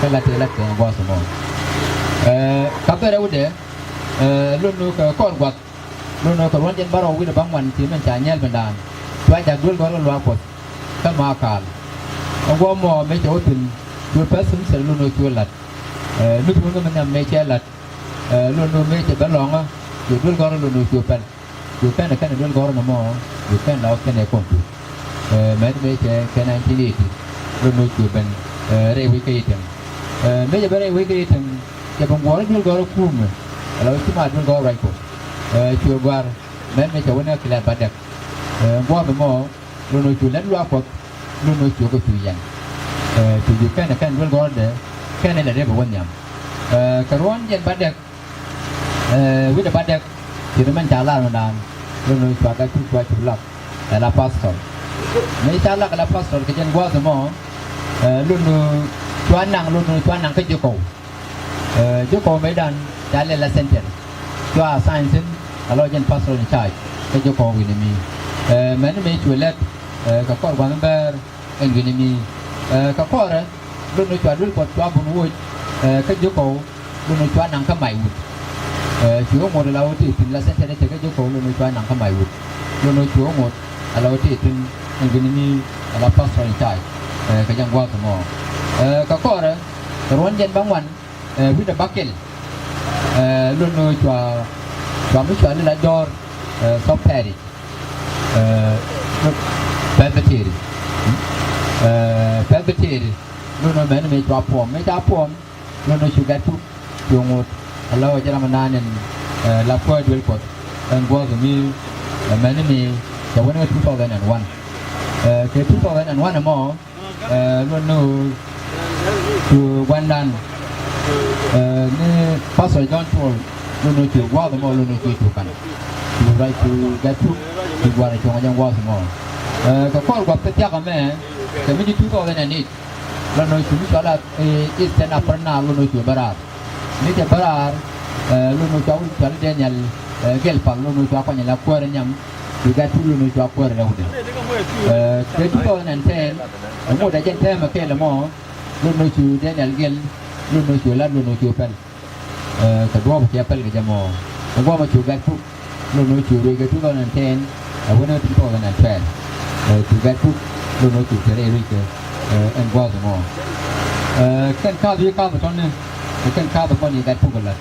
kä la tëë la kɛn gua̱a̱th ɛmɔ. Ɛ, ka bɛ rɛwdɛ, ɛ, lo̱n ɣöö kɛ kɔr gua̱th, lo̱n ɣöö kɛ ruɔ̱n jɛn bärɔw wi̱cdɛ bäŋuan ci mɛn ca nyɛl bɛndan. Cua jak duel gɔ̱r kɛ luaak Kuɔth, kä Makal. Ɛ guɔ mɔ mëë cɛ wä thi̱n, cuɛ pɛth thi̱n thil lo̱n ɣöö cuɛ la̱t. Ɛ, luth wun kä mi nhiam mëë cɛ la̱t. Ɛ, lot ni ɣöö mëë cɛ ben Lɔŋä, cu duel gɔ̱rä lot ni ɣöö cu pɛl. Cu kɛn ɛ kɛn ɛ duel gɔ̱rä ni mɔ, cu kɛn la wä kɛn ɛ kɔn tu. Ɛ, mɛn mëë cɛ kɛ nineteen eighty, lot ni ɣöö cu ben, ɛ, rɛy wec kä Itɛŋ. Ɛ, mëë cɛ ben rɛy wec kä Itɛŋ, cɛ ben guɔ̱ɔ̱r duel gɔ̱rä kumɛ, ala wä ci ma duel gɔ̱rä ruac Kuɔth. Ɛ, cu gua̱r, mɛn mëë cɛ wä ni ɣä Kilɛt Badɛk. Ɛ, guɔ̱ɔ̱r ni mɔ, lot ni ɣöö cu lät luaak Kuɔth, lot ni ɣöö cu kɛ cu yɛn. Ɛ, cu ji̱ kɛn ɛ kɛn duel gɔ̱rädɛ, kɛn ɛ lɛ rep ɛ wä nhiam. Ɛ, kɛ ruɔ̱n jɛn Badɛk, ɛ, wi̱cdɛ Badɛk, ci ri mɛn ca lar mi naan, lot ni ɣöö cua Gatpuk cua cu lak ɛ la pastor. Mëë ca lak ɛ la pastor kɛ jɛn gua̱a̱th ɛmɔ, ɛ, lot ni ɣöö cua naŋ, lot ni ɣöö cua naŋ kä Ji̱kɔw. Ɛ, Ji̱kɔw mëëdan ca lɛl la center. Cua assign thi̱n, ala wä jɛn pastor in charge kä Ji̱kɔw wi̱n mi. Ɛ, mɛn mëë cu lɛt, ɛ, kɛ kɔr gua̱n bäär ɛn wi̱n mi. Ɛ, kɛ kɔrɛ, lot ni ɣöö cua duel Kuɔth cua bun woc, ɛ, kä Ji̱kɔw, lot ni ɣöö cua naŋ kä Maiwut. Ɛ, cu ɣä ŋot ala wä tëë thi̱n la center cɛ kä Ji̱kɔw, lot ni ɣöö cua naŋ kä Maiwut. Lot ni ɣöö cu ɣä ŋot ala wä tëë thi̱n ɛn wi̱n mi, ala pastor in charge, ɛ, kɛ jɛn gua̱a̱th ɛmɔ. Ɛ, kɛ kɔrɛ, kɛ ruɔ̱n jɛn bäŋuan, ɛ, wi̱cdɛ Bakɛl. Ɛ, lot ni ɣöö cua, cua mi cua lɛl la jɔ̱ɔ̱r, ɛ, Thɔp Parish. Ɛ, Presbytery. Ɛ, Presbytery. Lot ni ɣöö mɛn mëë cua puɔm. Mëë ca puɔm, lot ni ɣöö cu Gatpuk cu ŋot ala wä jɛn ram mi naan ɛn, ɛ, la kuäär duel Kuɔth ɛn gua̱a̱th mi, ɛ, mɛn mëë cɛ wä ni ɣä two thousand and one. Ɛ, kɛ two thousand and one ɛmɔ, ɛ, lot ni ɣöö cu gua̱ndan, ɛ, ni Pastor John Paul, lot ni ɣöö cu gua̱a̱th ɛmɔ, lot ni ɣöö cu cu ka̱n. Cu ruac cu Gatpuk, cu gua̱r cuɔ̱ŋ jɛn gua̱a̱th ɛmɔ. Ɛ, kɛ kɔr gua̱th kä thia̱k ɛmɛ, kɛ mi ji̱ two thousand and eight, lot ni ɣöö cu mi cɔal a, ɛ, Eastern Upper Nile, lot ni ɣöö cu bä raar. Mi cɛ bä raar, ɛ, lot ni ɣöö cua wut cɔal i̱ Daniel, ɛ, Gɛl Pak, lot ni ɣöö cua kuany ala kuäär nhiam, cu Gatpuk lot ni ɣöö cua kuäär rɛwdɛ. Ɛ, kɛ two thousand and ten, ɛ, ŋot ɛ jɛn tɛmɛ kɛɛl ɛmɔ, lot ni ɣöö cu Daniel Gɛl, lot ni ɣöö cu lat, lot ni ɣöö cu pɛl. Ɛ, kɛ duɔ̱ɔ̱p cɛ pɛl kɛ jɛ mɔ. Kɛ guɔ̱mɛ cu Gatpuk, lot ni ɣöö cu ruec kɛ two thousand and ten, ɛ, wänɛ two thousand and twelve. Ɛ, cu Gatpuk, lot ni ɣöö cu kɛ rɛy ruec kɛ, ɛ, ɛn gua̱a̱th ɛmɔ. Ɛ, kɛn ka̱a̱th wi̱i̱ ka̱a̱th tɔ̱ni, ɛ, kɛn ka̱a̱th kɔn i̱ Gatpuk ɛ la̱t.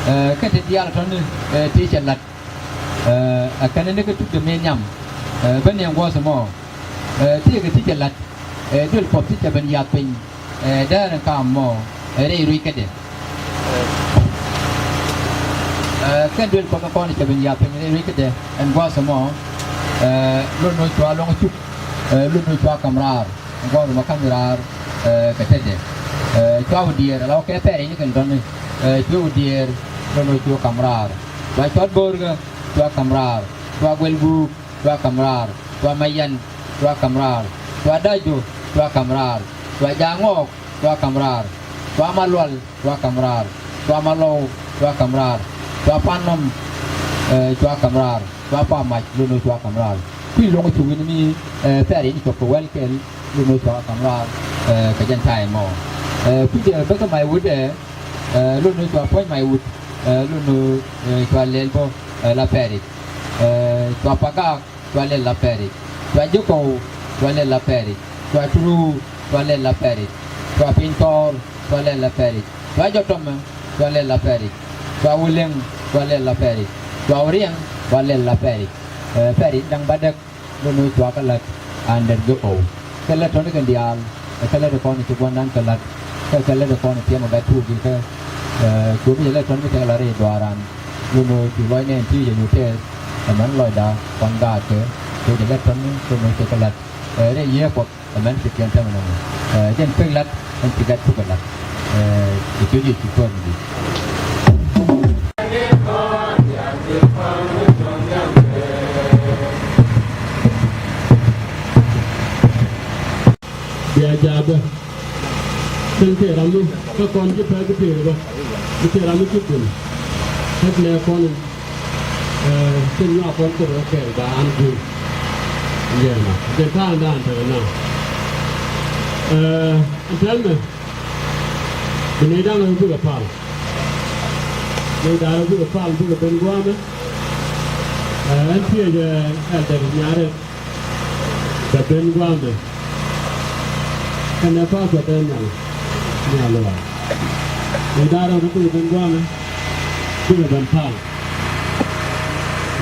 Ɛ, kɛn ti diaal tɔ̱ni, ɛ, ti cɛ la̱t. Ɛ, ɛ kɛn ni kɛ tuk dee mëë nhiam. Ɛ, ben ni ɛn gua̱a̱th ɛmɔ. Ɛ, ti kɛ ti cɛ la̱t. Ɛ, duel Kuɔth ti cɛ ben yath piny. Ɛ, däär ɛn ka̱a̱m mɔ, ɛ, rɛy ruec kädɛ. Ɛ, kɛn duel Kuɔth kɔn cɛ ben yath piny rɛy ruec kädɛ. Ɛn gua̱a̱th ɛmɔ, ɛ, lot ni ɣöö cua luɔ̱ŋ cuk. Ɛ, lot ni ɣöö cua ka̱m raar. Ɛn gua̱a̱th ɛmɔ ka̱m raar, ɛ, kɛ tetdɛ. Ɛ, cua wä diɛɛr, ala wä kɛ pɛr in kɛn dɔ̱ni. Ɛ, cua wä diɛɛr, lot ni ɣöö cua ka̱m raar. Cua cuat bo̱o̱rkä, cua ka̱m raar. Cua guɛl guuk, cua ka̱m raar. Cua mayan, cua ka̱m raar. Cua da̱c juɔ̱k, cua ka̱m raar. Cua ja̱a̱ŋ ɣɔɔk, cua ka̱m raar. Cua malual, cua ka̱m raar. Cua malɔw, cua ka̱m raar. Cua pan nɔm, ɛ, cua ka̱m raar. Cua pam mac, lot ni ɣöö cua ka̱m raar. Kui̱ luɔ̱ŋ cu wi̱n mi, ɛ, pɛr in cuɔp kɛ wɛl kɛl, lot ni ɣöö cua ka̱m raar, ɛ, kɛ jɛn ta̱a̱ ɛmɔ. Ɛ, kui̱ jɛ bäkä Maiwut ɛ, ɛ, lot ni ɣöö cua puɔ̱ny Maiwut, ɛ, lot ni ɣöö, ɛ, cua lɛl bä, ɛ, la pɛr i̱. Ɛ, cua Pagak, cua lɛl la pɛr i̱. Cua Ji̱kɔw, cua lɛl la pɛr i̱. Cua Turuu, cua lɛl la pɛr i̱. Cua Piny Thɔɔr, cua lɛl la pɛr i̱. Cua Jɔtɔmɛ, cua lɛl la pɛr i̱. Cua Wulɛŋ, cua lɛl la pɛr i̱. Cua Wuriɛŋ, cua lɛl la pɛr i̱. Ɛ, pɛr i̱ da̱ŋ Badɛk, lot ni ɣöö cua kɛ la̱t under Ji̱kɔw. Kɛ lät tɔ̱ni kɛn diaal, ɛ, kɛ lät kɔn ci gua̱ndan kɛ la̱t. Kɛ, kɛ lät kɔn tiɛm ɛ Gatpuk i̱ kɛ, ɛ, cuɔp i̱ lät tɔ̱ni mi tekɛ la̱t rɛy duaaran. Lot ni ɣöö cu lɔcnɛ ɛn ti jɛ nyu tɛth, ɛ mɛn lɔcda kɔn gaatkɛ, kɛ jɛ lät tɔ̱ni, lot ni ɣöö cɛ kɛ la̱t, ɛ, rɛy Yiëë Kuɔth, ɛ mɛn ci tiɛm tɛmɛ nɔmɔ. Ɛ, jɛn pek la̱t, ɛn ci Gatpuk ɛ la̱t. Ɛ, ci cuc i̱ ci kuäär mi di̱i̱t. Bia jaabä. Kɛn tëë ram mi kä kɔn ji̱ pɛk tëë bä. Mi tëë ram mi ci gul. Kä nɛ kɔn in, ɛ, tin nyɔak kɔn thok rɔ kɛɛl ba an gul. Yɛn a jɛn ta̱a̱ in daan tɛk na. Ɛ, ɛn tɛl mɛ. Bi nɛy da̱ŋ rɔ bikɛ pal. Nɛy da̱ŋ rɔ bikɛ pal bikɛ ben gua̱a̱mɛ. Ɛ, ɛn thiec, ɛ, Elder Nyarɛ. Kɛ ben gua̱a̱mɛ. Kɛnɛ Pastor Daniel Nyalua. Nɛy da̱ŋ rɔ bikɛ ben gua̱a̱mɛ. Bikɛ ben pal.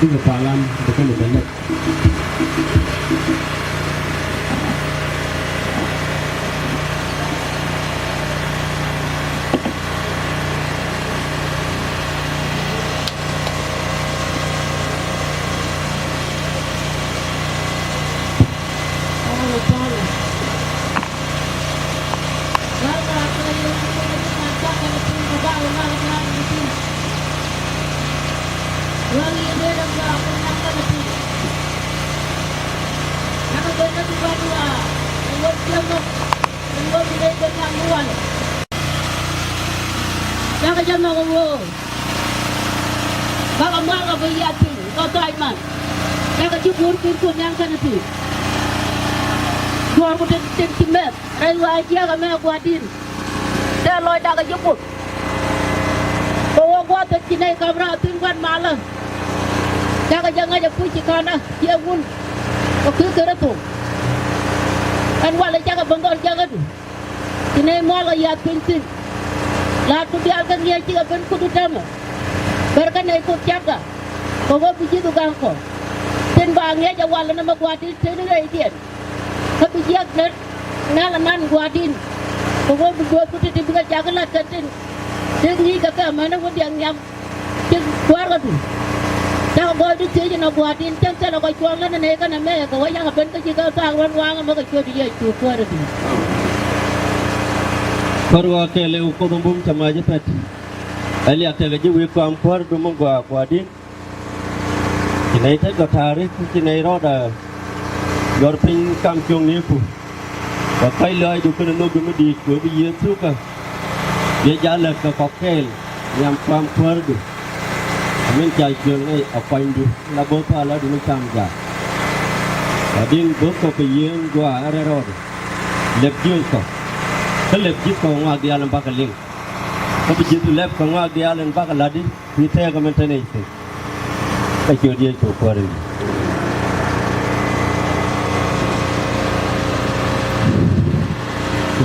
Bikɛ palan bikɛ ni ben lek. Cakɛ jɛ nhɔk ɛ ɣöö bakɛ mual kɛ bi yath piny kɛ thac man. Cakɛ ji̱ guur piny Kuoth Nhial kɛnɛ piny. Duɔ̱ɔ̱rku tin, tin ci mɛth rɛy ɣɔaa jiääk ɛmɛ Gua̱a̱r di̱n. Tëë lɔcdakɛ ji̱ Kuoth. Kɛ ɣöö gua̱a̱th thil ci nɛy ka̱m raar thi̱n gua̱n malä. Cakɛ jɛ ŋäc ɛ puc ci ka̱nä ciɛ ŋun kɛ kui̱ Kritho. Ɛn walɛ cakɛ ben dhɔl jakädu. Ci nɛy mual kɛ yath piny thi̱n. La̱a̱tku diaal kä ŋi̱eec cikɛ ben kudu täämɛ. Bär kä nɛy Kuoth ca̱pkä kɛ ɣöö bi ji̱thdu ga̱ŋ kɔ. Tin ba ŋi̱eec ɛ walɛ nɛmɛ Gua̱a̱r di̱n tëëni rɛydiɛn. Kä bi jiäk nɛn nɛl anan Gua̱a̱r di̱n. Kɛ ɣöö bi duɔ̱ɔ̱pdu ti̱ti̱ bikɛ jakä la̱t kɛ tin. Tëë ŋi̱i̱ckɛ kɛ amäni wä diɛŋ nhiam. Cik kuäärkädu. Cakɔ gɔɔydu thiec inɔ Gua̱a̱r di̱n cäŋ thilɛ kɔ cuɔl län inɛ kɛnɛ mɛ kɛ wä yakɔ ben kä ji̱ kɛ thaak ruɔ̱n waŋä mɛ kɛ ciöt Yecu Kuäärä di̱i̱t. Kuäär ɣɔaa kɛɛl ɛ Kuoth in bum cɛ mac ɛ pɛt. Ɛ liak tekɛ ji̱ wi̱i̱ kɔam Kuäärdu mi gɔaa Gua̱a̱r di̱n. Ci nɛy tet kɔ ta̱a̱ri, ci nɛy rɔɔdɛ jɔr piny kam cuɔ̱ŋniku. Kɛ kɔ̱c lɔaacdu kɛnɛ nhökdu mi di̱i̱t kɛ ɣöö bi Yecu kä. Biɛ jal lät kɛ kɔk kɛɛl nhiam kɔam Kuäärdu. Ɛ min ca cuël nɛy ɛ kuanydu la bo̱o̱th thaal lätdu ni cam jaak. Ɛ di̱n bo̱o̱th kɔ kɛ yieen gɔaa ɛ rɛl rɔɔdɛ. Lɛp jiöth kɔ. Kä lɛp ji̱th kɔ ŋɔak diaal in bakɛ liŋ. Kä bi ji̱thdu lɛp kɛ ŋɔak diaal in bakɛ la̱tdi. Kui̱ tɛɛkä min te nɛy thi̱n. Kä ciöt Yecu Kuäär in.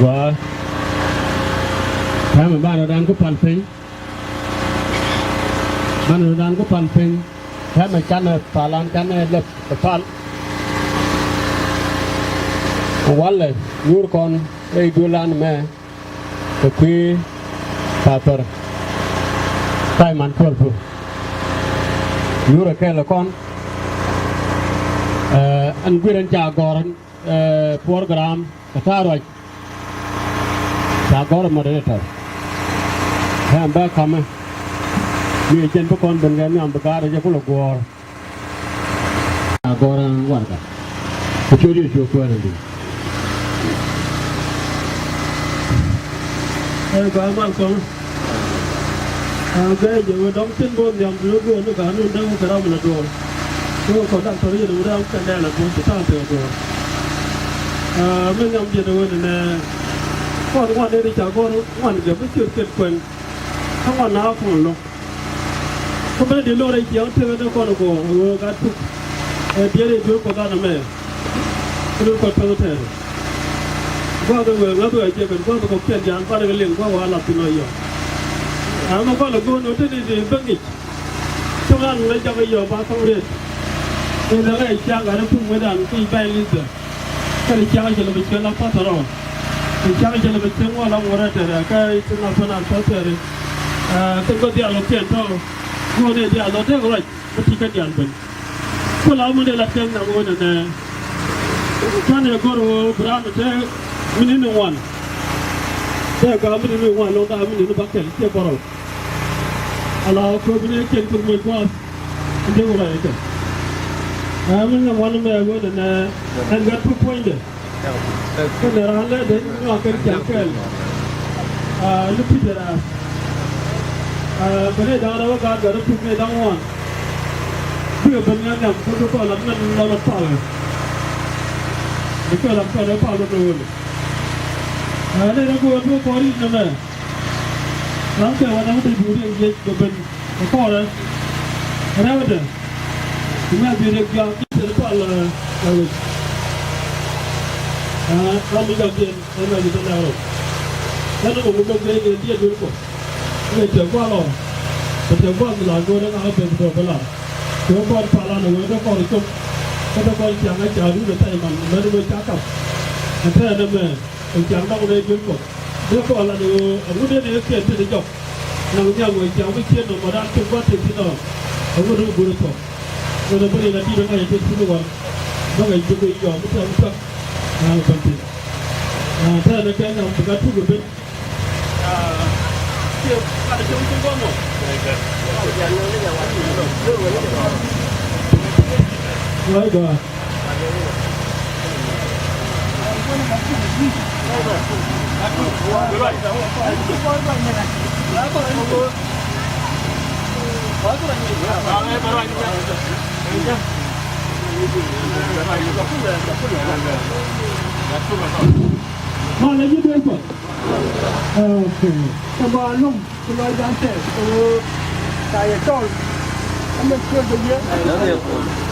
Gɔaa. Täämɛ banɛ dan kä pal piny. Banɛ dan kä pal piny. Täämɛ canɛ palan canɛ lɛp kɛ pal. Walɛ nyuur kɔn rɛy duëëlan mɛ. Kɛ kui̱ Pathɔr Simon Kuɔl Puur. Yurɛ kɛɛl ɛ kɔn. Ɛn guir ɛn ca gɔ̱r ɛn program kɛ ta̱a̱ ruac. Ca gɔ̱r ɛ moderator. Ɛn bɛ kamɛ mi ɛ jɛn bi kɔn ben kɛ nhiam bi ga̱a̱r ɛ jɛ kulɛ guɔ̱ɔ̱r. A gɔ̱rä warɛga. Kɛ ciöt Yecu Kuäär in di̱i̱t. Ɛ gɔaa mal kɔn. A gɛɛ jɛ wee dɔ̱ŋ tin bo̱o̱th nhiam duŋ duɔ̱ɔ̱r ni ga̱a̱n wun däŋ kɛ ram mi la duɔ̱ɔ̱r. Ni wä kɔn dak tɔ̱r yɛn wun ram kɛn dɛɛl a duɔ̱ɔ̱r ti ta̱a̱ pek a duɔ̱ɔ̱r. A mi nhiam jiɛn wee ni nɛ. Kɔn ŋuan ni ri ca gɔ̱r ŋuan jɛ bi ciöt kɛn kuɛn. Kä ŋuan na kɔn lo̱k. Kä ben di lo̱r i̱ ciɛŋ tekɛ ni kɔn kɔ ɣöö gat tuk. Ɛ diɛt i̱ duel kɔ dhanɛ mɛ. Kä duel kɔ pɛth tɛɛr. Gua̱a̱th ɛ wëë ŋäth wëë jɛ ben gua̱a̱th kɔ kiɛn ja̱a̱n banɛ kɛ liŋ gua̱a̱th wa lath thin ɔ yɔ. Ɛmɛ gua̱a̱th ɛ go̱o̱n ɣöö te ni di ben ŋic. Cäŋ an ŋäc jakä yɔ ba thɔŋ riet. Ni lɛ ŋäc ciaŋ gat ɛ pum ŋädan ki bɛny li̱thɛ. Kɛn ciaŋ jɛ lɛ bi ciɛ la pathɔrɔ. Kɛn ciaŋ jɛ lɛ bi ciɛ ŋuɔ la ŋuɔrɛ tɛrɛ kɛ international pathɔrɛ. Kɛn kɔ diaal kɔ kiɛn tɔ. Ŋuɔ ni diaal lɔ tek ruac mi ti kɛ diaal ben. Kɔ la mi dee la tɛŋ na ŋuɔ nɛ nɛ. Kan yɛ gɔr wä bi ram tɛ mi ni ni ŋuan. Tɛ ka mi ni ni ŋuan lɔ ka mi ni ni ba kɛl ciɛ bɔrɔ. Ala kööbini kɛn kɛ muc gua̱a̱th. Jek rɛy kɛ. Ɛ mi ŋäm wan mɛ wen ɛnɛ ɛn gat tuk puɔ̱nydɛ. Kɛnɛ raan lɛ den ŋɔak kɛn ciaŋ kɛɛl. Ɛ ni pi̱tɛ raan. Ɛ bɛ ni da̱a̱n rɛw ɛ gaat gat tuk ni da̱ŋ wan. Bikɛ ben ŋɛn ŋɛm kä bi kɔn lat ŋɛn lɔl ɛ pal. Bi kɔn lat kɔn ɛ pal wen ɛ wen. Ɛ ni rɛ go̱o̱r bi kɔn ri̱c nɛmɛ. Ram kɛ wa ram te duuri ɛ yiec bɛ ben ɛ kɔrɛ. Rɛwdɛ. Ŋuɛ bi rek jɔak ji̱ te pal ɛ wec. Ram mi jɔak jiɛn ɛ mɛ ji̱ te lɛk rɔ. Kɛn ni mɛ ŋu mɛ guic kɛ diɛ duel kɔ. Ŋuɛ cɛ gua̱l ɔ. Cɛ gua̱th mi la go̱o̱r ɛn ɣa̱ kɛ ben kɛ tɔ̱ bä la. Cɛ wä kɔn pal an ɛ wee dee kɔn cop. Kä dee kɔn ciaŋ ɛ ca run ɛ thɛy man mɛn ɛ mɛ ca kap. Ɛn thɛy ɛn ɛmɛ ɛ ciaŋ dɔk nɛ jiöt kɔn. Dee kɔn la ni ɣöö ɛŋu dee ni ɛ kiɛn ti ni jɔk. Naŋ nhiam wee ciaŋ mi ciet nɔmɔ daan cop gua̱th ti ti nɔɔn. Ɛŋu dee go̱o̱r ɛ thɔk. Ɣän ɛ bä riɛn a di̱t ɛ ŋa̱c ɛ ti ti ni ɣɔn. Bä ŋa̱c jiök ɛ yɔɔk mi tɛm cuak. Naŋ ɛ bän ti. Thɛy ɛn ɛ kɛ nhiam ti ka tuk ɛ ben. Malɛ ji̱ duel puɔth. Okay. Kɛ ba lɔm kɛ lɔcdan tɛth kɛ ɣöö ca yɛ cɔl. Ɛ mɛn cuël kɛ yɛ.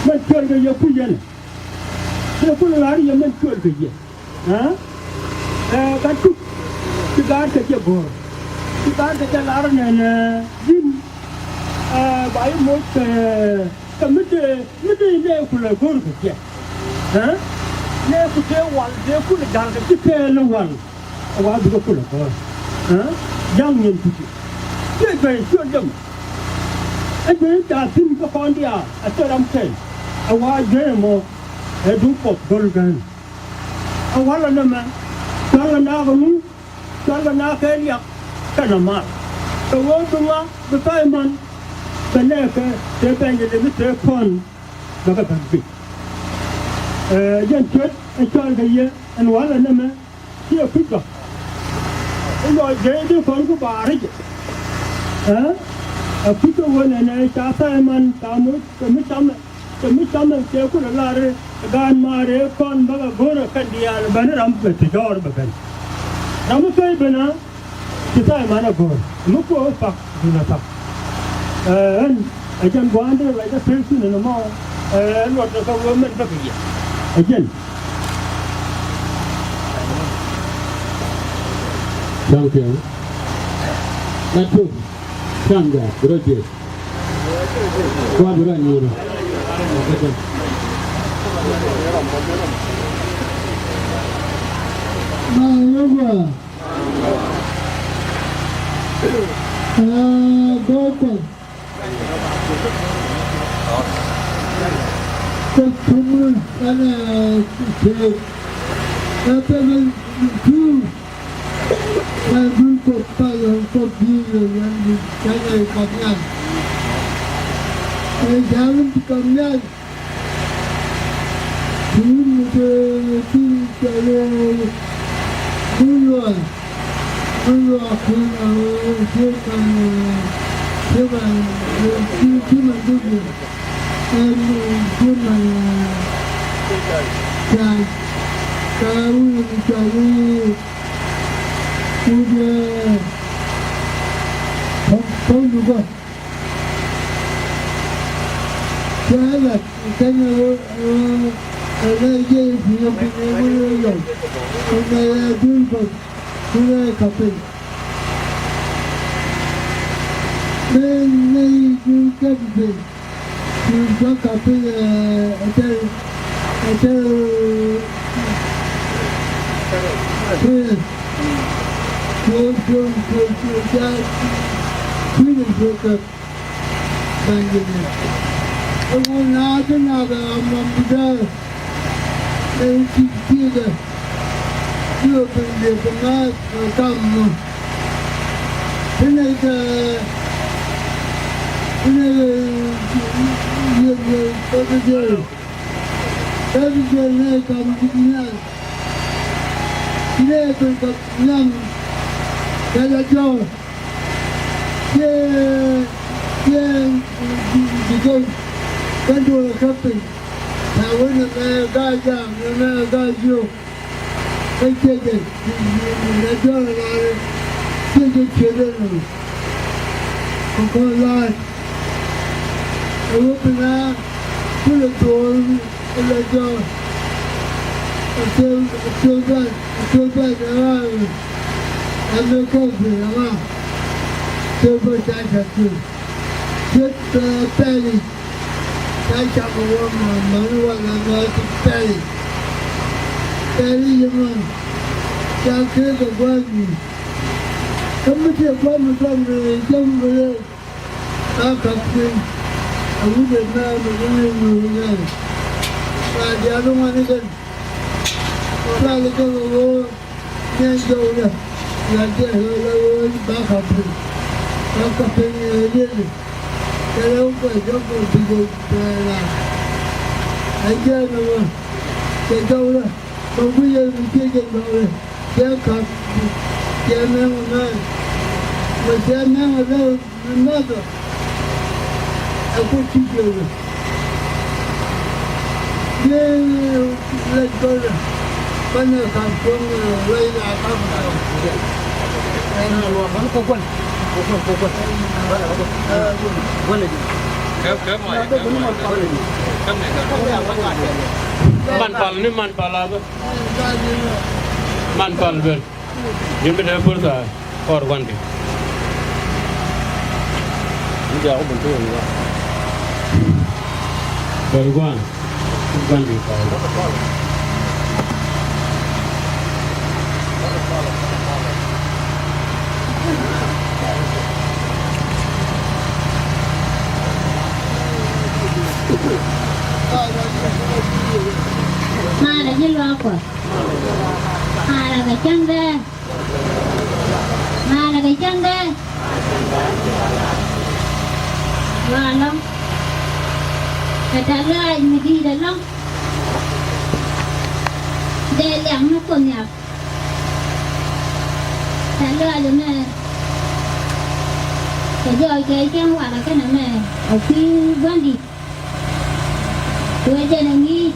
Mɛn cuël kɛ yɛ kui̱ yɛn. Tëë kulɛ lar yɛ mɛn cuël kɛ yɛ. Ɛ? Ɛ, ka tuk. Ci gaat kɛ jɛ go̱o̱r. Ci gaat kɛ jɛ lar nɛn, ɛ, ji̱n. Ɛ, ba yɛ moc kɛ, kɛ mi dee, mi dee nɛy kulɛ go̱o̱r kɛ jɛ. Ɛ? Nɛy ku tëë wal, tëë kulɛ ga̱r kɛ ji̱ kɛɛl ni wal. Ɛ wa bikɛ kulɛ gɔ̱r. Ɛ? Ja̱ŋ nyin kuci. Ciɛ juey ciöl jɛ mɔ. Ɛ juey ca thi̱n kä kɔn diaal a thil ram kɛl. Ɛ wa juey ɛmɔ. Ɛ duŋ Kuɔth go̱l gäni. Ɛ walɛ nɛmɛ. Cɔalkɛ naath kɛ ŋu? Cɔalkɛ naath kɛ liak kɛnɛ mal. Kɛ ɣöö bi ŋa bi pay man. Kɛ nɛɛkɛ tëë Bɛ̈nydɛ lemi tëë kɔn. Bɛ kɛ ben guic. Ɛ, jɛn cuet ɛ cɔalkɛ yɛ ɛn walɛ nɛmɛ. Ciɛ kui̱ gɔ̱k. I̱ lɔc jey di kɔn ku baar i̱ jɛ. Ɛ? Ɛ kui̱ kɛ ɣöö nɛnɛ ca thɛɛman ca moc kɛ mi camɛ. Kɛ mi camɛ cɛ kulɛ lar i̱ gaan maar i̱ kɔn bäkɛ go̱o̱rɛ kɛn diaal ben i̱ ram bɛ ti jɔɔr bɛ ben. Ram mi cuɛy ben a. Ci thɛɛman ɛ go̱o̱r mi kuɛ wä pak duundɛ pak. Ɛ, ɣän ɛ jɛn gua̱a̱ndɛ ruacdä pek thi̱n ɛn ɛmɔ. Ɛ, luɔt ɛ kä wee mɛn bäkɛ yɛ ɛ jɛn. Thank you. Lat tuk. Can jɛ bi rɔ jiɛc. Gua̱a̱r bi rɔ nyuur. Ma yɛ gua̱a̱r. Aa, gɔɔkɔ. Kɛ tumä ɛn ɛ tëëk. Ɛ pɛmɛ tuu. Ɛ dul kɔ pal ɛ kɔ bi̱i̱ ɛ yɛn di kɛn ɛ kap nyan. Ɛ ja̱a̱m ti kap nyan. Ti wun mi te ti cɔl i̱ Mun Luaak. Mun Luaak kun a wee ti man, ti man, ti, ti man duk yɛ. Ɛn ti man Ca̱a̱c. Ka wun mi cɔl i̱ wut ɛ Pɔŋ, Pɔŋ Dukɔ. Cɛ lat kɛn ɛ ɣöö ɛ lɛ jiɛc i̱ pi̱i̱ ɛ pi̱i̱ ɛ ŋun ɛ yɔm. Kɛ mɛ ɛ duel Kuɔth ŋun ɛ kap piny. Mëë nɛy duel kap piny. Duel Kuɔth kap piny ɛ, ɛ tɛl, ɛ tɛl. Kui̱, kui̱, kui̱, kui̱, kui̱, kui̱, kui̱, kui̱, kui̱, Bɛ̈nydɛ. Ɛ ŋu naath ti naath ɛ ɣamam ti dee ɛ ti ti̱i̱dɛ. Ti ɣä ben liep kɛ ŋa̱th ɛ kam mɔ. Ti nɛy kɛ, ti nɛy kɛ liep kɛ bɛ diɛɛr. Bɛ bɛ diɛɛr nɛy kam ti naath. Ti nɛy ben kɛ nhiam kɛ la jɔw. Ciɛ, ciɛ, ji̱, ji̱, ji̱ gɔw. Kä duɔl kä piny. Ca wä nɛ mɛ ga̱a̱c jam, nɛ mɛ ga̱a̱c jiök. Kä ciɛ jɛ, ji̱, ji̱, ji̱, nɛ jɔl ɛ la̱r. Ciɛ jɛ ciet ɛn nɔ. Kɛ kɔn la̱a̱c. Ɛ wä piny a, kulɛ thuɔ̱ɔ̱ŋ. Ɛ la jɔɔr. Ɛ thil, ɛ thil bɛc, ɛ thil bɛc ɛ ɣaar. Ɛ lɛ kɛl piny ɛ ɣaar. Thil bɛc ca ja̱k piny. Pɛli ca cak wä ma mani wala na ti pɛli. Pɛli yɛ ma ca kee kɛ gua̱n ni. Kä mi ti gua̱n mi tɔm ni jam mi lɛ. Ka kap piny a wut ɛ mɛ mi ni ni mi ni ni. Ka diaal ŋuani kɛn. Pɛli kɛ kɛ wä. Nyɛ jɔwdä la jɛ la wee ba ka piny. Ba ka piny ɛ riet. Kɛ lɛ wä kɛ jɔk kɛ bi jɛ pɛɛ la. Ɛ jɛ nɔmɔ kɛ jɔwdä kɛ wi̱i̱ ɛ bi jɛ jɛ jɔwdä. Cɛ ka cɛ mɛŋ ɛ mɛn mɛ cɛ mɛŋ ɛ lɛ. Mɛ mɛthɔ ɛ kuoth ti jiökɛ. Ji̱ lɛc gɔlɛ banɛ ka̱p cuɔ̱ŋ ɛ wec la ka̱p. Man pal ni man pal a bä. Man pal ben. Yɛn bi dee pur thaar kɔr gua̱ndi̱. Bɛr gua̱n gua̱ndi̱ kɔr. Maarɛ ji̱ luaak Kuɔth. Maarɛ kɛ cäŋ dee. Maarɛ kɛ cäŋ dee. Wa lɔ̱ŋ. Kɛ tɛ̈th lɔaac mi di̱i̱t ɛlɔ̱ŋ. Dee liak ni Kuoth Nhial. Tɛ̈th lɔaac ɛmɛ kɛ jɔɔc kɛ cäŋ walɛ kɛn ɛmɛ ɛ kui̱ gua̱ndi̱t. Wee jɛn ɛ ŋi̱i̱c.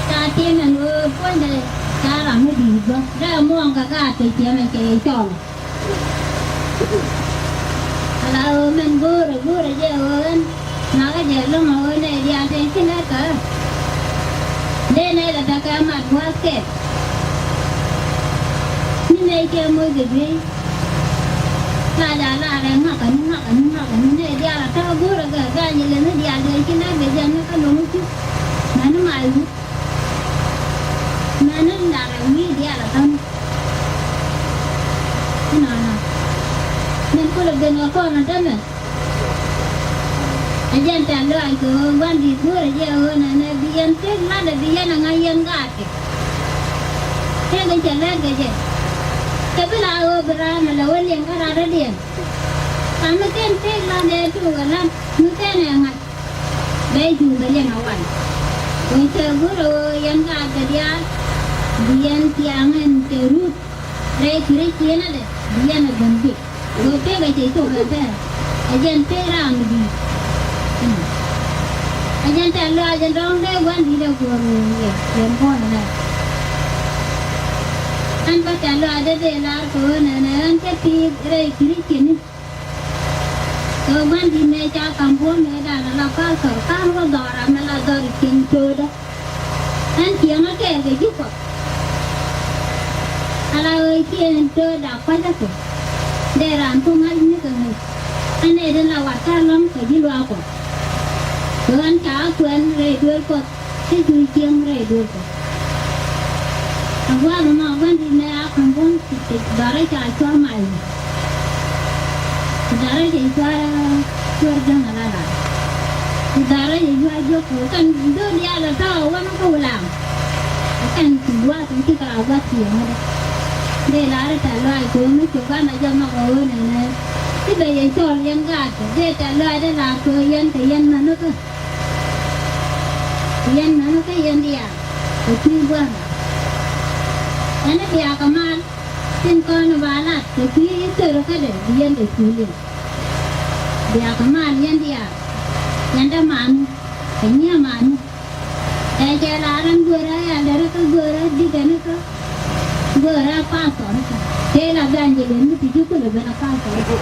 Ca tim ɛn ɣöö puɔ̱nydɛ ca ram mi di̱i̱t bä dee muɔ̱ɔ̱ŋ kɛ gaat kɛ ciɛmɛ cɛ yɛ cɔl. Ala ɣöö mɛn go̱o̱rɛ go̱o̱rɛ jɛ ɣöö ɣän nakä jɛ lo̱ŋ ɛ ɣöö nɛy diaal tëë ci nɛr kä. Dee nɛy lɛ tekɛ mat gua̱a̱th kɛ. Ni nɛy cɛ moc kɛ dueec. La ja la rɛ ŋakä ni ŋakä ni ŋakä ni nɛ diaal a ta̱a̱ go̱o̱rä gɛ ga̱a̱c ilɛ ni diaal diɛ ci lɛ gɛ jɛ ni kä lo̱ŋ ci. Mɛni ma iwu. Mɛni la rɛ wi̱i̱ diaal a ta̱a̱ ni. Inɔnɔ. Min kulɛ ben kɛ kɔn a tämɛ. Ɛ jɛn tɛ̈th lɔaac kɛ ɣöö gua̱ndi̱t go̱o̱rɛ jɛ ɣöö nɛnɛ bi yɛn tëk la̱tdɛ bi yɛn a ŋa̱c yɛn gaatkɛ. Tëk in cɛ lɛ̈k kɛ jɛ. Cɛ bi la ɣöö bi raan a lɛ wä liɛŋ kä rat rɔ̱diɛn. Ka mi ken tëk la̱tdɛ tuukɛ la̱t mi ken ɛ ŋa̱c. Bɛ cuŋ bɛ liɛŋ a wal. Wee cɛ go̱o̱rɛ ɣöö yɛn gaatkɛ diaal bi yɛn thiaŋ ɛn cɛ rut. Rɛy Krithianadɛ bi yɛn a ben bik. Ɣöö pek ɛ cɛ cop ɛ bɛr. Ɛ jɛn pek ram di̱i̱t. Ɛ jɛn tɛ̈th lɔaac ɛ dɔ̱ŋ dee gua̱ndi̱t ɛ guɔ̱r ɣöö yɛ yɛn buɔ̱n ɛ lɛr. Ɛn bä tɛ̈th lɔaac dee dee lar kɛ ɣöö nɛnɛ ɛn cä pi̱i̱th rɛy Krithiani. Kɛ ɣöö gua̱ndi̱t mëë ca ka̱m buɔ̱m mëëdan ala pastor ka̱n wä dhɔr amɛ la dhɔr cieŋ töödä. Ɛn cieŋä kɛɛl kɛ ji̱ Kuɔth. Ala ɣöö ciɛ ɛn tööda kua̱cä kɛ. Dee raan kum ŋa̱c ni kɛ ŋäc. Ɛn nɛy tin la wat ta̱a̱ lɔ̱ŋ kɛ ji̱ luaak Kuɔth. Kɛ ɣän ca kuɛn rɛy duëël Kuɔth. Ti cu cieŋ rɛy duëël Kuɔth. A gua̱a̱th ɛmɔ gua̱ndi̱t nɛ a ka̱m buɔ̱m ti dhɔrä ca cua̱ mac. Ti dhɔrä cɛ cua̱ cuäär jäŋ a la lat. Ti dhɔrä cɛ cua̱ jiök kɛ kɛn dhöl diaal a tɔ̱ a wän kä Wulaŋ. Kɛ kɛn ti gua̱a̱th in ti kɛ la gua̱th ti ɛmɛ dɛ. Dee la rɛ tɛ̈th lɔaac ko̱o̱m mi ci gua̱n a jɛ nhɔk a ɣöö nɛnɛ. Ti bɛ yɛ cɔl yɛn gaatkɛ dee tɛ̈th lɔaac dee la ko̱o̱m yɛn kɛ yɛn mänä kä. Yɛn mänä kä yɛn diaal kɛ kui̱ gua̱a̱th. Ɛn i̱ bia kɛ mal tin kɔn i̱ ba lat kɛ kui̱ i̱ thör kädɛ bi yɛn kɛ kui̱ liŋ. Bia kɛ mal yɛn diaal. Yɛn dämanu kɛ nyiamanu. Ɛ cɛ lar ɛn görä ɛldɛr kä görä dikɛn kä. Görä pastor kä tëë la ben jɛ ben mi ti ji̱ kulɛ ben a pastor kä.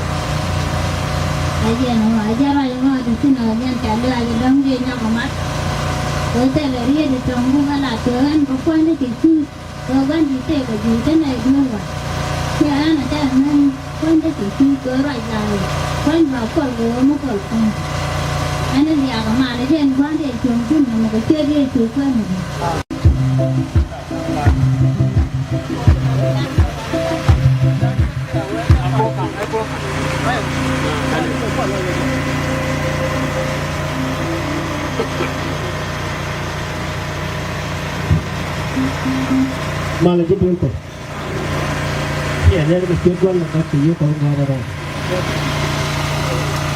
Ɛ jɛn ɣöö ɛ jɛn ruac ɣöö ti thin ɣä jɛn tɛ̈th lɔaac ɛ dɔ̱ŋ ji̱ nyɔk ɛ mat. Ɣöö thilɛ riet ɛ tɔ̱ŋ buk ɛ la tëë ɣän kɛ puɔ̱nydä ti cuuth. Ɣöö gua̱ndi̱t tëëkɛ juuc tënɛ ɛ dueer wa̱a̱. Cɛ ɛn a cɛ ɛn kuany dee kɛ ci kɛ ruac la kuany ba kɔl kɛ wä mi kɔl kuany. Ɛn a liak a mal a jɛ ɛn gua̱n dee cuɔ̱ŋ kun nɔmɔ kɛ cɛ dee cuɔ̱ŋ kuany nɔmɔ. Malɛ ji̱ duel kɔ. Ciɛ nɛn kɛ ciet gua̱n kɛ kɛ ci yi kɔn gua̱n rɔ.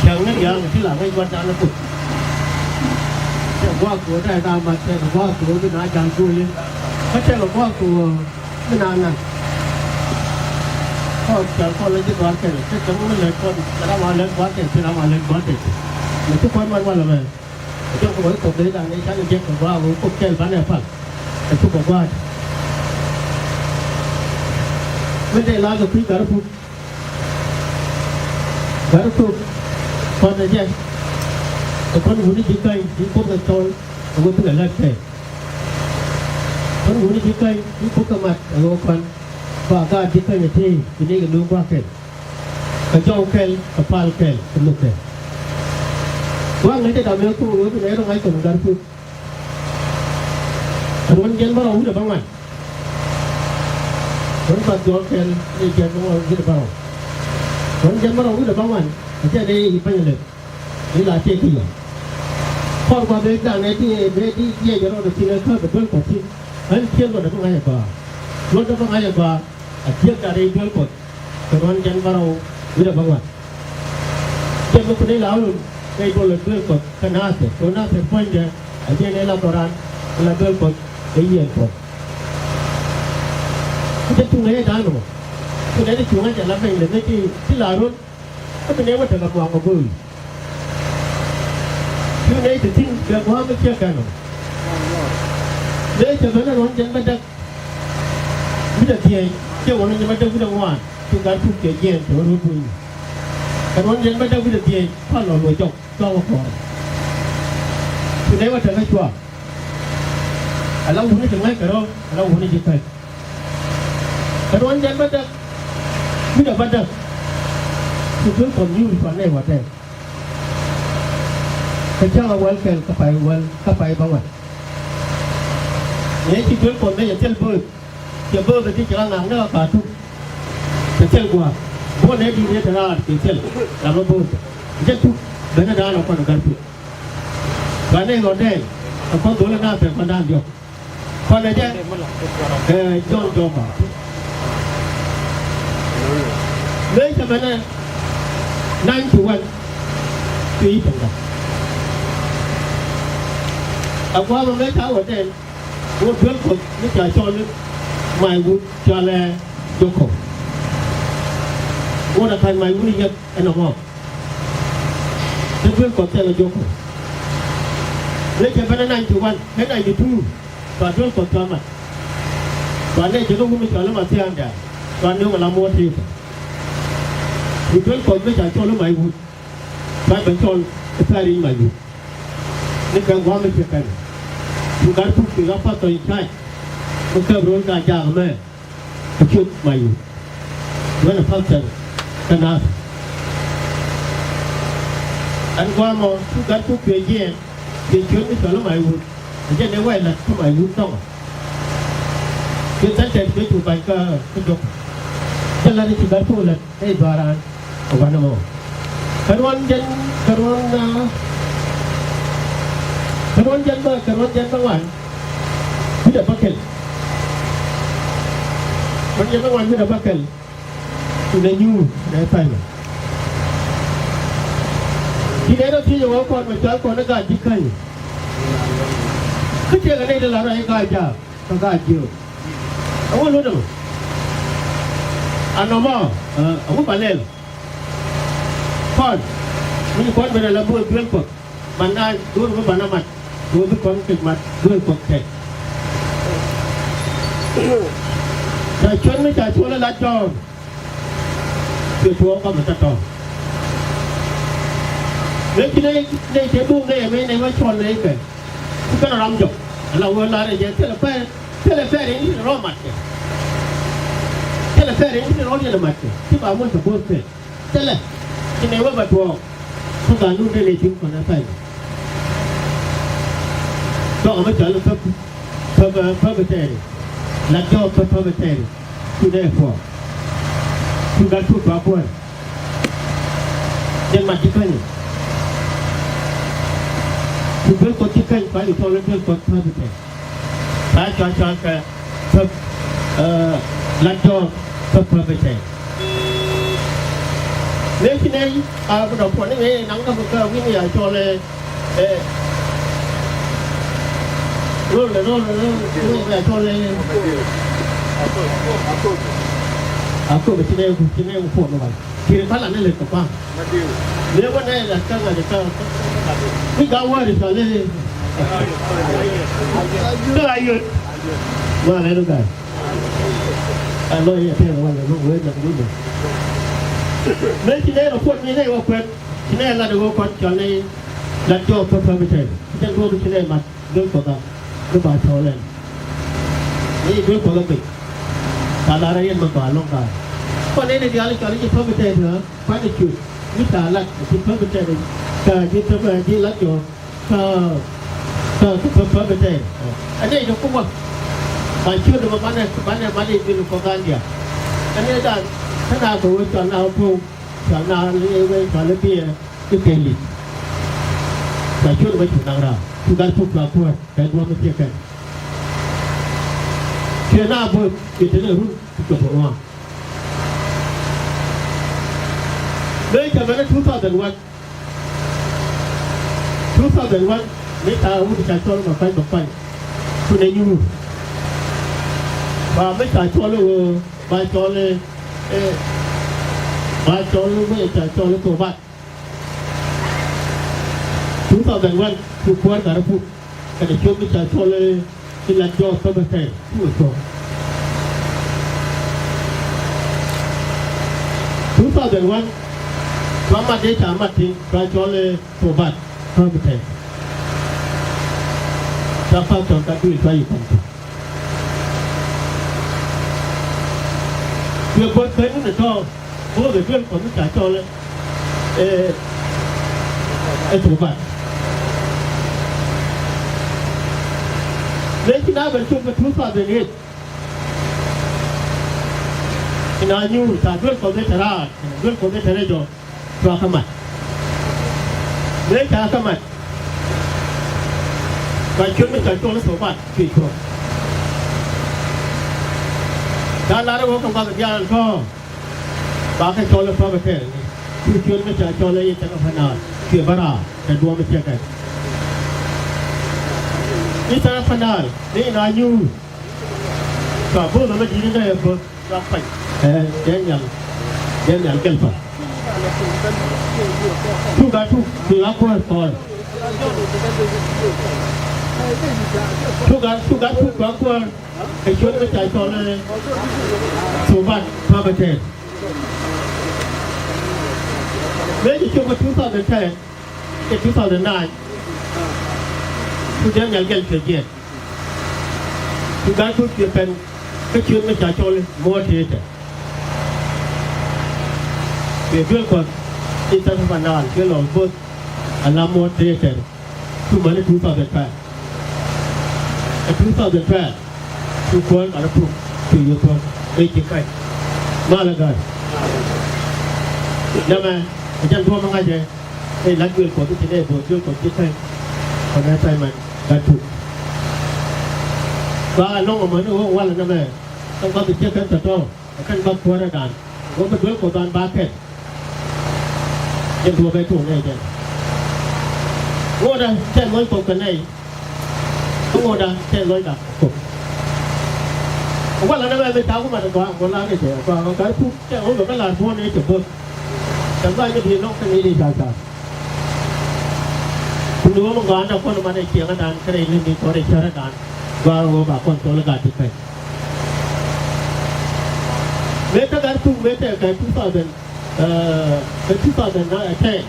Cäŋ ni diaal kɛ ci la ŋäc gua̱n dan kut. Cɛ gua̱a̱k tuɔɔk dee da̱a̱ mat cɛ kɛ gua̱a̱k tuɔɔk bi na ja̱l guuli. Kä cɛ kɛ gua̱a̱k tuɔɔk mi na ŋa̱n. Kɔn cɛl kɔn lɛ ji̱ dua̱r kɛn cɛ cäŋ mi lɛ kɔn cɛ ram a lɛ gua̱n tɛn cɛ ram a lɛ gua̱n tɛn. Mɛ ci kɔn man walɛ mɛ. Jɔk kɛ wä kop dee da̱ŋ dee canɛ jek kɛ gua̱a̱k wä kop kɛl banɛ pal. Kɛ cuk kɛ gua̱a̱k. Min dee la̱a̱k kɛ kui̱ Gatdäputh. Gatdäputh. Kɔn ɛ jɛ. Kɛ kɔn wuni ji̱ käny ji̱ kop kɛ thɔl. Kɛ wä thilɛ lät kɛ. Kɔn wuni ji̱ käny ji̱ kop kɛ mat kɛ wä kɔn. Ba gaat ji̱ käny ɛ tëë bi ni kɛ luŋ gua̱a̱k kɛl. Kɛ jɔw kɛl kɛ pal kɛl kɛ luk kɛl. Gua̱a̱k ŋäcɛ dam yɛ kuŋ wä bi nɛ rɔ ŋa̱c kɔn Gatdäputh. Ruɔ̱n jɛn bärɔw wi̱cdɛ bäŋuan. Ruɔ̱n path jɔɔk kɛl ni jɛn bärɔw wi̱cdɛ bärɔw. Ruɔ̱n jɛn bärɔw wi̱cdɛ bäŋuan. Ɛ jɛn i̱ i̱ bänyɛ lek i̱ la tëë ki̱ yɛ. Kɔr gua̱th dee da̱ŋ nɛ ti bee di jiɛc rɔɔdɛ thi̱n ɛ käp ɛ duel kɔt thi̱n. Ɣän ciël luɔtdɛ bä ŋa̱c ɛ gɔaa. Luɔtdɛ bä ŋa̱c ɛ gɔaa. A jiäk gat rɛy duel kɔt. Kɛ ruɔ̱n jɛn bärɔw wi̱cdɛ bäŋuan. Jɛn mi kun i̱ la wä lun kɛ i̱ duɔl ɛ duel kɔt kä Nathir kɛ wä Nathir puɔ̱nydɛ. A jɛn i̱ la dhɔran i̱ la duel kɔt kɛ yieen kɔt. Kä jɛ tuŋ ɛ yɛ da̱a̱n ɔ. Kun ɛ ti cuŋ ɛ jɛ la bɛny lɛ mi ti ti la run. Kä bi nɛ wä tekɛ muaŋ ɔ go̱o̱ri. Cu nɛy ti thi̱n kɛ gua̱a̱m mi ciek kɛn ɔ. Mëë cɛ ben ɛ ruɔ̱n jɛn bä däk wi̱cdɛ dhieec, ciɛ wä ruɔ̱n jɛn bä däk wi̱cdɛ ŋuan, cu Gatdäputh kɛ jiɛɛn cɛ wä ruɔ̱t bunyni. Kɛ ruɔ̱n jɛn bä däk wi̱cdɛ dhieec, kua̱r lɔ luɔc jɔk, cua wä kɔɔr. Cu nɛy wä tekɛ cua. Ala wuni ti ŋa̱c kɛ rɔ, ala wuni ji̱ käc. Kɛ ruɔ̱n jɛn bä däk wi̱cdɛ bä däk. Cu duel kɔn nyuur cua nɛy wä tɛɛk. Kä cäŋ a wäl kɛl kä pay wäl kä pay bä ŋuan. Nɛ ci duel kɔn nɛ cɛ thil bööth. Cɛ bööth ɛ ti cɛ ɣä ŋa̱k ni ɣä ka tuk. Cɛ thil gua̱a̱k buɔ̱n nɛ di̱t yɛ te raar cɛ thil ram ɛ bööth. Jɛ tuk ben ɛ da̱a̱n ɛ kɔn ɛ Gatdäputh. Ka nɛ ɣɔ̱t dɛɛl ɛ kɔn dhol ɛ naath ɛ kɔn da̱a̱n diɔ̱k. Kɔnɛ jɛ ɛ Jɔ̱ɔ̱n Jɔpa. Mëë cɛ mɛnɛ ninety one. Cuɛ i̱ Pɛŋda. A gua̱a̱mɛ mëë ca wä tɛn wä duel Kuɔth mi ca cɔl i̱ May Wut cɔalɛ Jokop. Wä rɛ ka̱n May Wut i̱ yɛk ɛn ɛmɔ. Te duel Kuɔth thilɛ Jokop. Mëë cɛ ben ɛ ninety one kä ninety two. Cua duel Kuɔth cua mat. Cua nɛy ce̱tkɛ wut mi cɔal i̱ Mathiaŋdɛ. Cua nööŋ ala muɔ̱ɔ̱t ti̱i̱ kɛ. Cu duel Kuɔth mi ca cɔl i̱ May Wut. Cua ben cɔl i̱ Thäric May Wut. Ni kɛ gua̱a̱th mi ciek kɛn. Cu Gatdäputh kɛ ɣä path tɔ̱ in charge. Mi kɛp ro̱l ka jaak mɛ. Kɛ ciöt May Wut. Wänɛ pastor kä Nathir. Ɛn gua̱a̱mɔ cu Gatdäputh cuɛ jiɛɛn. Cuɛ ciöt mi cɔl i̱ May Wut. Ɛ jɛn ëë wɛy la̱t kä May Wut thɔŋä. Cuɛ thɛl tɛt cuɛ cu ba̱ny kä kä Jokop. Cä la̱t i̱ ci Gatdäputh la̱t ëë dhɔaaran. Ɛ gua̱n ɛmɔ. Kɛ ruɔ̱n jɛn, kɛ ruɔ̱n, ah, kɛ ruɔ̱n jɛn bä, kɛ ruɔ̱n jɛn bä ŋuan. Wi̱cdɛ bäkɛl. Ruɔ̱n jɛn bä ŋuan wi̱cdɛ bäkɛl. Inɛ nyuur inɛ tha̱a̱ŋ. Ci nɛy rɔ thiec ɛ wä kɔn mɛ cɔal kɔn i̱ gaat ji̱ käny. Kä ciɛ kɛ nɛy ti la rɔy i̱ gaat jaak kä gaat jiök. Ɛ wä luɔ̱t ɛmɔ. Anɔmɔ ɛ wä ba lɛl. Kɔn mi ci kɔn ben ala bo̱o̱th duel Kuɔth. Banɛ go̱o̱r mi banɛ mat go̱o̱r bi kɔn kec mat duel Kuɔth kɛ. Ca cuɔ̱n mi ca cuɔ̱l ɛ lat Jɔ̱ɔ̱n. Cuɛ tuɔɔk kɔmɛ tɔ̱tɔ̱. Mëë ci nɛy nɛy cɛ duŋ nɛy ɛmɛ nɛy wä cuɔl nɛy kɛ. Ku kɛn ram jɔk ala wä lar ɛ jɛ thilɛ pɛr thilɛ pɛr in rɔ mat kɛ. Kɛ rɛy ti rɔ̱diɛn ɛ matkɛ ti ba muɔ̱c kɛ bo̱o̱th kɛ. Thilɛ ci nɛy wä bɛ tuɔɔk. Kä ganun dee lɛ ji̱n kɔn ɛ pɛn. Dɔk mi cɔal i̱ päp päp päp tɛɛri. Lat jɔɔk päp päp tɛɛri. Cu dee puɔ̱ɔ̱k. Cu gat cu tuak kuäär. Jɛn mat ji̱ käny. Cu duel Kuɔth ji̱ käny, kua ji̱ cɔl i̱ duel Kuɔth päp tɛɛri. Ba cɔal cɔal kɛ päp, eh, lat jɔɔk päp päp tɛɛri. Mëë ci nɛy a bi dɔ̱ŋ puɔ̱n ni mëë naŋ kä bi kä wi̱n ya cɔl ɛ, ɛ, rol ɛ, rol ɛ, rol ɛ, rol ɛ ya cɔl ɛ. A kop ci nɛy ku, ci nɛy ku puɔ̱n ni wal. Kiri pala ni lɛ kɛ kua̱ŋ. Mëë wä nɛy la kä ŋa̱c ɛ kä. Ni ga̱ wäri cɔl ɛ. Kä a yot. Wa lɛ ni ga̱. Ɛ lɔ yɛ tɛɛr walɛ mɛ wee lat wi̱cdɛ. Mëë ci nɛy rɔ puɔt mi nɛy wä kuɛn ci nɛy lat wä kɔn cɔl ni lat jɔɔk kä päm tɛɛr. Cɛ duɔ̱ɔ̱p ci nɛy mat duel Kuɔth a mi ba cɔɔl ɛn. Ni duel Kuɔth a piny. Ca lar a yɛn mɛ ba lɔŋ ka. Kɔn nɛy ni diaal cɔl ni ci päm tɛɛr tɛ kuan i̱ cu mi ca lat ci päm tɛɛr. Ca ji̱ päm ji̱ lat jɔɔk. Kä, kä, kä, kä, kä, kä, kä, ɛ nɛy ti kuäär. Ba ciötdɛ bä banɛ, banɛ, banɛ bil kɔ Gambia. Ɛ nɛy dan, kä na kɛ wee cɔal na wä po̱w, cɔal na wee cɔal i̱ biɛ, i̱ kɛ li̱t. Ba ciötdɛ bä cu naŋ raar, cu gat puk cua kuäär, kɛ duɔ̱ɔ̱p mi thiek kɛn. Ciɛ na bo̱o̱th, i̱ te ni run, i̱ te bo̱o̱th ŋuan. Mëë cɛ ben i̱ two thousand one. Two thousand one, mi ca wut ca cɔl ma kuany ma kuany. Kunɛ nyuur. Ba mi ca cɔl ɣöö ba cɔl, eh, ba cɔl mi ca cɔl Thobat. Two thousand one, cu kuäär gat rɔ puk. Kɛnɛ ciöt mi ca cɔl i̱ lat jɔɔk päm tɛɛr cu ɛ cuɔ̱ɔ̱ŋ. Two thousand one, cua mat dee ca mat ti cua cɔl i̱ Thobat päm tɛɛr. Ca pastor ka duël cua yi kɔn ti. Cuɛ buɔth kɛn ni tɔ̱. Bo̱o̱th ɛ duel Kuɔth mi ca cɔl ɛ, ɛ, ɛ Thobat. Mëë ci na ben cop kɛ two thousand eight. Ci na nyuur ca duel Kuɔth mi te raar, duel Kuɔth mi te rɛc ɔ, cua kä mat. Mëë ca kä mat. Ba ciöt mi ca cɔl i̱ Thobat cuɛ cuɔ̱ŋ. Ca lar i̱ wä kɛ gua̱th diaal tɔ̱. Ba kɛ cɔl i̱ päm tɛɛr ni. Cu ciöt mi ca cɔl i̱ Eastern Upper Nile. Cuɛ bä raar kɛ duɔ̱ɔ̱p mi thiek kɛn. Eastern Upper Nile ni na nyuur. Cua bo̱o̱th ɛmɛ di̱t in dee bo̱o̱th cua kuany. Ɛ, Daniel, Daniel Gelpa. Cu gat puk, cu gat kuäär kɔɔr. Cu gat, cu gat puk, cu gat kuäär. Kɛ ciöt mi ca cɔl i̱ Thobat päm tɛɛr. Mëë ci cop kä two thousand ten kɛ two thousand nine. Cu Daniel Gel cuɛ jiɛɛn. Cu gat puk cuɛ pɛn kä ciöt mi ca cɔl i̱ Muɔ̱ɔ̱r Tëëtɛ. Cuɛ duel Kuɔth i̱ thäk panan cuɛ lɔ bo̱th ala Muɔ̱ɔ̱r Tëëtɛ. Cu mäni two thousand twelve. Ɛ two thousand twelve cu kuäär gat rɔ puk cu yio̱w thuɔ̱k ëë ci ka̱c. Malɛ gäär. Nɛmɛ ɛ jɛn duɔ̱ɔ̱p mi ŋa̱cɛ. Ëë la̱t duel Kuɔth i̱ ci nɛy bo̱o̱th duel Kuɔth ci ka̱c. Kɔnɛ Simon gat puk. Ba ɛlɔ̱ŋ amäni ɣöö walɛ nɛmɛ. Kä gua̱th i̱ ciek kɛn tɔ̱tɔ̱. Ɛ kɛn gua̱th kuäärä dan. Ɣöö bɛ duel Kuɔth dan ba kɛn. Jɛn duɔ̱ɔ̱p ɛ tuɔɔk nɛy jɛn. Ŋotdä tɛth lɔc Kuɔth kɛ nɛy. Kä ŋotdä tɛth lɔcda Kuɔth. Walɛ nɛmɛ mi ca ku mat ɛ gɔaa ŋot la kɛ jɛ gɔaa gat puk tɛth ɣöö bɛ kä la̱r buɔ̱n ëë cɛ bo̱th. Cɛ gɔaa nyɛ di̱i̱t nɔk kɛn i̱ di ca ca. Kun ɣöö mi gɔaa nɛ kuɔn mat ɛ ciɛŋädan kɛnɛ i̱ lät ni kɔn ɛ cärädan. Gɔaa ɣöö ba kɔn cɔl i̱ gat ti pɛn. Mëë te gat puk mëë te kɛ two thousand, eh, kɛ two thousand ten.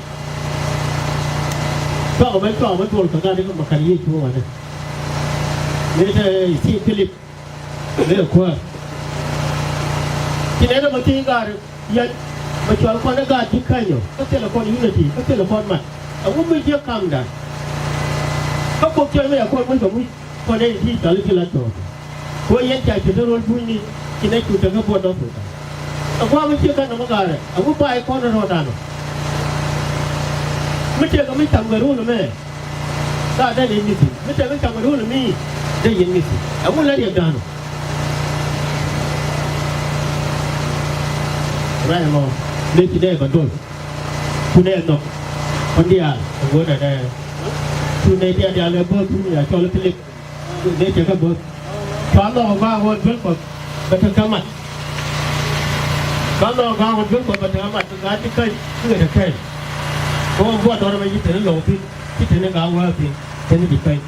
Cua mɛ cua mɛ duɔl kɛ gat i̱ kɛ mɛ kɛn Yecu wanɛ. Mëë te i̱ Steve Philip mëë kuäär. Ci nɛn ɛmɔ thiec gaat yɛn bɛ cɔal kɔn ɛ gaat ji̱ Kenya kä thilɛ kɔn unity kä thilɛ kɔn mat. Ɛŋu mi jiäk kamdan? Kä Kuoth cɔl mi ɛ kɔn muc kɛ muc kɔn ɛ ti cɔl i̱ ti la tɔɔk. Kɛ ɣöö yɛn ca cuɛ te ro̱l puɔ̱nyni ci nɛ cu tekä buɔt dɔ̱k thok. Ɛ gua̱a̱th mi ciek kä nɔmɔ gaarɛ ɛŋu ba i̱ kɔn rɔɔdan ɔ? Mi tëëkɛ mi cam kɛ ro̱l ɛmɛ. Ka dee ni mithi mi tɛk mi cam kɛ duun mi dee yin mithi. Ɛŋu lɛ riɛk da̱a̱n ɔ? Rɛy ɛmɔ mëë ci dee bä dol. Cu dee nhɔk kɔn diaal ɛ ŋuɔ̱t ɛ dee. Cu nɛy diaal diaal ɛ bo̱o̱th cu ni a cɔl Pilip. Cu nɛy cɛ kɛ bo̱o̱th. Cua nhɔk ɛ gua̱a̱k ɣöö duel Kuɔth bɛ te kɛ mat. Cua nhɔk ɛ gua̱a̱k ɣöö duel Kuɔth bɛ te kɛ mat kɛ gaat ti käny. Kɛ te kɛɛl kɛ ɣöö buɔt dɔ̱rä mɛ ci te ni lɔw thi̱n. Ci te ni gaa wee thi̱n te ni ji̱ pɛny.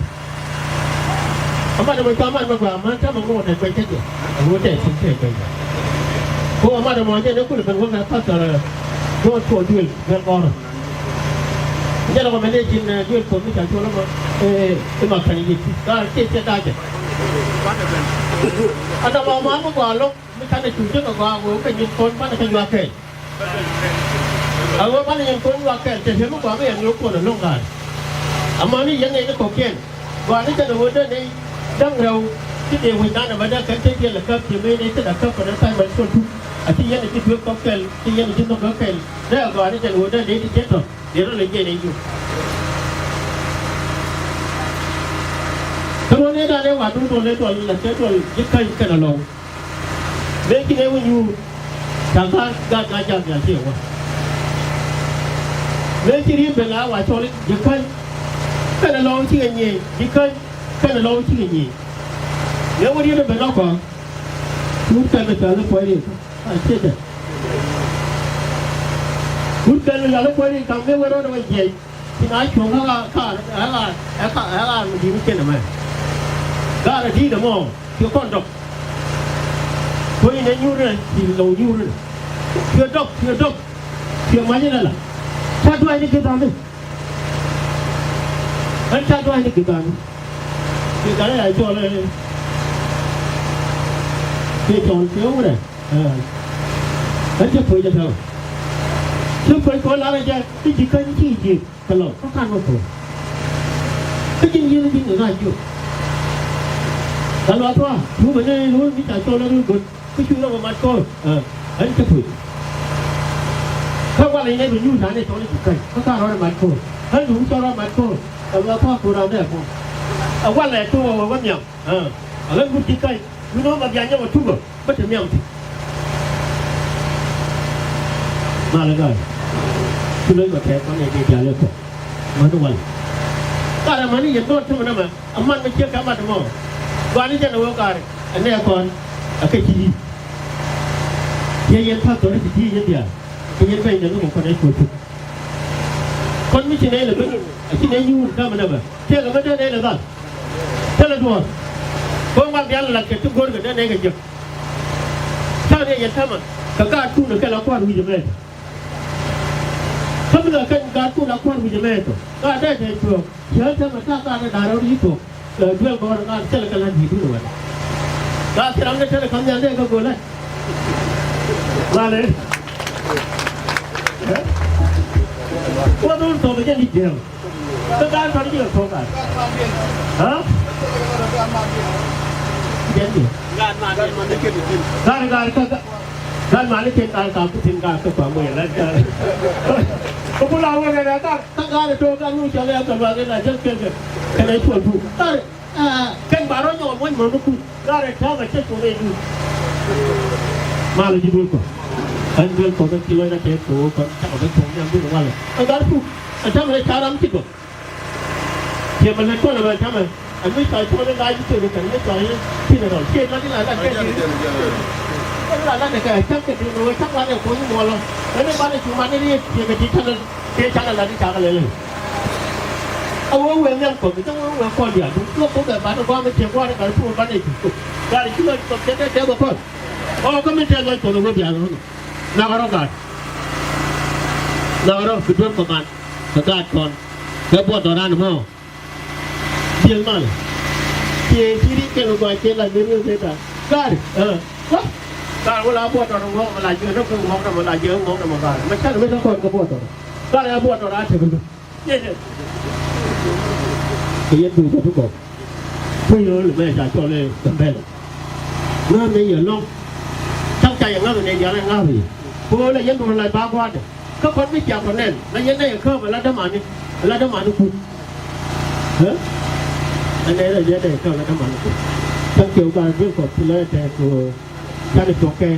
Amat ɛmɔ cua mat mɛ gɔaa män täämɛ ŋot ɛ guɛc kä jɛ. Ɛ ŋot ɛ thi̱n te guɛc. Ko amat ɛmɔ jɛ ni kulɛ ben wä kɛ pastor, ɛ, John Paul Duel Duel Gɔrɔ. Jɛ lɔ kɔ mɛ ni ji̱n, ɛ, Duel Paul mi ca cuɔl ɛmɔ, ɛ, i̱ ma kɛn yic. Gaa kiɛ ciɛ daa jɛ. Ɛ dɔ̱ŋ ɔ ma mi gɔaa lo̱k mi canɛ cu jek ɛ gɔaa ɣöö kɛ nyin kɔn banɛ kɛ yuak kɛɛl. A ɣöö banɛ nyin kɔn yuak kɛl te te mi gɔaa mi yɛn yo̱o̱k kuɔn alo̱ŋ ga̱a̱r. Amäni yɛn nɛy ni kɔ̱kiɛn gɔaa ni jɛn a ɣöö dee nɛy da̱ŋ rɛw ti dee wecdan a bädä kɛn te diɛl a käp ti mëë nɛy te da käp kɛn a tha̱a̱ŋ mɛn cuɔl tuk. A ti yɛn a ci duek kɔk kɛl ti yɛn a ci nhɔk kɔk kɛl dee a gɔaa ni jɛn a ɣöö dee nɛy ti jiɛn tɔ̱ dee rɔ lɛ jiɛn nɛy yuk. Kä ruɔ̱n nɛy da̱a̱n ëë wa duun duɔl ëë duɔl la te duɔl ji̱ käny kɛn a lɔw. Mëë ci nɛy wä nyuur ca gaat gaat gaat jam jal tëë wä. Mëë ci riet ben la wa cɔl i̱ ji̱ käny. Kɛn a lɔw cikɛ nyiëëny ji̱ käny. Kɛn a lɔw cikɛ nyiëëny. Mëë wä riet ben la kɔn. Wut kɛn bɛ cɔl i̱ puɔ̱ny riet. A ciɛ jɛ. Wut kɛn bɛ cɔl i̱ puɔ̱ny riet ka̱m mëë wä rɔɔdɛ wä jiɛc. Ci na cuɔ̱ŋ ɛ ɣaar ɛ ɣaar ɛ ɣaar mi di̱i̱t mi cen ɛmɛ. Gaar ɛ di̱i̱t ɛmɔ ci kɔn dɔk. Kuɔ̱ny inɛ nyuur inɛ ci lɔw nyuur inɛ. Ci dɔk ci dɔk ci mac inɛ la. Ca dua̱c ni gi̱th ani. Ɣän ca dua̱c ni gi̱th ani. Ci gat ɛ ya cɔl ɛ ci cɔl ci ɣä wurɛ. Ɣän cä puɔ̱c ɛ täämɛ. Cä puɔ̱c kɔn lar ɛ jɛ i̱ ji̱ käny ci ji̱. Kɛ lɔ kä kan wä ko̱r. Kä ji̱n yiëë ji̱n ŋa̱c jiök. Kɛ lɔ thua̱a̱ cu bɛ ni luul mi ca cɔl ni luul go̱t. Kä cu lɔ bɛ mat ko̱r. Ɛ, ɣän cä puc. Kä walɛ inɛ bɛ nyuur ca ni cɔl ni ci käny kä ka rɔɔdɛ mat ko̱r. Ɣän duun cɔl rɔɔdɛ mat ko̱r. Kɛ lɔ thua̱a̱ ko̱r raan dee puɔ̱n. Ɛ walɛ tuɔɔk wä wä nhiam. Ɛ, ɛ ɣän wut ci käny. Wi̱n ɣän ma bia nyɔk ɛ tukä. Bä te nhiam thi̱n. Malɛ ga̱a̱c. Ci lo̱c kɔ tɛɛk kɔn nɛy ti diaal ëë kɔ. Mäni wal. Gat amäni yɛn dɔɔn tämɛ nɛmɛ. Aman mi ciek kɛ mat ɛmɔ. Gɔaa ni jɛn ɛ wee gat ɛ nɛɛkɔn. Ɛ kɛ ci yi̱. Ciɛ yɛn pastor ti ti yɛn diaal. Kɛ yɛn ben jɛ ni kɔ kɔn ɛ cuɔ cuk. Kɔn mi ci nɛy lɛ ben. Ɛ ci nɛy nyuur tämɛ nɛmɛ. Ciek ɛmɛ dee nɛy lɛ dhal. Thilɛ duɔ̱ɔ̱r. Kɛ ɣöö ŋuak diaal lat kɛ ti go̱o̱rkɛ dee nɛy kɛ jiäk. Cäŋ ni yɛn täämɛ kɛ gaatkun kɛl a kua̱r wi̱c ɛmɛ tɔ. Kä mi kɛ kɛn gaatkun a kua̱r wi̱c ɛmɛ tɔ. Gaat dee dee cuɔ̱ɔ̱ŋ. Cä täämɛ ta̱a̱ gaat dee da̱a̱r rɔ̱ ri̱t thuɔ̱k. Ɛ, duel gɔ̱rä gaat thilɛ kɛ la̱t wi̱i̱dun ɛ wɛt. Gaat thil ram dee thilɛ ka̱m nhial dee kɛ go̱o̱l la̱t. Ŋa̱lɛ. Ɛ? Wä dhun thuɔ̱k kɛ jɛ ni jiääk. Kä gaat tɔ̱ ni ji̱ kɛ thuɔ̱k gaat. Ha? Jɛn ji̱. Gaat, gaat, kä, kä, gaat mani ken gaat ka ku tin gaat kä kua moc ɛ la̱t gaat. Kä ku la wä kɛ gaat, kä gaat ɛ to̱o̱k gaat nu cɔl ɛ kä luaak ɛ la jɛn kɛn kɛ. Kɛn ɛ cuɔl du. Gaat. Aa, kɛn ba rɔ nyɔk muɔ̱ny mɔ̱n ni kuc. Gaat ɛ täämɛ cɛ cuɔl ɛ du. Malɛ ji̱ duel kɔ. Ɣän duel kɔ kɛ ci lɔcdä tɛth kɛ ɣöö kɔn cakɔ ben thuɔ̱k nhiam duel walɛ. Ɛ gaat puk. Ɛ täämɛ lɛ ca ram ci gɔ̱k. Ciɛ mɛ lät kɔn ɛmɛ täämɛ. Ɛ mi cɔal cuɔl in daa ji̱ tëëk kɛn mi cɔal in ti ni rɔl. Ciɛ lat in la lat kɛ ti. Lat in la lat kɛ cak kɛ ti ni wee cak lat in kuɔny muɔlɔ. Ɛn in banɛ cu mat in riet ciɛ kɛ ti canɛ. Tëë canɛ lat in cakɛ lɛl in. A wee wee nhiam kɔn mi cä wee wee kɔn diaal. Duŋ cuɔ kɔn bɛ bat in gua̱a̱m in ciɛ gua̱a̱r in gat in puɔl banɛ cu tok. Gat in ci lɔc kɔn tëë tëë tëë bɛ kɔn. Ɔ kä min tëë lɔc kɔn in wee diaal in rɔn. Nak rɔ gat. Nak rɔ bi duɔ̱n kɔ man. Kɛ gaat kɔn. Kɛ buɔt dɔ̱ran mɔ. Diel mal. Kiɛ ci ri kɛn gɔaa kiɛ la ben wek kɛ ta. Gari. Ɛ. Wa. Lar wä la buɔt tɔt ŋɔk mɛ la jiö ni kɛ ŋɔk mɛ la jiö ŋɔk mɛ lar. Mɛ canɛ mi tɔ kɔn kɛ buɔt tɔt. Lar ya buɔt tɔt a tek ni. Kɛ yɛn duut ɔ ti gɔk. Kui̱ ɣöö lɛ mɛ ca cɔl i̱ Gambɛlɛ. Ŋäth ni yɛ lɔ̱ŋ. Cak ca yɛ ŋa̱th ni diaal ɛ ŋa̱th yɛ. Kɛ ɣöö lɛ yɛn duut la ba gua̱a̱tdɛ. Kä kɔn mi cia kɔn nɛn la yɛn nɛy ɛ käp ɛ la dämani, ɛ la dämani kuth. Ɛ? Ɛ nɛy la yɛn nɛy ɛ käp ɛ la dämani kuth. Thank you, ba duel kɔth ti lɔc ɛ tɛth kɛ ɣöö canɛ tuɔk kɛ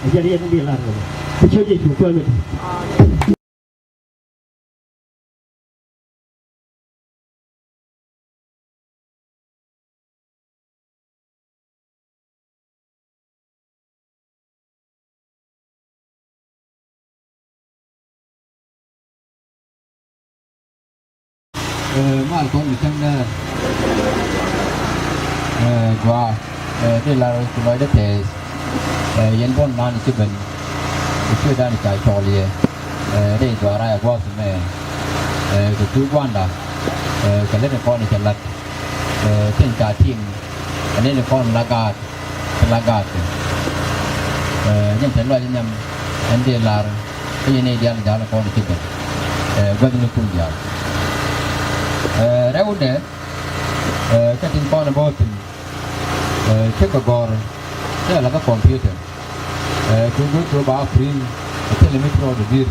ɛ jɛn yɛn mi lar kɛ mɔ. Ti ciöt Yecu kuäär mi di̱i̱t. Ɛ, mal kɔn mi cäŋ dee, ɛ, gɔaa, ɛ, dee lar kɛ lɔcdä tɛth, ɛ, yɛn buɔ̱n nan ci ben, kɛ ciötdan ca cɔl yɛ, ɛ, dee dhɔaara ɛ gua̱a̱th mɛ, ɛ, kɛ kui̱ gua̱nda, ɛ, kɛ lät kɔn cɛ la̱t, ɛ, tin ca tim, ɛ, lät kɔn la gaat, la gaat kɛ, ɛ, nyɛn te lɔc nhiam, ɛn dee lar, kä yɛn i̱ diaal ja̱a̱l kɔn ci ben, ɛ, gua̱thni kui̱ diaal. Ɛ, rɛwdɛ, ɛ, kä tin kɔn bä thi̱n, ɛ, tekɛ gɔ̱r, tekɛ lakä computer. Ɛ, kɛ go̱r kɛ ba free, ɛ, thilɛ mi ci rɔɔdɛ di̱r.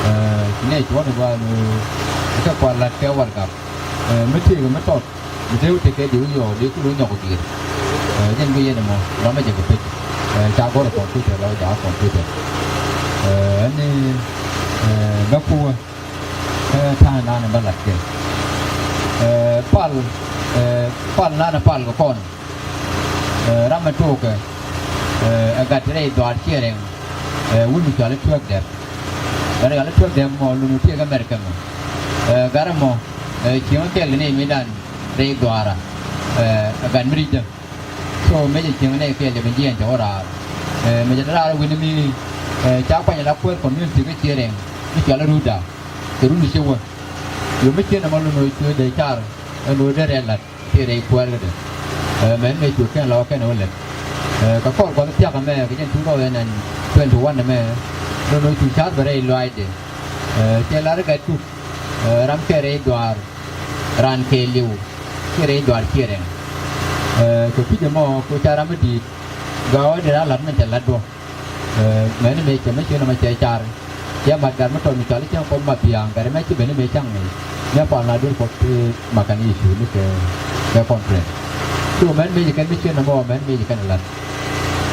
Ɛ, ci nɛy cuɔ̱n ɛ gɔaa ni, ɛ, kɛ kual la̱t kɛ warɛgak. Ɛ, mi tëëkɛ mi tɔt, mi dee wä tekɛ di wä yɔɔk, di kul wä nyɔk di̱r. Ɛ, jɛn bi yɛn ɛmɔ, ram ɛ jɛ kɛ pec. Ɛ, ca gɔ̱r ɛ computer, la wä jakä computer. Ɛ, ɛn ni, ɛ, bä kuä. Ɛ, ta̱a̱ nanɛ bä la̱t kɛ. Ɛ, pal, ɛ, pal nanɛ pal kɛ kɔn. Ɛ, ram ɛ tuɔɔkɛ, ɛ, ɛ gat rɛy dhɔaar ciɛ rɛŋ. Ɛ, wut mi cɔal i̱ Tuäk Dɛp. Gat rɛy ɣal i̱ Tuäk Dɛp mɔ lun wä tiek America mɔ. Ɛ, gat ɛmɔ, ɛ, cieŋ kɛl kɛ ni midan rɛy dhɔaara. Ɛ, ɛ gat mi ri̱cdä. So mëë cɛ cieŋ nɛy kɛɛl cɛ ben jiɛɛn cɛ wä raar. Ɛ, mëë cɛ te raar wi̱ni mi, ɛ, ca kuany ala kuäär community kä ciɛ rɛŋ mi cɔal i̱ Ruda. Cɛ run i̱ ci wä. Yo̱o̱ mi ciën ɛmɔ lun ɣöö cuɛ dee car ɛn ɣöö dee rɛl la̱t ciɛ rɛy kuäär kädɛ. Ɛ, mɛn mëë cuɛ kɛn la wä kɛn ɛ wä lät. Ɛ, kɛ kɔr gua̱th thia̱k ɛmɛ kɛ jɛn two thousand and twenty-one ɛmɛ. Lun ɣöö cu ca̱r bɛ rɛy lɔaacdɛ. Ɛ, cɛ lar i̱ gat tuk. Ɛ, ram kɛ rɛy dhɔaar. Raan kɛɛliw ci rɛy dhɔaar ciɛ rɛŋ. Ɛ, kɛ kui̱c ɛmɔ kɛ ca ram mi di̱i̱t. Gɔaa ɣöö dee raan la̱t min cɛ la̱t duɔ̱. Ɛ, mɛni mëë cɛ mi ciën ɛmɔ cɛ car. Cɛ mat gat mi tɔt mi cɔal i̱ cäŋ Kuɔth Mathiaŋ, gat ɛmɛ ci ben i̱ mëë cäŋ ni. Mëë pal na duel Kuɔth ti Makan Yecu ni kɛ, kɛ conference. So mɛni mëë ci kɛn mi ciën ɛmɔ, mɛni mëë ci kɛn ɛ la̱t.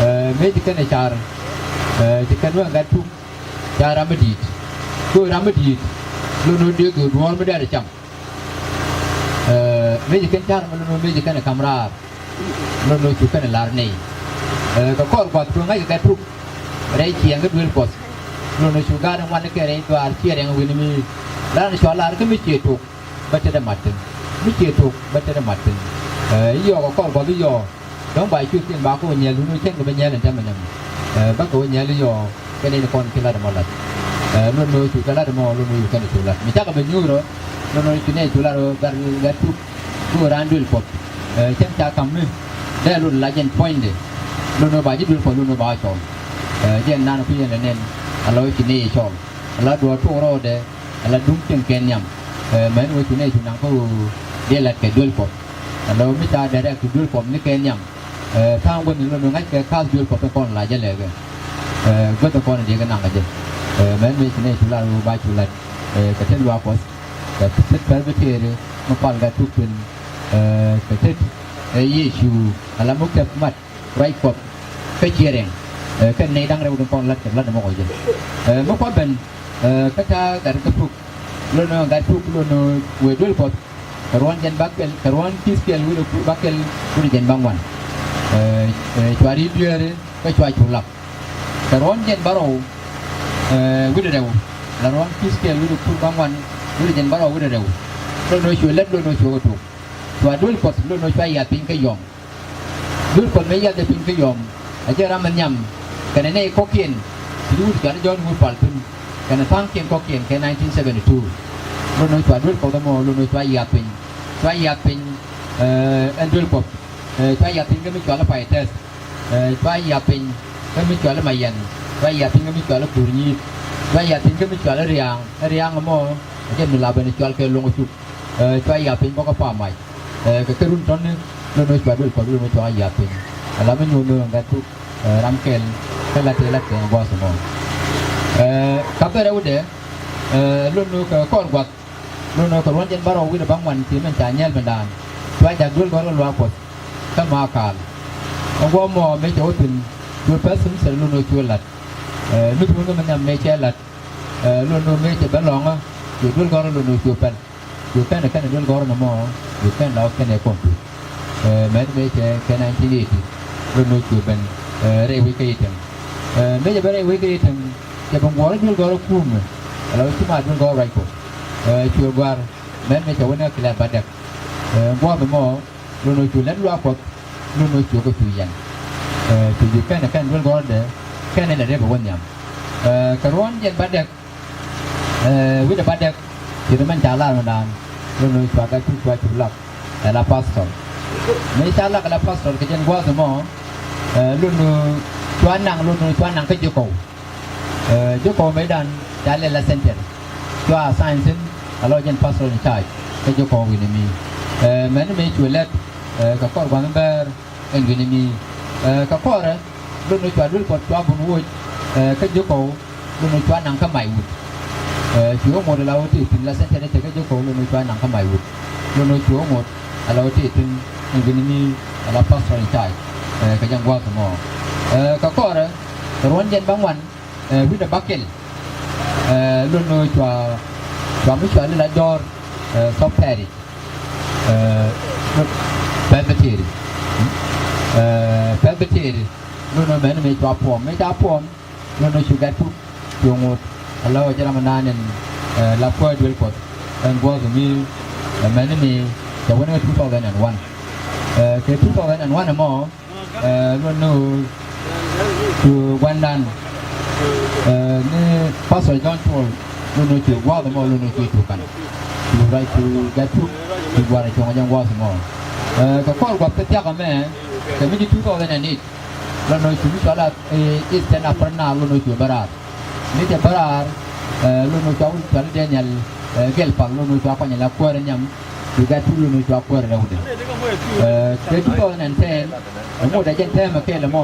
Ɛ, mëë ci kɛn ɛ car. Ɛ, ci kɛn wee gat tuk. Ca ram mi di̱i̱t. Kɛ ɣöö ram mi di̱i̱t. Lon ɣöö dee göök duɔ̱ɔ̱r mi dee rɛ cam. Ɛ, mëë ci kɛn car mɛ lon ɣöö mëë ci kɛn ɛ ka̱m raar. Lon ɣöö cu kɛn ɛ la̱r nɛy. Ɛ, kɛ kɔr gua̱th kɛ ɣöö ŋa̱ckɛ gat tuk. Rɛy ciɛɛŋ kä duel Kuɔth. Lon ɣöö cu gaat in ŋuan kɛ rɛy dhɔaar ciɛ rɛŋ wi̱ni mi. La̱r ni cua la̱r kä mi ciɛ tok. Bä tetdä mat thi̱n. Mi ciɛ tok bä tetdä mat thi̱n. Ɛ, i̱ yɔɔk ɛ kɔr gua̱th i̱ yɔɔk. Dɔ̱ŋ ba cuth in ba kɛ wä nyɛl, lun ɣöö cäŋ kɛ bä nyɛl in täämɛ nɛmɛ. Ɛ, bä kɛ wä nyɛl i̱ yɔɔk kɛn in kɔn ci la̱t ɛmɔ la̱t. Ɛ, luɔt mi ɣöö cu kɛ la̱t ɛmɔ, luɔt mi ɣöö cu kɛn cu la̱t. Mi cakɛ bɛ nyuur ɔ, luɔt mi ɣöö cu nɛy cu la̱t ɣöö gat, gat tuk. Kɛ ɣöö raan duel Kuɔth. Ɛ, cäŋ ca ka̱m mi. Dee luɔt la jɛn puɔ̱nydɛ. Luɔt mi ɣöö ba ji̱ duel Kuɔth, luɔt mi ɣöö ba cɔl. Ɛ, jɛn nan kui̱ yɛn lɛ nɛn. Ala ɣöö ci nɛy cɔl. Ala duɔ̱ɔ̱r tuɔɔk rɔɔdɛ. Ala duŋ cieŋ kɛ nhiam. Ɛ, mɛn wee cu nɛy cu naŋ kä ɣöö dee la̱t kɛ duel Kuɔth. Ala ɣöö mi ca direct to duel Kuɔth ni kɛ nhiam. Ɛ, tha̱a̱ŋ guäthni lon ɣöö ŋa̱ckɛ ka̱a̱th duel Kuɔth kɛ kɔn la jɛ lɛɛkɛ. Ɛ, guäth kɔn diɛ kɛ naŋ kɛ jɛ. Ɛ, mɛn mëë ci nɛy cu lar ɣöö ba cu la̱t. Ɛ, kɛ tet luaak Kuɔth. Kɛ tet Presbyteri mi pal gat tuk thi̱n. Ɛ, kɛ tet, ɛ, Yecu ala mi kɛp mat. Ruac Kuɔth kä ciɛ rɛŋ. Ɛ, kɛn nɛy da̱ŋ rɛw tin kɔn la̱t kɛ la̱t ɛmɔ kɔ jɛ. Ɛ, mi kua ben, ɛ, kä ta̱a̱ gat kä tuk. Lon ɣöö gat tuk lon ɣöö wëë duel Kuɔth. Kɛ ruɔ̱n jiɛn bäkɛl, kɛ ruɔ̱n Ithkiɛl wi̱cdɛ bäkɛl wi̱cdɛ jiɛn bäŋuan. Ɛ, ɛ, cua ri̱i̱t dueeri kä cua cu lak. Kɛ ruɔ̱n jiɛn bärɔw, ɛ, wi̱cdɛ rɛw. La ruɔ̱n Ithkiɛl wi̱cdɛ kur bäŋuan wi̱cdɛ jiɛn bärɔw wi̱cdɛ rɛw. Lon ɣöö cuɛ lät lon ɣöö cuɛ kɛ tuk. Cua duel Kuɔth lon ɣöö cua yiath piny kä yɔm. Duel Kuɔth mëë yiathɛ piny kä yɔm, a jɛ ram mi nhiam kɛnɛ nɛy kɔ̱kiɛn ti wut cɔal i̱ John Woodpal thi̱n kɛnɛ tha̱a̱ŋkiɛn kɔ̱kiɛn kɛ nineteen seventy-two. Lon ɣöö cua duel Kuɔth ɛmɔ, lon ɣöö cua yiath piny. Cua yiath piny, ɛ, ɛn duel Kuɔth. Ɛ, cua yiath piny kä mi cɔal i̱ Pay Tɛth. Ɛ, cua yiath piny, kä mi cɔal i̱ Mayɛn. Cua yath thi̱n kä mi cɔal i̱ Kuur Nyi̱i̱t. Cua yath thi̱n kä mi cɔal i̱ Ria̱a̱ŋ. I̱ Ria̱a̱ŋ ɛmɔ, ɛ jɛn mi la ben cɔal kɛ Lo̱ŋ Cuk. Ɛ, cua yath thi̱n bä kä Pamac. Ɛ, kɛ kɛ run tɔ̱ni, Lo̱n ni cua duël Kuɔth, Lo̱n ni cua yath thi̱n. Ala mi nyuuth ni ɣän Gatpuk, ɛ, ram kɛl, kä la tëë la kɛ gua̱a̱th ɛmɔ. Ɛ, ka bɛ rɛwdɛ, ɛ, Lo̱n ni kɛ kɔr gua̱th. Lo̱n ni kɛ ruɔ̱n jɛn bärɔw wi̱cdɛ bäŋuan, ci min ca nyɛl bɛndan. Cua jak duël gɔ̱rä luaak Kuɔth kä Makal. Ɛn guɔ mɔ mëë cɛ wä thi̱n, cu pɛth thi̱n cɛ Lo̱n ni cu la̱t. Ɛ, mi thuŋ ni mi nhiam mëë cɛ la̱t. Ɛ, Lo̱n ni mëë cɛ ben lɔ̱ŋä, cu duël gɔ̱rä Lo̱n ni cu pɛl. Cu kɛn kɛn duël gɔ̱rä ni mɔ, cu kɛn la wä kɛn ɛ kɔn tu. Ɛ, mɛn mëë cɛ kɛ nineteen eighty, Lo̱n ni cu ben, ɛ, rɛy wec kä Itɛŋ. Ɛ, mëë cɛ ben rɛy wec kä Itɛŋ, cɛ ben guɔ̱rä duël gɔ̱rä kumɛ, ala wä ci ma duël gɔ̱rä ruac Kuɔth. Ɛ, cu gua̱r, mɛn mëë cɛ wä ni ɛ Kilɛr Bädɛk. Ɛ, guɔ̱ɔ̱th ɛmɔ, Lo̱n ni cu lɛt luaak Kuɔth, Lo̱n ni cu kɛ cu yɛn. Ɛ, cu ji̱ kɛn kɛn duël gɔ̱rä dɛ, kɛn ilɛ dee bɛ wä nhiam. Ɛ, kɛ ruɔ̱n jɛn Bädɛk, ɛ, wi̱cdɛ Bädɛk, ci ri mɛn ca lar mi daan, Lo̱n ni cua Gatpuk cua cu lak, ɛ la pastor. Mëë ca lak ɛ la pastor kɛ jɛn gua̱a̱th ɛmɔ, ɛ, Lo̱n ni cua naŋ, Lo̱n ni cua naŋ kä Ji̱kɔw. Ɛ, Ji̱kɔw mëëdan ca lɛl la center. Cua assign thi̱n, ala wä jɛn pastor in charge kä Ji̱kɔw wi̱ni mi. Ɛ, mɛn mëë cu lɛt, ɛ, kɛ kɔr gua̱n bɛr ɛn wi̱ni mi. Ɛ, kɛ kɔrɛ, Lo̱n ni cua duël Kuɔth cua bun woc, ɛ, kä Ji̱kɔw, Lo̱n ni cua naŋ kä Mac Wut. Ɛ, cu ɣä ŋot ala wä tëë thi̱n la center ni cɛ kä Ji̱kɔw, Lo̱n ni cua naŋ kä Mac Wut. Lo̱n ni cu ɣä ŋot ala wä tëë thi̱n ɛn wi̱ni mi, ala pastor in charge, ɛ, kɛ jɛn gua̱a̱th ɛmɔ. Ɛ, kɛ kɔrɛ, kɛ ruɔ̱n jɛn bäŋuan, ɛ, wi̱cdɛ bäkɛl. Ɛ, Lo̱n ni cua, cua mi cua lɛl a jɔ̱ɔ̱r, ɛ, thɔp pɛri. Ɛ, Presbytery. Ɛ, Presbytery. Lo̱n ni mɛn mëë cua puɔm. Mëë ca puɔm, Lo̱n ni cu Gatpuk, cu ŋot. Ala wä jɛ ram nan ɛn, ɛ, la kuäär duël Kuɔth. Ɛn gua̱a̱th mi, ɛ, mɛn mi, cɛ wä ni two thousand and one. Ɛ, kɛ two thousand and one ɛmɔ, Ɛ, Lo̱n ni cu gua̱ndan, ɛ, ni Pastor John Paul, Lo̱n ni cu gua̱a̱th ɛmɔ, Lo̱n ni cu cu ka̱n. Cu ruac cu Gatpuk, cu gua̱a̱th cuɔ̱ŋ jɛn gua̱a̱th ɛmɔ. Ɛ, kɛ kɔr gua̱th kä thia̱k ɛmɛ, kɛ mi ji̱ two thousand and eight, Lo̱n ni cu mi cɔal a, ɛ, Eastern Upper Nile, Lo̱n ni cu bä raar. Mi cɛ bä raar, ɛ, Lo̱n ni cua wut cɔal Daniel, ɛ, Gɛl Pak, Lo̱n ni cua kuany ala kuäär nhiam, cu Gatpuk, Lo̱n ni cua kuäär rɛwdɛ. Ɛ, kɛ two thousand and ten, ɛŋu dee jɛn tɛmɛ kɛɛl ɛmɔ,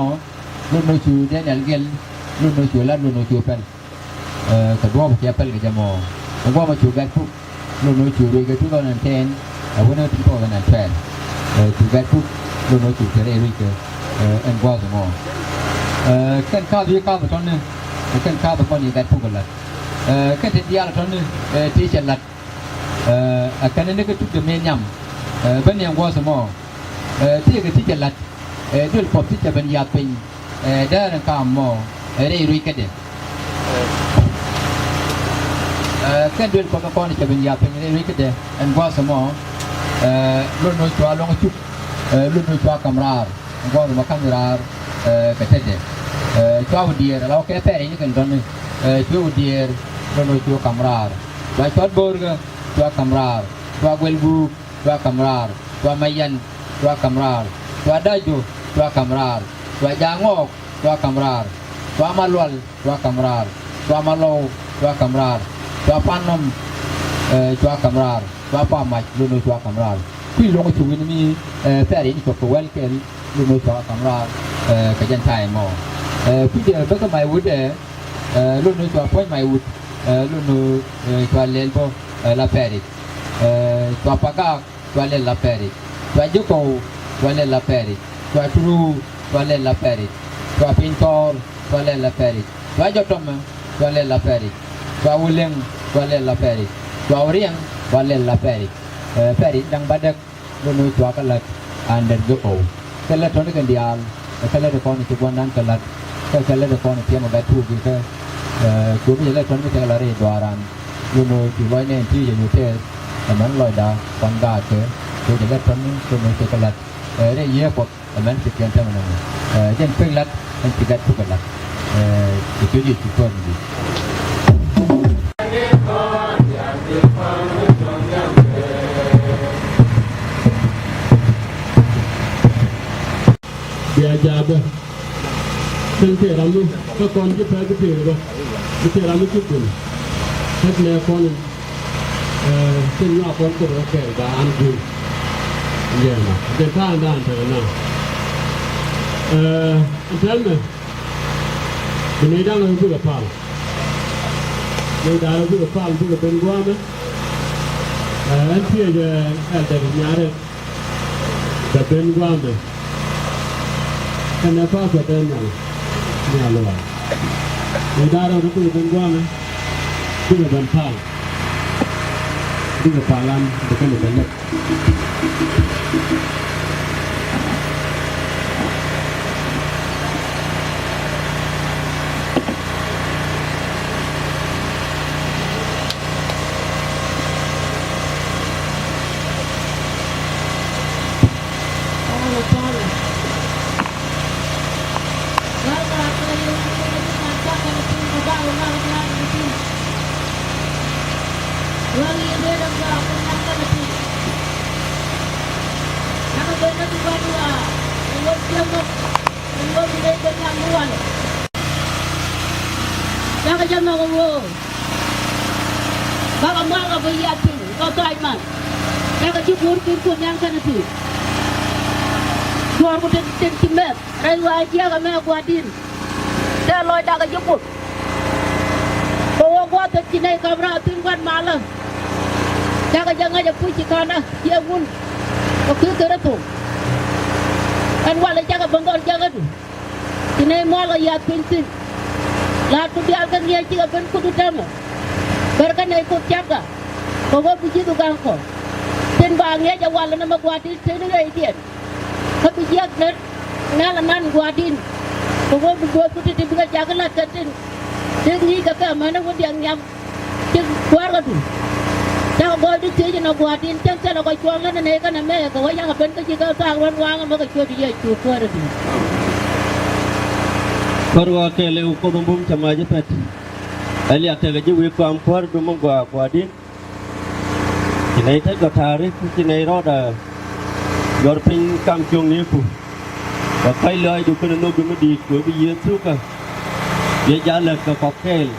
Lo̱n ni cu Daniel Gɛl, Lo̱n ni cu lat, Lo̱n ni cu pɛl. Ɛ, kɛ duɔ̱ɔ̱p cɛ pɛl kɛ jɛ mɔ. Ɛŋu mɔ cu Gatpuk, Lo̱n ni cu ruec kɛ two thousand and ten, ɛ, wänɛ two thousand and twelve. Ɛ, cu Gatpuk, Lo̱n ni cu te rɛy ruec kɛ, ɛ, ɛn gua̱a̱th ɛmɔ. Ɛ, kɛn ka̱a̱th i̱ ka̱a̱th tɔ̱ni, ɛ, kɛn ka̱a̱th kɔn i̱ Gatpuk ɛ la̱t. Ɛ, kɛn ti diaal tɔ̱ni, ɛ, ti cɛ la̱t. Ɛ, ɛ kɛn ni kɛ tuk de mëë nhiam. Ɛ, ben ni ɛn gua̱a̱th ɛmɔ. Ɛ, ti kɛ ti cɛ la̱t. Ɛ, duël Kuɔth ti cɛ ben yath piny. Ɛ, däär ɛn ka̱a̱m mɔ, ɛ, rɛy ruec kädɛ. Ɛ, kɛn duël Kuɔth kɔn cɛ ben yath piny rɛy ruec kädɛ. Ɛn gua̱a̱th ɛmɔ, ɛ, Lo̱n ni cua luɔ̱ŋ cuk. Ɛ, Lo̱n ni cua ka̱m raar. Ɛn gua̱a̱th ɛmɔ ka̱m raar, ɛ, kɛ tetdɛ. Ɛ, cua wä diëër, ala wä kɛ pɛr in kɛn dɔ̱ni. Ɛ, cua wä diëër, Lo̱n ni cua ka̱m raar. Cua cuat bo̱o̱rkä, cua ka̱m raar. Cua guɛl guuk, cua ka̱m raar. Cua mayan, cua ka̱m raar. Cua da̱c jo̱, cua ka̱m raar. Cua ja̱a̱ŋ ŋɔɔk, cua ka̱m raar. Cua malual, cua ka̱m raar. Cua malɔw, cua ka̱m raar. Cua pan nɔm, ɛ, cua ka̱m raar. Cua pam mac, Lo̱n ni cua ka̱m raar. Kui̱ luɔ̱ŋ cu wi̱n mi, ɛ, pɛr in cop kɛ wɛl kɛl, Lo̱n ni cua ka̱m raar, ɛ, kɛ jɛn ta̱a̱ ɛmɔ. Ɛ, kui̱dɛ bäkɛ Mac Wut ɛ, ɛ, Lo̱n ni cua puɔ̱ny Mac Wut, ɛ, Lo̱n ni, ɛ, cua lɛl bä, ɛ, la pɛr i̱. Ɛ, cua Pagak, cua lɛl la pɛr i̱. Cua Ji̱kɔw, cua lɛl la pɛr i̱. Cua Turuu, cua lɛl la pɛr i̱. Cua Piny Thɔɔr, cua lɛl la pɛr i̱. Cua Jɔtɔmɛ, cua lɛl la pɛr i̱. Cua Wulɛŋ, cua lɛl la pɛr i̱. Cua Wuriɛŋ, cua lɛl la pɛr i̱. Ɛ, pɛr i̱ da̱ŋ Bädɛk, Lo̱n ni cua kɛ la̱t under Ji̱kɔw. Kɛ lät tɔ̱ni kɛn diaal, ɛ, kɛ lät kɔn ci gua̱ndan kɛ la̱t. Kɛ, kɛ lät kɔn ci ɛmɔ Gatpuk kɛ, ɛ, kɛ mi cɛ lät tɔ̱ni mi cɛ kɛ la̱t rɛy duaaran. Lo̱n ni cu lɔcnɛ in ti cɛ nyuth tɛth, ɛ mɛn lɔcda kɔn gaatkɛ. Kɛ cɛ lät tɔ̱ni, Lo̱n ni cɛ kɛ la̱t. Ɛ, rɛy Yiëë Kuɔth, ɛ mɛn ci tiɛn tɛmɛ nɛmɛ. Ɛ, jɛn pek la̱t, ɛn ci Gatpuk kɛ la̱t. Ɛ, ci ciöt Yecu Kuäär mi di̱i̱t. Bia jaabä. Tin tëë ram mi kä kɔn ji̱ pɛk bi tëë bä bi tëë ram mi ci gul. Tek nɛ kɔn in tin nyuak kɔn kɛ bä kɛɛl ba an gul. Yɛn a den ta̱a̱ in dan tɛk na. Ɛn tɛn mɛ bi nɛy da̱ŋ rɛw bikɛ pal. Nɛy da̱ŋ rɛw bikɛ pal bikɛ ben gua̱a̱mɛ. Ɛn piec ɛ ɛl dɛk nyaarɛ. Kɛ ben gua̱a̱mɛ. Kɛnɛ pa̱a̱th kɛ ben nhial. Nhial wa̱a̱. Nɛy da̱ŋ rɛw ni bikɛ ben gua̱a̱mɛ. Bikɛ ben pal. Bikɛ pal an bi kɛnɛ ben lɛp. Cakɛ jɛ nhɔk ɛ ɣöö bakɛ mua̱a̱k ɛ bä yiath thi̱n kɛ thac man. Cakɛ ji̱ guur thi̱n Kuoth Nhial kɛnɛ thi̱n. Duɔ̱ɔ̱r ku tin tin ci mɛth rɛy ɣɔaa jiääk ɛmɛ Gua̱di̱n. Tɛɛ lɔcdä kɛ ji̱ Kuoth. Kɛ ɣöö gua̱a̱th thi̱n ci nɛy ka̱m raar thi̱n gua̱n malä. Cakɛ jɛ ŋäc ɛ puc ci ka̱nä ciɛ ŋun. Kɛ kui̱ Kritho. Ɛn walɛ cakɛ ben gɔl jakädu. Ci nɛy mual kɛ yath piny thi̱n. La̱a̱tku diaal kä ŋi̱eec cikɛ ben kut i̱ täämɛ. Ber kä nɛy Kuoth ca̱pkä. Kɛ ɣöö bi ji̱thdu ga̱ŋ kɔ. Tin ba ŋi̱eec ɛ walɛ nɛmɛ Gua̱di̱n tëëni rɛydiɛn. Kä bi jiäk nɛn nɛl anan Gua̱di̱n. Kɛ ɣöö bi duɔ̱ɔ̱thku ti̱ti̱ bikɛ jakä la̱t kɛ tin. Tëëk ŋi̱i̱ckɛ kɛ amäni wä diɛŋ nhiam. Cik kuäärkädu. Cakɔ gɔɔydu thiec inɔ Gua̱di̱n cäŋ thilɛ kɔ cuɔ̱ɔ̱ŋ län ɛ nɛy kɛnɛ mɛ kɛ wä yakɔ ben kä ci kɛ thaak ruɔ̱n waŋä mɛ kɛ ciötdu Yecu Kuäärdu. Kuäär ɣɔaa kɛɛl ɛ wä Kuoth in bum cɛ mac ɛ pɛt. Ɛ liak tekɛ ji̱ wi̱i̱ kɔam kuäärdu mi gɔaa Gua̱di̱n. Ci nɛy tet kɔ ta̱a̱ri ku ci nɛy rɔɔdɛ jɔr piny kam cuɔ̱ŋniku. Kɛ kɔc lɔaacdu kɛnɛ nhökdu mi di̱i̱t kɛ bi yiëë thukä. Biɛ ja̱ lät kɛ kɔk kɛɛl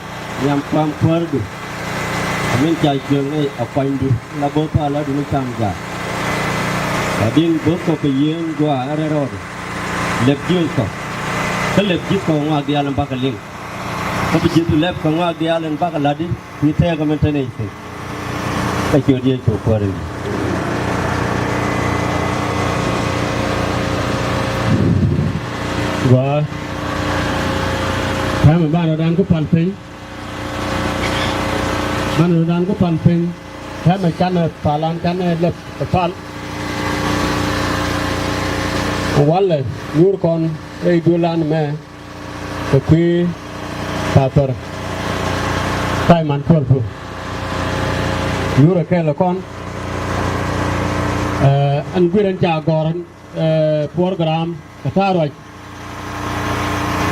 nhiam kua̱m kuäärdu. Ɛ min ca jiök nɛy ɛ kuanydu la bo̱o̱th palä duni cam jaak. Ɛ din bo̱o̱th kɔ kɛ yiëën gua̱a̱ ɛ rɛl rɔɔdɛ. Lɛp jiöth kɔ. Kä lɛp ji̱th kɔ ŋɔak diaal ɛn bakɛ liŋ. Kä bi ji̱thdu lɛp kɛ ŋɔak diaal ɛn bakɛ la̱tdi. Kui̱ tɛɛkä min te nɛy thi̱n. Kä ciöt Yecu Kuäär in. Gɔaa. Täämɛ banɛ rɔ̱dan ku pal piny. Banɛ rɔ̱dan ku pal piny. Täämɛ canɛ palan canɛ lɛp kɛ pal. Walɛ nyuur kɔn rɛy duëëlan mɛ. Kɛ kui̱ Pathɔr Simon Puɔl Puɔl. Nyuurɛ kɛɛl ɛ kɔn. Ɛn guir ɛn ca gɔ̱r ɛn program kɛ ta̱a̱ ruac.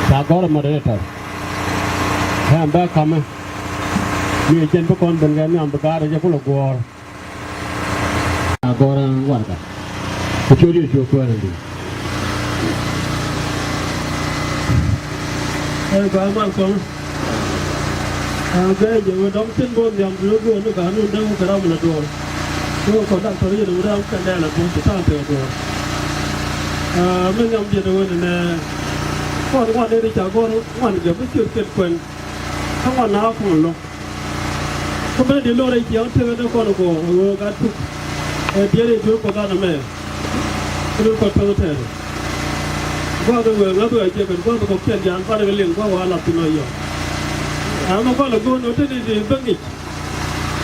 Ca gɔ̱r ɛ moderator. Ɛn bɛ ka̱mɛ mi ɛ jɛn bi kɔn ben kɛ nhiam bi ga̱a̱r ɛ jɛ kulɛ guɔ̱ɔ̱r. A gɔ̱r ɛn warɛgak. Kɛ ciöt Yecu Kuäär in di̱i̱t. Ɛ gɔaa mal kɔn. A gɛɛ jɛ wä dɔ̱ŋ tin bo̱o̱th nhiam duɔ̱ɔ̱r duɔ̱ɔ̱r ni ga̱a̱r nun dee wä kɛ ram mi la duɔ̱ɔ̱r. Wä kɔn dak tɔ̱r yɛn wä dee wä kɛn dɛɛl a duɔ̱ɔ̱r ti ta̱a̱ kɛ duɔ̱ɔ̱r. Ɛ mi nhiam diɛt wä ni nɛ. Kɔn ŋuan dee ni ca gɔ̱r ŋuan jɛ mi ciöt kɛn kuɛn. Kä ŋuan na kɔn lo̱k. Kä ben di lor ɛ ciɛŋ tekɛ ni kɔn kɔ ɛ ɣöö gat tuk. Ɛ diɛt ɛ duel kɔ dhanɛ mɛ. Kä duel kɔ to̱th tɛɛr. Gua̱th ɛ wëë ŋäth wëë jɛ ben gua̱th ɛ kɔ kiɛn diaal banɛ kɛ liŋ gua̱th wä a lath thin ɔ yɔ̱ɔ̱ŋ. Ɛ mɛ kɔn ɛ go̱o̱n ɔ te di di bäŋ ic.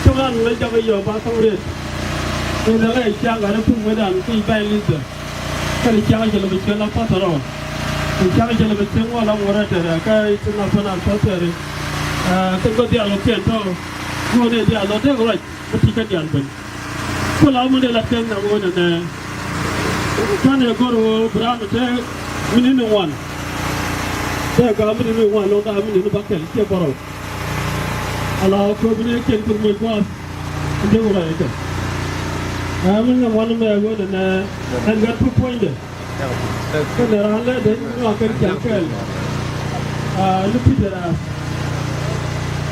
Cuk an mi jakä yɔ ba thɔŋ riet. Ni lɛ lɛ ciaŋ gat tum wetdan ki bɛy Elizabeth. Kɛn ciaŋ cɛ lɛ bi ciɛ la path rɔ. Ni ciaŋ cɛ lɛ bi ciɛ ŋuɔ la ŋuɔ rɛt tɛrɛ kɛ ti na pän an path tɛrɛ. Kɛn bä diaal wä kiɛn tɔ. Ŋuɔ ni diaal lɔ dek ruac bä ti kɛ diaal ben. Ku la mi dee la kɛn na ŋuɔ nɛ nɛ. Kan yɛ gor wä bran tɛ mi ni ni ŋuan. Tɛ ga mi ni ni ŋuan lɔ da mi ni ni ba kɛl ciɛ bɔrɔ. Ala kööbini ɛ kiɛn kɛ moc gua̱a̱th. Jek rɔ ɛ kɛ. Ɛ mi nyɛ ŋuan mɛ ɣöö nɛ nɛ ɛn gat pu puɔ̱nydɛ. Kɛnɛ raan lɛ den nyuak kɛn ciaŋ kɛɛl. Aa, ni Piter aa.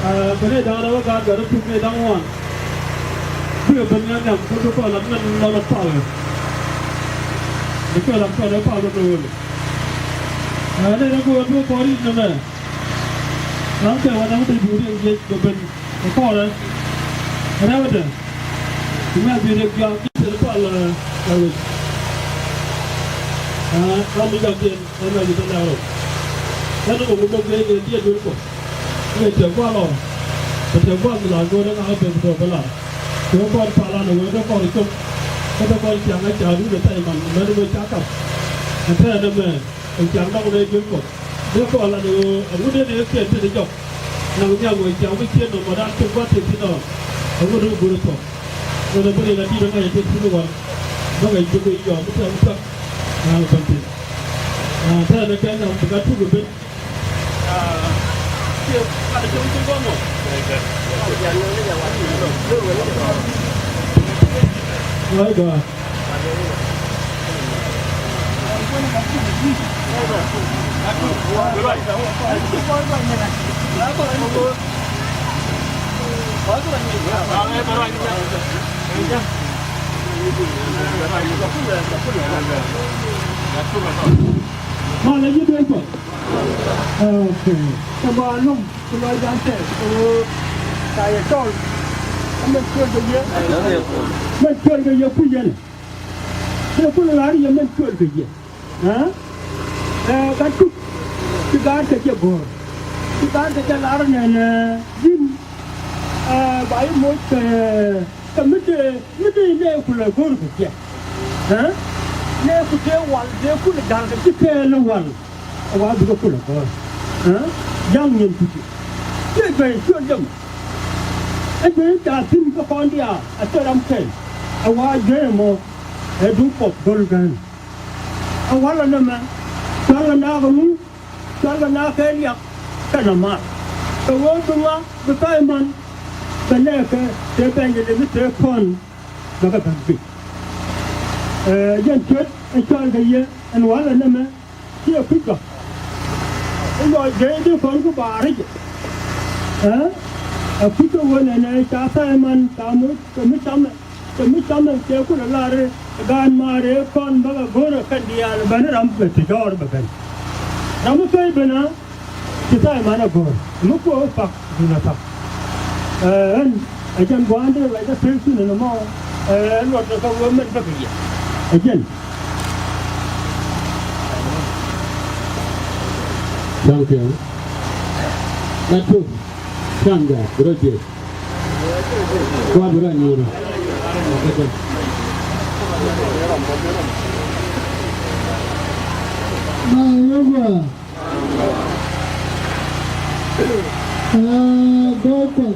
Aa, bɛ ni da̱ŋ rɛw ɛ gaat gat rɔ tuk ni da̱ŋ wan. Bikɛ ben ŋɛn nhiam kä bi kɔn lat ŋɛn lɔl ɛ pal. Bi kɔn lat kɔn ɛ pal rɔ ni wël. Aa, ni rɛ bi wä bi kɔn rit ni mɛ. Ram kɛ wa da̱ŋ bi duuri ɛn jiɛc bɛ ben. Kɛ kɔrɛ rɛwdɛ. Ti mɛ bi rek jɔak ti tɛl pal ɛ wec. Ram mi jak diɛn ɛn mɛ bi tɛl rɛw. Ɛn mɛ bi mɛ bi rek diɛn duel kɔ. Mɛ tɛ gual ɔ. Mɛ tɛ gual mi la go̱o̱r ɛn a bɛ bi tɔ bɛ la. Kɛ kɔr pal an ɛ wec dee kɔr cop. Kä dee kɔr ciaŋ ɛ ca duut ɛ tɛy man mɛ ni mɛ ca kap. Ɛ tɛn ɛmɛ. Ɛn ciaŋ dɔ̱ŋ nɛy duel Kuɔth. Dee kɔn lat ɣöö ɛŋu dee nɛy kiɛn te ni jɔk. Naŋ nhiam ɣöö ciaŋ mi cieen nɔmɔ daan cop gua̱th tëë thi̱n ɔ. Ɛŋu dee go̱r ɛ thuɔ̱k. Ɣöö dee bi riɛn a di̱t ɛ ŋa̱c ɛ tëë thi̱n ɛ ɣɔn. Bäkɛ jiök ɛ yɔɔk mi tɛ̈ mi thuak. Naŋ ɛ bän thi̱n. Aa, tɛ̈ɛ̈n ɛ kɛn nhiam bi ka tuk ɛ ben. Aa, ciɛ lat ɛ cop mi cieen gua̱th mɔ. Ɣɔ̱c gɔaa. Malɛ ji̱ duel Kuɔth. Okay. Kɛ ba lum ku lɔcdan tɛth ku ca yɛ cɔl. Mɛn cuɛl kɛ yɛ. Mɛn cuɛl kɛ yɛ kui̱ yɛn. Kɛ kulɛ lar yɛ mɛn cuɛl kɛ yɛ. Ɛ, ɛ, ka tuk ci gaat kɛ jɛ go̱o̱r. Ci gaat kɛ jɛ lar nɛn, ɛ, ji̱n, ɛ, ba yi moc kɛ, kɛ mi dee, mi dee nɛɛku lɛ go̱o̱r kɛ jɛ. Ɛ? Nɛɛku dee wal, dee kulɛ gal kɛ ji̱ kɛɛl ni wal. Ɛ wa bikɛ kulɛ go̱o̱r. Ɛ? Ja̱ŋ nyin kuti. Ciɛ juey ciöl jɛ mɔ. Ɛ juey ca thi̱n kä kɔn diaal, ɛ thil ram kɛl. Ɛ wa juey mɔ, ɛ duŋ Kuɔth go̱l gään. A walɛ nɛmɛ, cual kɛ naath ɛŋu, cual kɛ naath kɛ liak kɛnɛ maar. Kɛ ɣöö bi ŋa bi Thaimän bɛ nɛɛkɛ tëë Bɛ̈nyliɛm i̱ tëë kɔn bɛ kɛ ben guic. Ɛ, yɛn ciöt ɛ cual kɛ yɛ ɛn walɛ nɛmɛ ciɛ kui̱ gɔ̱k. I̱ yɔ jiɛcdi kɔn ku baari jɛ. Ɛ, ɛ kui̱ kɛ ɣöö nɛnɛ ca Thaimän ca moc kɛ mi camɛ. Kɛ mi camɛ cɛ kulɛ lar i̱ gaan maar ëë kɔn bäkɛ go̱o̱rɛ kɛn diaal bäni ram bɛ ti dɔɔr bɛ ben. Ram mi pɛy ben a ci Thaimän a go̱o̱r mi kuɔ pak duundɛ pak. Ɛ, ɣän ɛ jɛn gua̱a̱n dee ruacdä pek thi̱n ɛn ɛmɔ, ɛ, luɔt kɛ kä ɣöö mɛn bäkɛ yɛ. Ɛ jɛn. Thank you. Ɛ tuk. Thank you. Gracias. Kua̱r bi rɔ nyuur. Ma yogwa. Aa, gɔkɔ.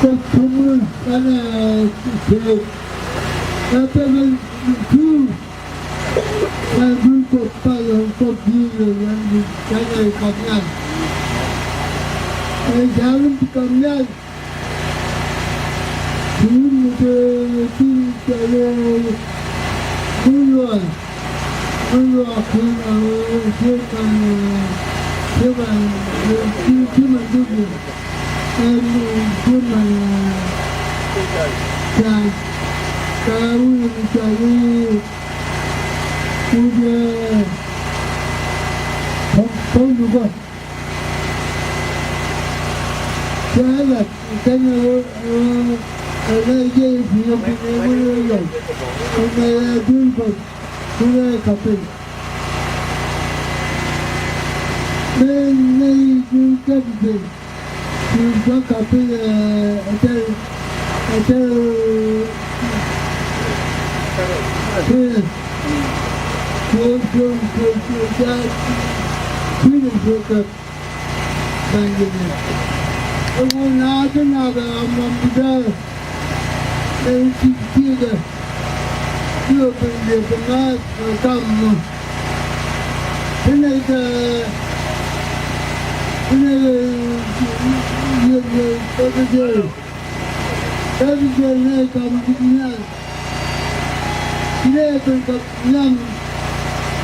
Kɛ tum ɛn, aa, tëë. Aa, tëë. Mɛ dul Kuoth palä Kuoth ji̱ yɛ yɛn ji̱ kɛnɛ kɔk nhial. Ɛ ja̱l ti kɔk nhial. Ti wun mi te ti cɔl i̱ Mun Luaak. Mun Luaak kin a wee ti man, ti man, ti, ti man duk yɛ. Ɛn ti man, aa, Ca̱a̱c. Ka wun mi cɔl i̱ Wut, ɛ, pɔm, pɔm ni gɔn. Cɛ lat kɛn ɛ, ɛ, ɛ, lɛ jɛ i̱ pi̱i̱ ɛ kui̱ ɛ wun ɛ yɔl. Kɛn ɛ dul bä, dul ɛ kapel. Mɛ nɛ i̱ dul kɛp i̱ piny. Ti jɔk kapil, ɛ, ɛ tɛl, ɛ tɛl, ɛ, ti, ti, ti, ti, ti, ti, ti, ti, ti, ti, ti, Ɛ ŋu naath ti naath ɛ ɣɔm ɣɔm ti dee ɛ ti ti dee. Ti ɣöö ben liep ɛ ŋa̱a̱th ɛ kam mɔ. Ti nɛy kɛ, ti nɛy kɛ liep liep ɛ kɛ jee. Ɛ kɛ jee nɛy kam ti nhial. Ti nɛy ben kɛ nhiam.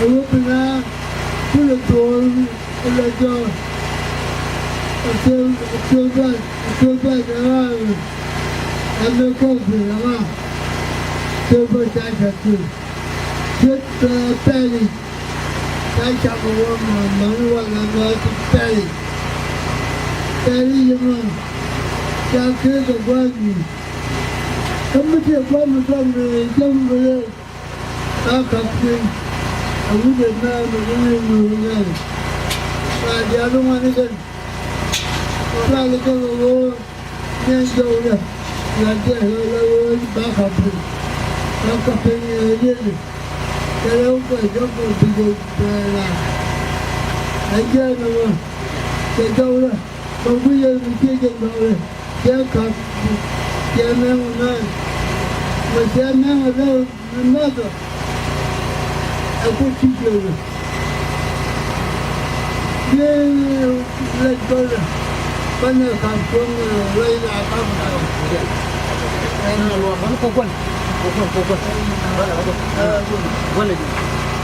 Ɛ wä bi na kulɛ thuɔɔr kulɛ jɔɔr. Ɛ tuɔɔr bɛl ɛ tuɔɔr bɛl ɛ ɣaar. Ɛ mi kɔk bi ɛ ɣaar. Tuɔɔr bɛl ca ca tuɔɔr. Ciöt bɛ pɛl i̱ ca cam ɛ wä mɛ mɛn wal ɛ mɛ ti pɛl i̱. Pɛl i̱ yɛ mɛ ca kee kɛ gua̱a̱th ni. Kä mi ti gua̱a̱th mi dɔ̱ŋ ni jɛm bi lɛ. Ka kap piny a wut ɛ mɛ mɛ ni ni ni ni. Ka diaal ŋuani kɛn. Ka li kɛ kɛ ɣöö. Nyɛ jɔwdä la jɛ la la wee ba ka piny. Ba ka piny ɛ yeli. Kɛ la wee jɔk bɛ bi jɛ bɛ la. Ɛ jɛ na wee kɛ jɔwdä. Bɛ wi̱i̱ yɛ mi ciɛ jɛ jɔwdä. Cɛ ka cɛ mɛŋ mɛn. Mɛ cɛ mɛŋ lɛ. Another. Ɛ kuth ti jiök ni. Ni lɛc gɔlɛ. Banɛ kam cuɔ̱ŋ lɔc la kam kam.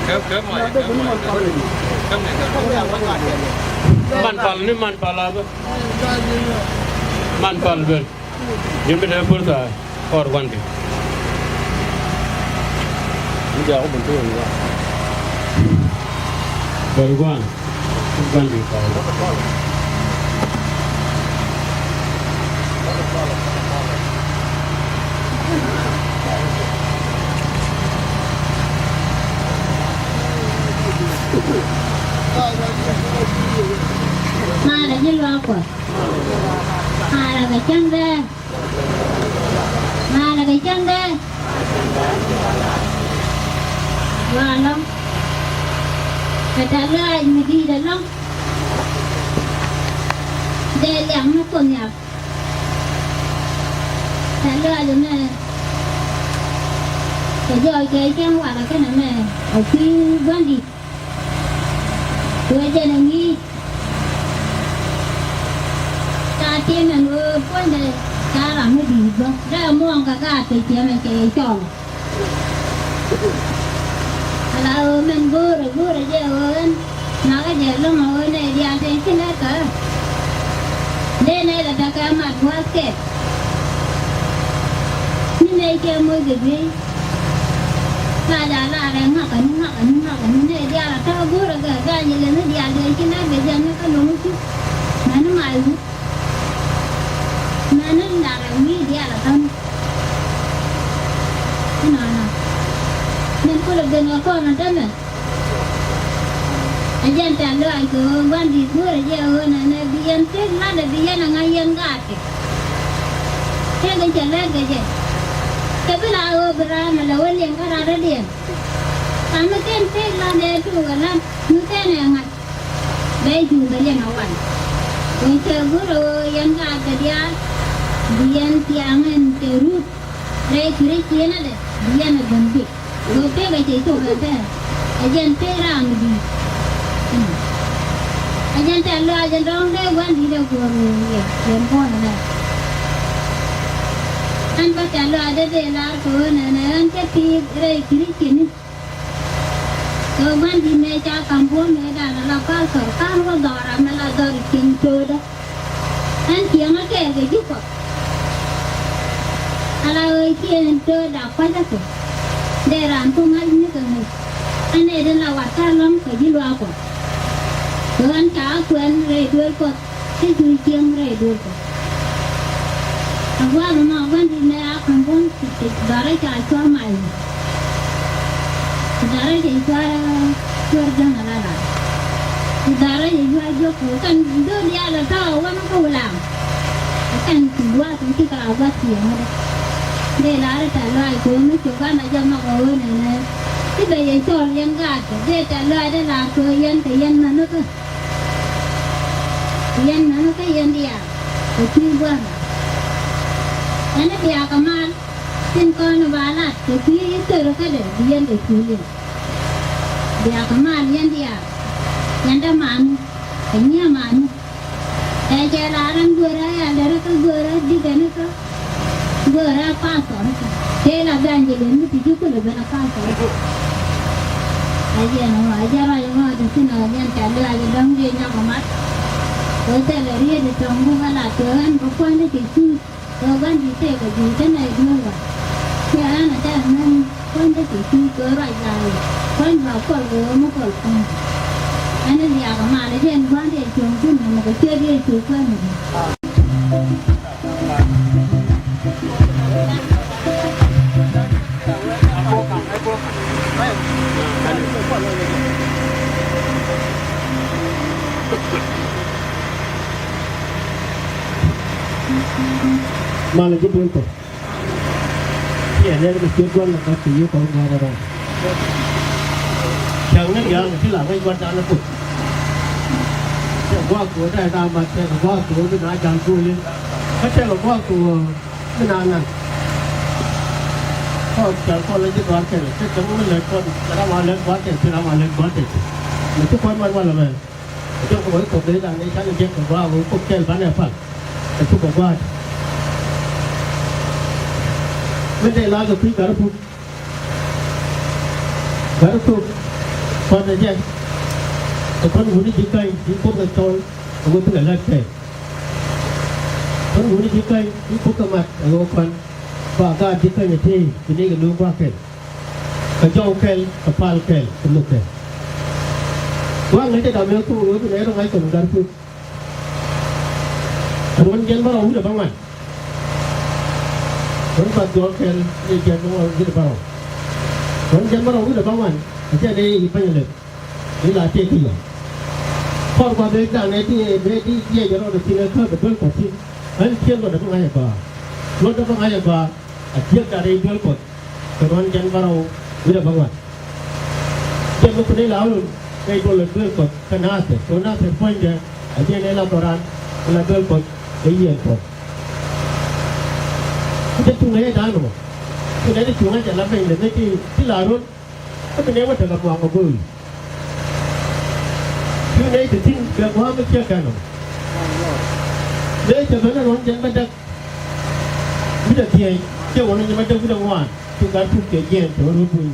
Kɛ, kɛ, man pal ni man pal a bä. Man pal bä. Jin bi te pur tha̱a̱ kɔr gua̱ndi̱. Ni jɔak bun te wen wa. Bɛl gua̱n gua̱ndi̱ kɔr. Maarɛ ji̱ luaak Kuɔth. Maarɛ kɛ cäŋ dee. Maarɛ kɛ cäŋ dee. Wa lɔ̱ŋ. Kɛ tɛ̈th lɔaac mi di̱i̱t ɛlɔ̱ŋ. Dee liak mi Kuoth Nhial. Tɛ̈th lɔaac ɛmɛ. Kɛ jɔɔc kɛ cäŋ walɛ kɛn ɛmɛ. Ɛ kui̱ gua̱ndi̱t. Wee jɛn ɛ ŋi̱i̱c. Ca tiɛm ɛn ɣöö puɔ̱nydɛ ca ram mi di̱i̱t bä. Dee muɔ̱ɔ̱ŋ kɛ gaat kɛ ciɛmɛ cɛ yɛ cɔl. Ala ɣöö mɛn go̱o̱rɛ go̱o̱rɛ jɛ ɣöö ɛn. Nakä jɛ lo̱ŋ ɣöö nɛy diaal tëë ci nɛɛkä. Dee nɛy lɛ tekɛ mat gua̱a̱th kɛ. Ni nɛy cɛ moc kɛ juey. Ka jɛ a lar ɛ ŋa̱kɛ ni ŋa̱kɛ ni ŋa̱kɛ ni nɛy diaal a ta̱a̱ go̱o̱rɛ kɛ ga̱a̱c ilɛ ni diaal dee ci nɛɛk kɛ jɛ ni kä lo̱ŋ i̱ cu. Mɛni mac wi̱i̱. Mɛni lar ɛ wi̱i̱ diaal a ta̱a̱ ni. Inɔnɔ. Min kulɛ ben kɛ kɔn a tämɛ. Ɛ jɛn tɛ̈th lɔaac kɛ ɣöö gua̱ndi̱t go̱o̱rɛ jɛ ɣöö nɛnɛ bi yɛn tëk la̱tdɛ bi yɛn ɛ ŋa̱c yɛn gaatkɛ. Tëëkɛ cɛ lɛt kɛ jɛ. Cɛ bi la ɣöö bi raan ɛ lɛ wä liɛŋ kä rat rɔ̱diɛn. Ram mi ken tëk la̱tdɛ tuukɛ la̱t mi ken ɛ ŋa̱c. Bɛ cuŋ kɛ liɛŋ ɛ wan. Ɣöö cɛ go̱o̱rɛ ɣöö yɛn gaatkɛ diaal bi yɛn thia̱a̱ŋ ɛn cɛ rut. Rɛy Krith ciënädɛ bi yɛn ɛ ben guic. Ɣöö tëëkɛ cɛ cop ɛ tɛɛr. Ɛ jɛn tëë ram mi di̱i̱t. Ɛ jɛn tɛ̈th lɔaac ɛ dɔ̱ŋ dee gua̱ndi̱t ɛ guɔ̱ɔ̱r ɣöö yɛ yɛn buɔ̱n ɛ nɛ. Ɛn bä tɛ̈th lɔaac ɛ dee lar kɛ ɣöö nɛnɛ ɛn cä pi̱i̱th rɛy Krith ciëni. Kɛ ɣöö gua̱ndi̱t mëë ca ka̱m buɔ̱m mëëdan ala pastor ka̱n wä dhɔr amɛ la dhɔr cieŋ töödä. Ɣän cieŋä kɛɛl kɛ ji̱ Kuɔth. Ala ɣöö ciëŋ tööt a kua̱cä kɛ. Dee raan ku ŋa̱c ni kɛ ŋäc. Ɣän ɛ tin la wat ta̱a̱ lɔ̱ŋ kɛ ji̱ luaak Kuɔth. Kɛ ɣän ca kuɛn rɛy duëël Kuɔth. Ti cu cieŋ rɛy duëël Kuɔth. A gua̱a̱th ɛmɔ gua̱ndi̱t mëë a ka̱m buɔ̱m ti ti dhɔrä ca cua̱ mac. Ku dhɔrä cɛ cua̱ cuäär jäŋ ala lat. Ku dhɔrä cɛ cua̱ jiök ku kɛn döör diaal ɛ tɔ̱ ɛ wän kä Wulaŋ. Ɛ kɛn ti gua̱a̱th mi ci kɛ la gua̱th tiɛɛŋä dee. Dee lar ɛ tɛ̈th lɔaac ko̱o̱m mi cio̱k an a jɛ nhɔk ɛ ɣöö nɛnɛ. Ci bɛ yɛ cɔl yɛn gaatkɛ dee tɛ̈th lɔaac dee lar kɛ ɣöö yɛn kɛ yɛn mänhä kä. Kɛ yɛn mänhä kä yɛn diaal. Kɛ kui̱ gua̱a̱th. Ɛn ɛ bia kɛ mal. Tin kɔn ba lat kɛ kui̱ i̱ thör kädɛ bi yɛn kɛ culiɛn. Bia kɛ mal yɛn diaal. Yɛn dämani kɛ nyiamani. Ɛ jɛ la ran görä ya lɛ rä kä görä dikɛ ni kä. Görä pastor kä. Tëë la ganjɛ lɛ mi ti ji̱ kulɛ ben a pastor kä. A jɛ ni ŋɔ a jɛ ruac ŋɔ ti thin a jɛn ca luac dɔ̱ŋ di nyɔk mat. Kɛ thilɛ riet di tɔŋ buk a la tuɛ ɣän kɛ kuändä kɛ cuuc. Kɛ ɣän di tëë kɛ juuc thin a duel wa. Cɛ ɣän a tɛk ŋän. Kuany dee ti cuc kɛ ruac la kuany ba kuɔl kɛ ɣöö mi kuɔl kuɔn. Ɛn liak mal jɛn gua̱n dee cuɔ̱ŋ kun mɛ kɛ ciöt dee cuc kuany. Mal ji̱ duel kɔ. Tiɛɛl yɛn kɛ ciöt gua̱n lɛ ŋa̱c kɛ yiëë kɔn ŋa̱c rɛw. Cäŋ ni ria̱a̱ŋ ti la ŋäc gua̱n dan ni Kuoth. Cɛ gua̱a̱k kɛ ɣöö dee da̱a̱ mat cɛ kɛ gua̱a̱k kɛ ɣöö bi na ja̱l go̱o̱li. Kä cɛ kɛ gua̱a̱k kɛ ɣöö bi na naŋ. Kɔn cäŋ kɔn lɛ ji̱ gɔ̱a̱r kɛl cɛ cäŋ mi lɛt kɔn cɛ ram a lɛt gua̱a̱r kɛl cɛ ram a lɛt gua̱a̱r kɛl. Mɛ ci kuɔn man walɛ mɛ. Ɛ jɔk kɛ wä i̱ kɔk dee da̱ŋ ëë canɛ jek kɛ gua̱a̱k ɣöö kɔk kɛl banɛ pal. Ɛ cuk kɛ gua̱a̱k. Min dee la̱a̱k kɛ kui̱ Gatdä Puk. Gatdä Puk. Kɔn ɛ jɛ. Kɛ kɔn wuni ji̱ käny i̱ Kuoth kɛ cɔl kɛ wä thilɛ lät kɛ. Kɔn wuni ji̱ käny i̱ Kuoth kɛ mat ɛ wä kɔn. Ba gaat ji̱ käny ɛ tëë bi ni kɛ luŋ gua̱a̱k kɛl. Kɛ jɔw kɛl kɛ pal kɛl kɛ luk kɛl. Gua̱a̱k ŋäcɛ dam ɛ thok ɣöö bi nɛy rɔ ŋa̱c kɔn Gatdä Puk. Ruɔ̱n jiɛn bärɔw wi̱cdɛ bäŋuan. Ruɔ̱n path jɔɔk kɛl ni jiɛn bärɔw wi̱cdɛ bärɔw. Ruɔ̱n jiɛn bärɔw wi̱cdɛ bäŋuan. Ɛ cɛ dee i̱ bäny lep i̱ la tëë kä yɔ̱. Kɔr gua̱th ëë da̱a̱n ëë ti ëë ti jiɛc rɔɔdɛ thi̱n ëë kä bɛ duel kɔ̱th thi̱n. Ɣän ciën luɔtdɛ bä ŋa̱c ɛ gɔaa. Luɔtdɛ bä ŋa̱c ɛ gɔaa. A jiäk da̱a̱n ëë duel kɔ̱th. Kɛ ruɔ̱n jiɛn bärɔw wi̱cdɛ bäŋuan. Jɛn mi kun i̱ la wun kɛ i̱ duɔl i̱ duel kɔ̱th kä Nathir kɛ ɣöö Nathir puɔ̱nydɛ a jɛn i̱ la dhɔran i̱ la duel kɔ̱th kɛ yiëën puɔ̱th. Kä jɛ tuŋ ëë da̱a̱n ɔ. Kun ɛn i̱ cuŋä jɛ la peny lɛ mi ti ti la run. Kä bi nɛy wä tekɛ muaŋ ɔ go̱o̱ri. Cu nɛy te thi̱n kɛ gua̱a̱m mi ciek kɛn ɔ. Mëë cɛ ben ɛ ruɔ̱n jɛn bä däk. Wi̱cdɛ dhieec cɛ wä ni nyɛ bä däk wi̱cdɛ ŋuan ci gat puk cɛ jiɛɛn cɛ wä rut puny.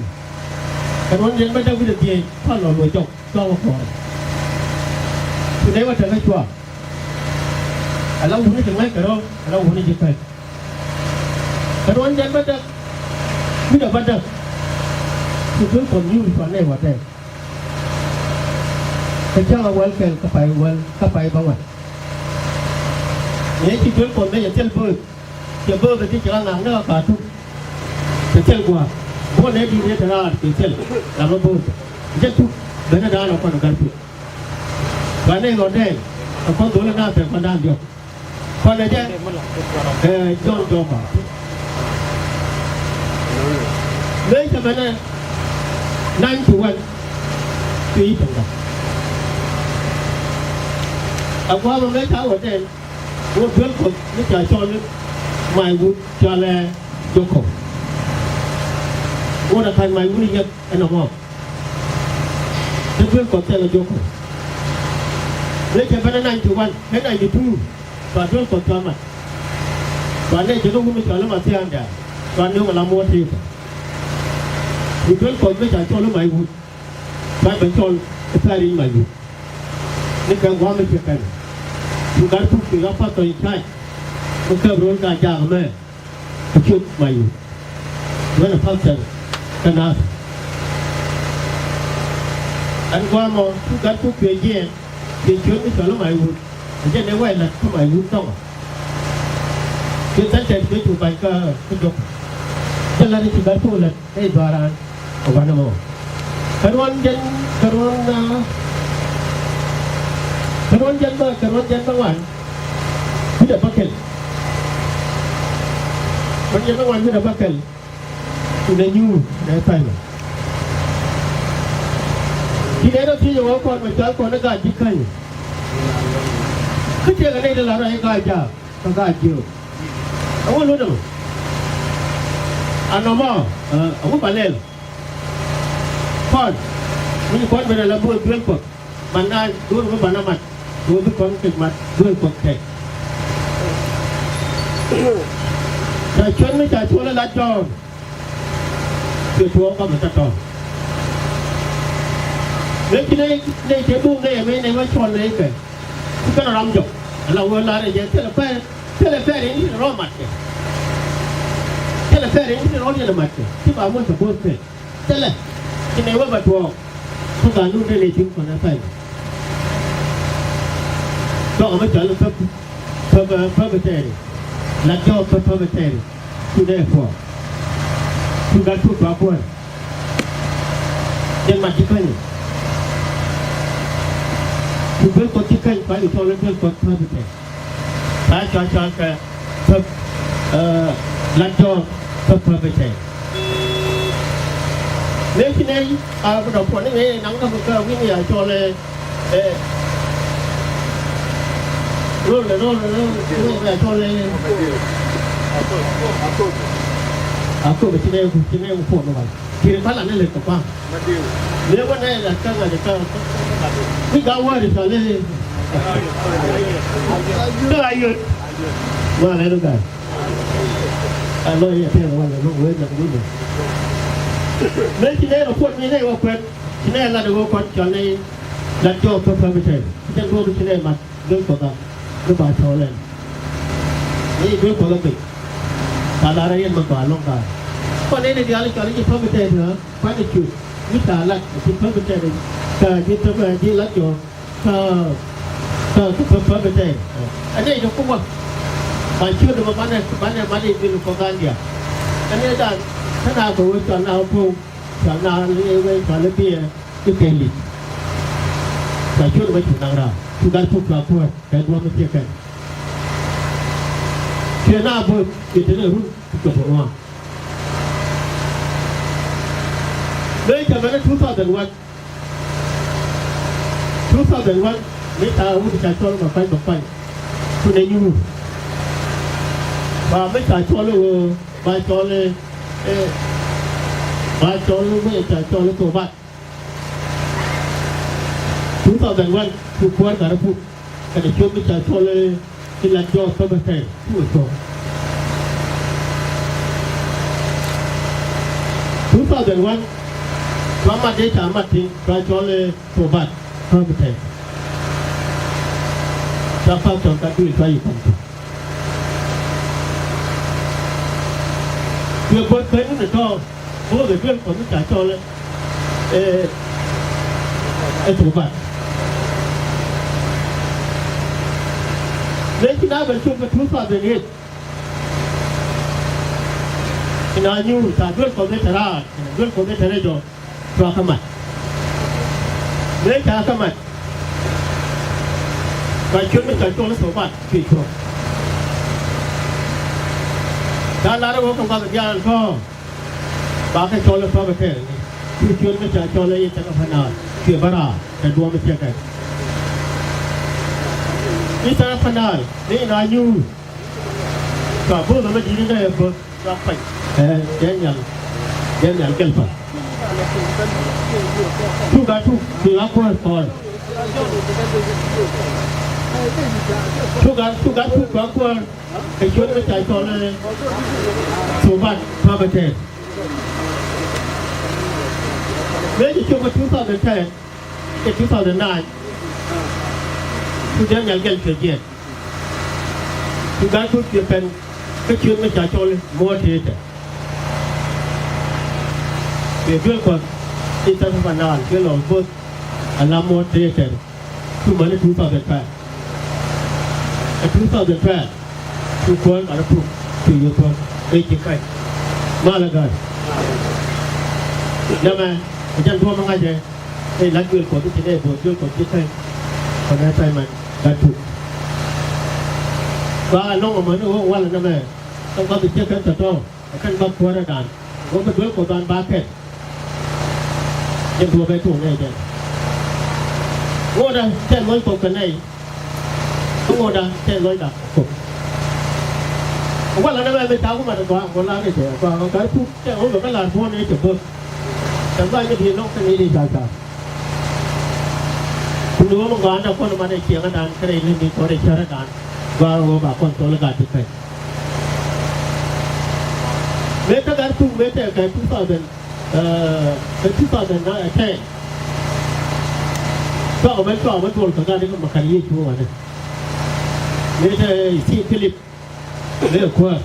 Kɛ ruɔ̱n jɛn bä däk wi̱cdɛ dhieec pal lɔ luɔc jɔk cua wä kɔɔr. Ci nɛy wä tekɛ cua. Ala wuni ci ŋa̱c kɛ rɔ ala wuni ci kɛc. Kɛ ruɔ̱n jɛn bä däk wi̱cdɛ bä däk. Ci tuny kɔn nyuur cua nɛy wä tɛɛk. Kɛ cäŋ a wäl kɛl kä pay wäl kä pay bä wan. Ŋi̱eec ci cuel kuɔth mëë cɛ thil bööth. Cɛ bööth ɛ ti cɛ ɣä ŋa̱a̱ŋ ni ɣä ka̱a̱t tuk. Cɛ thil gua̱a̱k buɔ̱n ëë di̱i̱t ëë te raar cɛ thil ram ɛ bööth. Jɛ tuk ben ɛ da̱a̱n ɛ kuan ɛ ga̱r pi̱th. Kuan ɛ ɣɔ̱ndɛɛn ɛ kuan dho̱l ɛ naath ɛ kuan da̱a̱n diɔ̱k. Kɔnɛ jɛ ɛ Jɔ̱ɔ̱n Jɔma. Mëë cɛ mɛnɛ nine to one. Kɛ i̱ tɛŋda a gua̱a̱mɛ mëë ca wä tɛn. Wä duel kɔth mi ca cɔl i̱ may wut cɔalɛ Jokɔb. Wä da ka̱ny may wut i̱ yɛp ɛn ɔmɔ. Te duel kɔth thɛl ɛ Jokɔb. Mëë cɛ bɛn ɛ nine to one ɛ nine to two. Cua duel kɔth cua mat. Cua nɛy ce̱t kä wun mi cɔal i̱ Mathia̱a̱ŋda. Cua nööŋ ala muɔ̱ɔ̱t tëëkä. Cu duel kɔth mi ca cɔl i̱ may wut. Cua ben cɔl i̱ pɛ̈ric may wut. Ni kɛ gua̱a̱m mi ciɛ kɛn. Cu gat puk ci ɣä path tɔ̱ in ca̱c. Mi kɛp ro̱l ka jaak mɛ. Ku ciöt may wut. Wänɛ path tɛr kä naath. Ɛn gua̱a̱mɔ cu gat puk cuɛ jiɛɛn. Cuɛ ciöt mi cɔl i̱ may wut. Ɛ jɛn ëë wɛy la̱t kä may wut thɔŋɔ. Cuɛ thɛl tɛt cuɛ cu ba̱ny kä kä jɔk. Cä la̱t i̱ ci gat puk la̱t ëë dhɔaaran. Ɛ wanɛ mɔ. Kɛ ruɔ̱n jɛn kɛ ruɔ̱n aa kɛ ruɔ̱n jɛn bä kɛ ruɔ̱n jɛn bä wan. Wi̱cdɛ bä kɛl. Ruɔ̱n jɛn bä wan wi̱cdɛ bä kɛl. Inɛ nyuur inɛ tha̱a̱ŋ. Inɛ rɔ thiec ɛ wä kɔn mɛ cɔal kɔn i̱ gaat ji̱ käny. Kä tiɛɛk ɛ nɛy ti la rɔ i̱ gaat jaak kä gaat jiök. Ɛ wä luɔ̱t ɛmɔ. Anɔmɔ, ɛ, a wä ba lɛl. Kɔn, mi kɔn ben ala bo̱o̱th duel Kuɔth. Ban na duel wä ban na mat. Duel bi kɔn kek mat, duel Kuɔth kek. Ca cuɛn mi ca cuɔl ala Jɔ̱ɔ̱n. Cuɛ tuɔɔk kɔmɛ tɔ̱tɔ̱. Mëë ci nɛy, nɛy cɛ duŋ nɛy ɛmɛ nɛy wä cɔl nɛy kɛ. Ci kɛn ram jɔk. Ala wä lar ɛ jɛ thilɛ pɛr, thilɛ pɛr in ti rɔ mat kɛ. Thilɛ pɛr in ti rɔ diɛn mat kɛ. Ci ba muɔc kɛ bo̱o̱th kɛ. Thilɛ. Ci nɛy wä ba tuɔɔk. Kä ba nun dee nɛy tin kɔn ɛ pɛr. Tɔk ɛmɛ cɔl ɛ pɛr. Pä-, pä-, Presbytery. Lat Jɔɔk pä-, Presbytery. Cu dee puɔ̱ɔ̱k. Cu gat cu cua kuäär. Jɛn mat ji̱ käny. Cu duel Kuɔth ji̱ käny, cua ji̱ cɔl i̱ duel Kuɔth Presbytery. Cua cɔal, cɔal kɛ pä-, ɛ, Lat Jɔɔk pä-, Presbytery. Mëë ci nɛy a bi dɔ̱ puɔ̱n ni mëë naŋ dɔ̱ bi kä wi̱n ya cɔl ɛ, ɛ, rol, rol, rol, rol ya cɔl ɛ. A kop ci nɛy ku, ci nɛy ku puɔ̱n ni wal. Kiri pala ni lek kɛ kua̱ŋ. Mëë wä nɛy la kä ŋa̱c kä. Wi̱c ga wäri cɔl ɛ. Kä a yöt. Wa lɛ ni gaa. A lɔ yɛ tɛth wal lɛ lɔk wee lɛ wee lɛ. Mëë ci nɛy rɔ puɔt mi nɛy wä kuɛt, ci nɛy lat wä kuɔt cɔl nɛy Lat Jɔɔk pä-, Presbytery. Ci jɛn duɔ̱ɔ̱k ci nɛy mat duel Kuɔth a, ni ba cɔl ɛn. Ni duel Kuɔth a piny. Ka lar a yɛn ma ba lɔŋ ka. Kɔn nɛy ni diaal cɔl i̱ ci Presbytery, ha? Kuan i̱ cu. Wi̱c ta̱a̱ lat, ci Presbytery. Ka ji̱ Presbytery, ji̱ Lat Jɔɔk. Kä, kä, kä, kä, kä, kä, kä, ɛ nɛy ti kuäär. Ba ciöt mɔ banɛ, banɛ mat i̱ dhil kɔ gan diaal. Ɛ nɛy dan, kä na kɛ wee cɔl na wä puɔ̱w, cɔl na wee, cɔl i̱ biɛ, i̱ kɛ li̱t. Ba ciöt mɔ ci naŋ raar, cu gat cuk cua kuäär, kɛ duɔ̱ɔ̱p mi thiek kɛn. Ciɛ na bo̱o̱th, i̱ te ni run, i̱ kɛ bo̱o̱th ŋuan. Mëë cɛ mɛn two thousand one. Two thousand one, mi ca wut ca cɔl ma kuany ma kuany. Kun ɛ nyuur. Ba mi ca cɔl ɛ ɣöö, ba cɔl ɛ, ɛ, ba cɔl ɛ mi ca cɔl ɛ Thobat. Two thousand one, cu kuäär gat ɛ puk. Kɛnɛ ciöt mi ca cɔl i̱ Lat Jɔɔk Presbytery, cu ɛ cuɔ̱ŋ. Two thousand one, cua mat dee ca mat thi̱n, cua cɔl i̱ Thobat Presbytery. Cua pastor kä duël cua yi kɔn thi̱n. Cuɛ bo̱th ben ni tɔ̱. Bo̱o̱th ɛ duel Kuɔth mi ca cɔl ɛ, ɛ, ɛ Thobat. Mëë ci na ben cop kä two thousand eight. Ci na nyuur ca duel Kuɔth mi te raar, ci na duel Kuɔth mi te rɛc ɔ, cua kä mat. Mëë ca kä mat. Cua ciöt mi ca cɔl ɛ Thobat, ci cuɔ̱ŋ. Ca lar ɛ ɣöö kɛ gua̱th ɛ diaal tɔ̱. Ba kɛ cɔl i̱ Presbytery ni. Cu ciöt mi ca cɔl i̱ Eastern Upper Nile, cuɛ bä raar kɛ duɔ̱ɔ̱p mi thiek kɛn. Eastern Upper Nile ni na nyuur. Cua bo̱o̱th ɛmɛ di̱t ni dee bo̱o̱th cua kuany. Ɛ, Daniel, Daniel Gelper. Cu gat cuk, cu gat kuäär kɔɔr. Cu gat, cu gat cuk cua kuäär. Kɛ ciöt mi ca cɔl i̱ Thobat Presbytery. Mëë ci cop kä two thousand ten kɛ two thousand nine. Cu Daniel Gelper cuɛ jiɛɛn. Cu gat cuk cuɛ pɛn kä ciöt mi ca cɔl i̱ Moderator. Cuɛ duel Kuɔth i̱ Eastern Upper Nile cuɛ lɔ bo̱o̱th ala Moderator. Cu mäni two thousand twelve. Ɛ two thousand twelve. Cu kuäär gat ɛ puk. Cu yio̱w thuɔ̱k ëë ci kac. Mal ɛ gäär. Nɛmɛ ɛ jɛn duɔ̱ɔ̱p mi ŋa̱cɛ. Ëë la duel Kuɔth i̱ ci nɛy bo̱o̱th duel Kuɔth ci kac. Kɔnɛ pɛy mɛn gat puk. Ba ɛ lɔ̱ŋ ɛ mäni ɣöö walɛ nɛmɛ. Kä gua̱th i̱ ciek kɛn tɔ̱tɔ̱. Ɛ kɛn bä kuäärä dan. Ɣöö bi duel Kuɔth dan ba kɛn. Jɛn duɔ̱ɔ̱p ɛ tuɔɔk nɛy jɛn. Ŋotdä tɛth lɔc Kuɔth kɛ nɛy. Kä ŋotdä tɛth lɔcda kɛ Kuoth. Walɛ ni mɛ mi ca ku mat gɔaa ŋuɔ lar ni cɛ gɔaa ŋuɔ kɛ puk cɛ ŋuɔ bɛ kɛ lar buɔ̱n ni cɛ bo̱th. Cɛ gɔaa ni bi nɔk kɛ ni di ca ca. Kun ni wä mi gɔaa ni kɔn mat ni ciɛŋä dan kɛ rɛy ni mi kɔn ni cärä dan. Gɔaa ŋuɔ ba kɔn cɔl gat ti pɛc. Mëë te gat puk mëë te kɛ two thousand, eh, kɛ two thousand ten. Cɔk mɛ cɔk mɛ duɔl kɛ gat ni kɛ makan yie cuɔ wani. Mëë te si Philip. Mëë kuäär.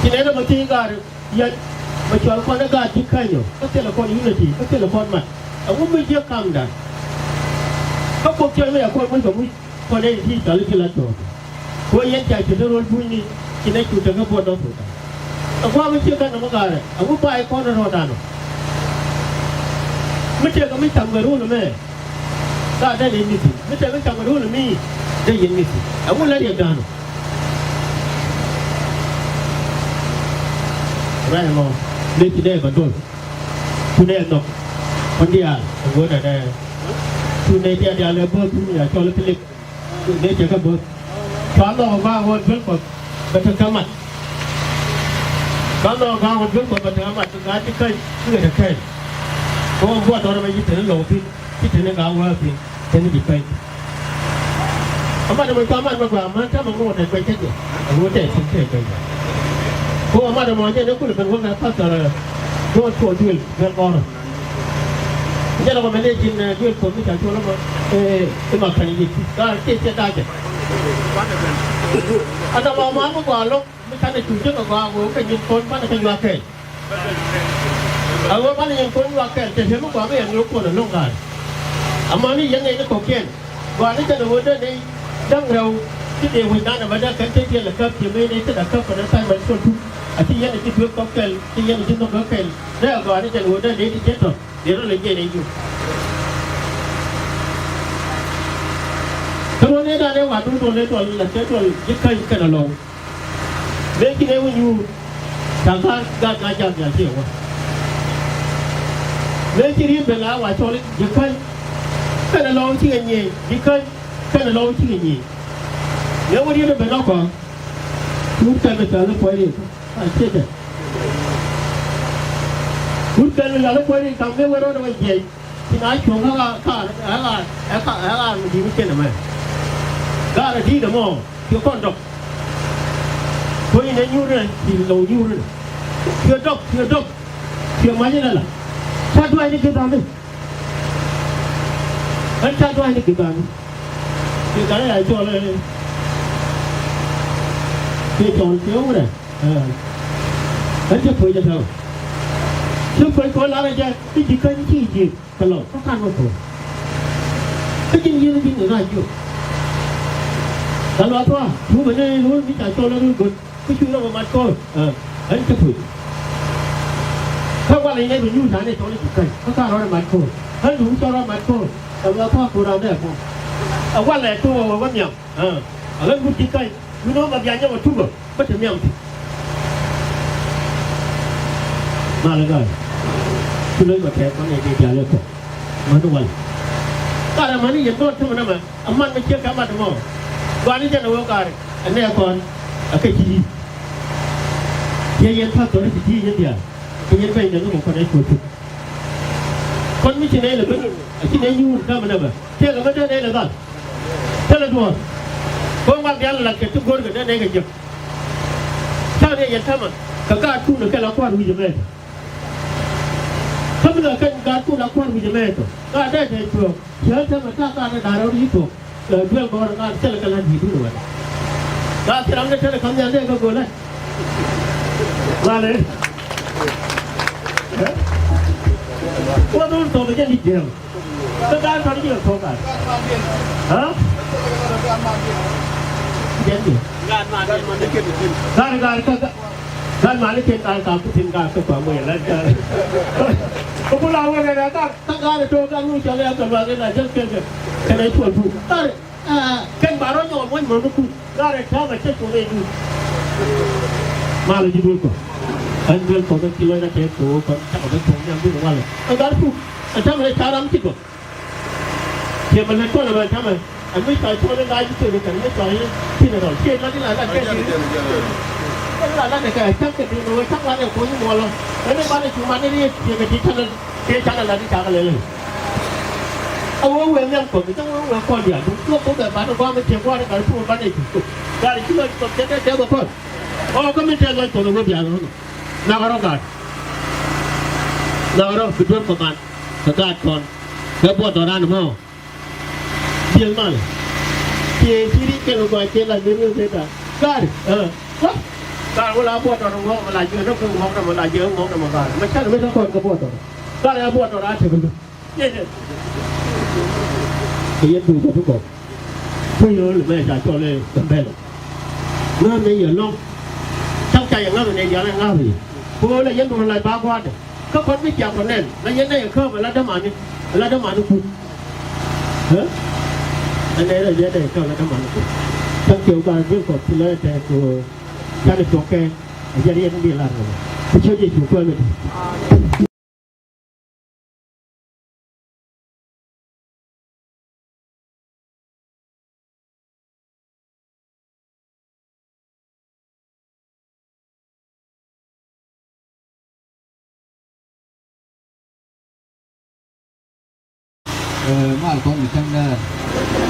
Ci nɛn ɛmɔ thiec gaat yɛn mɛ cual kɔn ɛ gaat ci käny ɔ kä thilɛ kɔn unity kä thilɛ kɔn mat. Ɛŋu mi jiɛ kamdan. Kä Kuoth cɔl mi ya kɔn muc kɛ muc kɔn ɛ ti cɔl i̱ ti la tɔɔk. Kuɔ yɛn ca ci te rol bunyni ci nɛ cu te kä buɔt dɔk thok. Ɛ gua̱a̱k mi ciek kä nɔmɔ gaarɛ ɛŋu ba i̱ kɔn rɔɔdan ɔ. Mi tëëk ɛ mi cam kɛ run ɛmɛ. Ka dee ni mithi mi tɛk mi cam kɛ run mi dee yɛn mithi. Ɛŋu lɛ riɛk da̱a̱n. Rɛy ɛmɔ mi ci dee bä dol. Cu nɛ nhɔk kɔn diaal ɛŋu dee dee. Cu nɛ diaal diaal ɛ bo̱o̱th mi ya cɔl Philip. Cu nɛ cɛ kɛ bo̱o̱th. Cua nhɔk ɛ gua̱a̱k ɣöö duel Kuɔth bɛ te kä mat. Cua nhɔk ɛ gua̱a̱k ɣöö duel Kuɔth bɛ te kä mat gaa ci käny mi kɛ te kɛɛl. Kɛ ɣöö gua̱a̱k tɔɔt ɛmɛ ci te ni lɔw thi̱n. Ci te ni gaa wäär thi̱n. Te ni di pɛny. Amat ɛmɔ cua mat mɛ gɔaa män täämɛ ŋot ɛ guɛc kä jɛ. Ɛ ŋot ɛ thi̱n te guɛc. Ko amat ɛmɔ jɛ ni kulɛ ben wä kɛ pastor ɛ. Duɔt cuɔ duël duël kɔrä. Jɛ lɔ kɔ mɛ ni ji̱n ɛ duël Kuɔth mi ca cuɔl ɛmɔ. Ɛ ma kɛn ji̱. Gaa ciɛ ciɛ gaa jɛ. Ata ma ma mɛ gɔaa lo̱k mi canɛ cu jek ɛ gɔaa ɣöö kɛ nyin kɔn banɛ kɛ nyuak kɛɛl. A ɣöö banɛ yɛn kuɔn nyuak kɛl te te mi gɔaa mi yɛn ɣöö kuɔn alo̱ŋ ga̱a̱r. Amäni yɛn nɛy ni kɔ̱kiɛn gɔaa ni jɛn a ɣöö dee nɛy da̱ŋ rɛw ti dee wecdan a bädä kɛn te tiɛl a käp tiɛ mëë nɛy te da käp kɛn a tha̱a̱c mɛn cɔl tuk. A ti yɛn a ci duek kɔk kɛl ti yɛn a ci nhɔk kɔk kɛl dee a gɔaa ni jɛn a ɣöö dee nɛy ti jiɛt tɔ̱ dee rɔ lɛ jiɛn nɛy yuk. Kä ruɔ̱n nɛy dan ëë wa duundun ëë duɔl la te duɔl ji̱ käny kɛn a lɔw. Mëë ci nɛy wä nyuur ca gaat gaat na jal nhial ciɛ wä. Mëë ci riet ben la wa cɔl ji̱ käny. Kɛn a lɔw cikɛ nyiëë ji̱ käny. Kɛn a lɔw cikɛ nyiëë. Mëë wä riet ben nɔkɔ. Wut kɛn bɛ cɔl i̱ puɔ̱ny riet a ciɛ kɛ. Wut kɛn bɛ cɔl i̱ puɔ̱ny riet kam mëë wä rɔɔdɛ wä jiɛc. Ci na cuɔ̱ŋ kä ɣaar kä ɣaar ɛ kä ɣaar mi di̱i̱t mi cen ɛmɛ. Ɣaar ɛ di̱i̱t ɛmɔ ci kɔn dɔk. Kuɔ̱ny inɛ nyuur inɛ ci lɔw nyuur inɛ. Ci dɔk ci dɔk ci mac inɛ la. Ca dua̱a̱cni gi̱th ami. Ɣän ca dua̱a̱cni gi̱th ami. Ci gat ɛ ya cɔl ɛ ci cɔl ci wurɛ. Ɣän cä puɔ̱c ɛ täämɛ. Cä puɔ̱c kɛ ɣän lar ɛ jɛ i̱ ji̱ käny ci ji̱. Kɛ lɔ kä kan wä thok. Kä ji̱n yieen ji̱n ŋa̱c jiök. Kɛ lɔ thua cu bɛ nɛy lo̱o̱l mi ca cɔl run go̱t kä cu rɔ bɛ mat kɔɔr. Ɣän cä puc. Kä walɛ nɛy bɛ nyuur tha̱a̱ŋ nɛy cɔl i̱ ji̱ käny kä ka rɔɔdɛ mat kɔɔr. Ɣän duŋ cɔl rɔɔdɛ mat kɔɔr. Kɛ lɔ thua ku rɔɔdɛ kɔɔr. Ɛ walɛ thok ɛ wä nhiam. Ɛ ɣän wut ji̱ käny. Wi̱n ɣän bɛ bia nyɔk ɛ tukä. Bä te nhiam thi̱n. Malɛ gaa. Ci lo̱c kɔ tɛɛk kɔn ɛ ti diaal ɛ kɔ. Mäni wal. Gaa rɛ mäni yɛn dɔɔn tämɛ nɛmɛ. A man mi ciek kɛ mat mɔ. Gɔaa ni jɛn ɛ wee gaa rɛ. Ɛ nɛɛ kɔn. Ɛ kɛ ci yi̱. Ciɛ yɛn pa̱th tɔri ci ti yɛn diaal. Kɛ yɛn bɛny nɛ ni mɔ kɔn ɛ cuɔ cuk. Kɔn mi ci nɛy lɛ ben. Ɛ ci nɛy nyuur tämɛ nɛmɛ. Tëëkɛ mi dee nɛy lɛ dhal. Thilɛ duɔ̱ɔ̱r. Kɔn wal diaal lat kɛ ti go̱rkɛ dee nɛy kɛ jiäk. Ta̱a̱ ni yɛn täämɛ kɛ gaatkun kɛ la kua̱r wi̱c ɛmɛ tɔ. Kä mi la kɛn gaatkun la kua̱r wi̱c ɛmɛ tɔ. Gaat dee tɛth cuɔ̱ɔ̱ŋ. Cäät täämɛ ta̱a̱ gaat dee da̱a̱r rɛw ni ci thuɔ̱k. Ɛ duel gɔ̱rä gaat thilɛ kɛ la̱t wi̱i̱dun wɛn. Gaat thilɛ ram dee thilɛ ka̱m nhial dee kɛ go̱o̱lä. Malɛ. Ɛ? Kuɔth wun thok kɛ jɛn i̱ jiäk. Kä gaat tɔt ji̱ kɛ thok gaat. Ha? Jɛn ji̱. Gaat gaat kä gaat mani ken gaat ka ku thi̱n gaat kä kua muɛl la gaat. Kä ku la wek ɛ gaat kä gaat tok gaat nu cɔl ɛ kä luaak ɛ la jɛn kɛn kɛ. Kɛn ɛ cuɔl pu. Gaat. Aa, kɛn ba rɔ nyɔk muɔ̱ny mɔ̱n ni kuc. Gat rɛ täämɛ cä cuɔth ɛ duut. Malɛ ji̱ duel kɔ. Ɣän duel kɔ bä ci lɔcdä tɛth kɛ ɣöö kɔn cakɔ ben thuɔ̱k nhiam duut walɛ. Ɛ gat puk. Ɛ täämɛ rɛ ca ram ci gɔ̱. Ciɛ mɛ lät kɔn ɛ bɛ täämɛ. Ɛ mi cɔl cɔl in la ji̱ thil kɛn mi cɔl in ti ni rɔl. Ti la di la la kɛ di. Kɛ la la ni kɛ cak kɛ di ni wee cak la ni kuny muɔlɔ. Ɛn ni ba ni cu ma ni ri ti kɛ ti cak la ti cak la lɛ. A wee wee nhiam kɔn, mi cak wee wee kɔn diaal. Duŋ tuɔk kɔn bɛ ba ni guam mi ti guam ni ba ni cu ma ni cu. Gari ci lɔ ci kɔn cɛ dee dee bɛ kɔn. Ɔ kä mi tɛth lɔc kɔn wä biak rɔ nɔ. Nak rɔ gat. Nak rɔ bi duɔ̱t kɔ man kɛ gat kɔn. Kɛ buɔt dɔran mɔ. Diel mal. Ci ci ri kɛn kɔ ci la mi ri kɛ ta. Gat. Ɛ. Wä. Gat wä la buɔt dɔran mɔ la jɛ nɔ kɛ mɔ nɔ mɔ la jɛ mɔ nɔ mɔ gat. Mɛ cɛ mi ta kɔn kɛ buɔt dɔran. Gat ɛ buɔt dɔran a tekɛ lu. Kɛ yɛn duut kɛ ti kɔk. Kui̱ ɣöö lɛ mɛ ca cɔl ɛ Gambɛla. Ŋa̱ mɛ yɛ lɔ̱ŋ. Cak ca yɛ ŋa̱ mɛ nɛ yɛn ɛ ŋa̱ mɛ yɛ. Kɛ ɣöö lɛ yɛn duut la ba gua̱a̱dɛ. Kä kɔn mi ciak kɔ nɛn la yɛn nɛ yɛ kääp ɛ la dämani. Ɛ la dämani kui̱. Ɛ? Ɛ nɛ rɛ yɛn nɛ yɛ kääp ɛ la dämani kui̱. Thank you, God, bring for to learn that, uh, that is okay. Ɛ yɛn yɛn bi lar kɛ mɛ. Kɛ cä jɛ cu kuäär mɛ ti. Ɛ, mal kɔn mi cäŋ dɛɛr.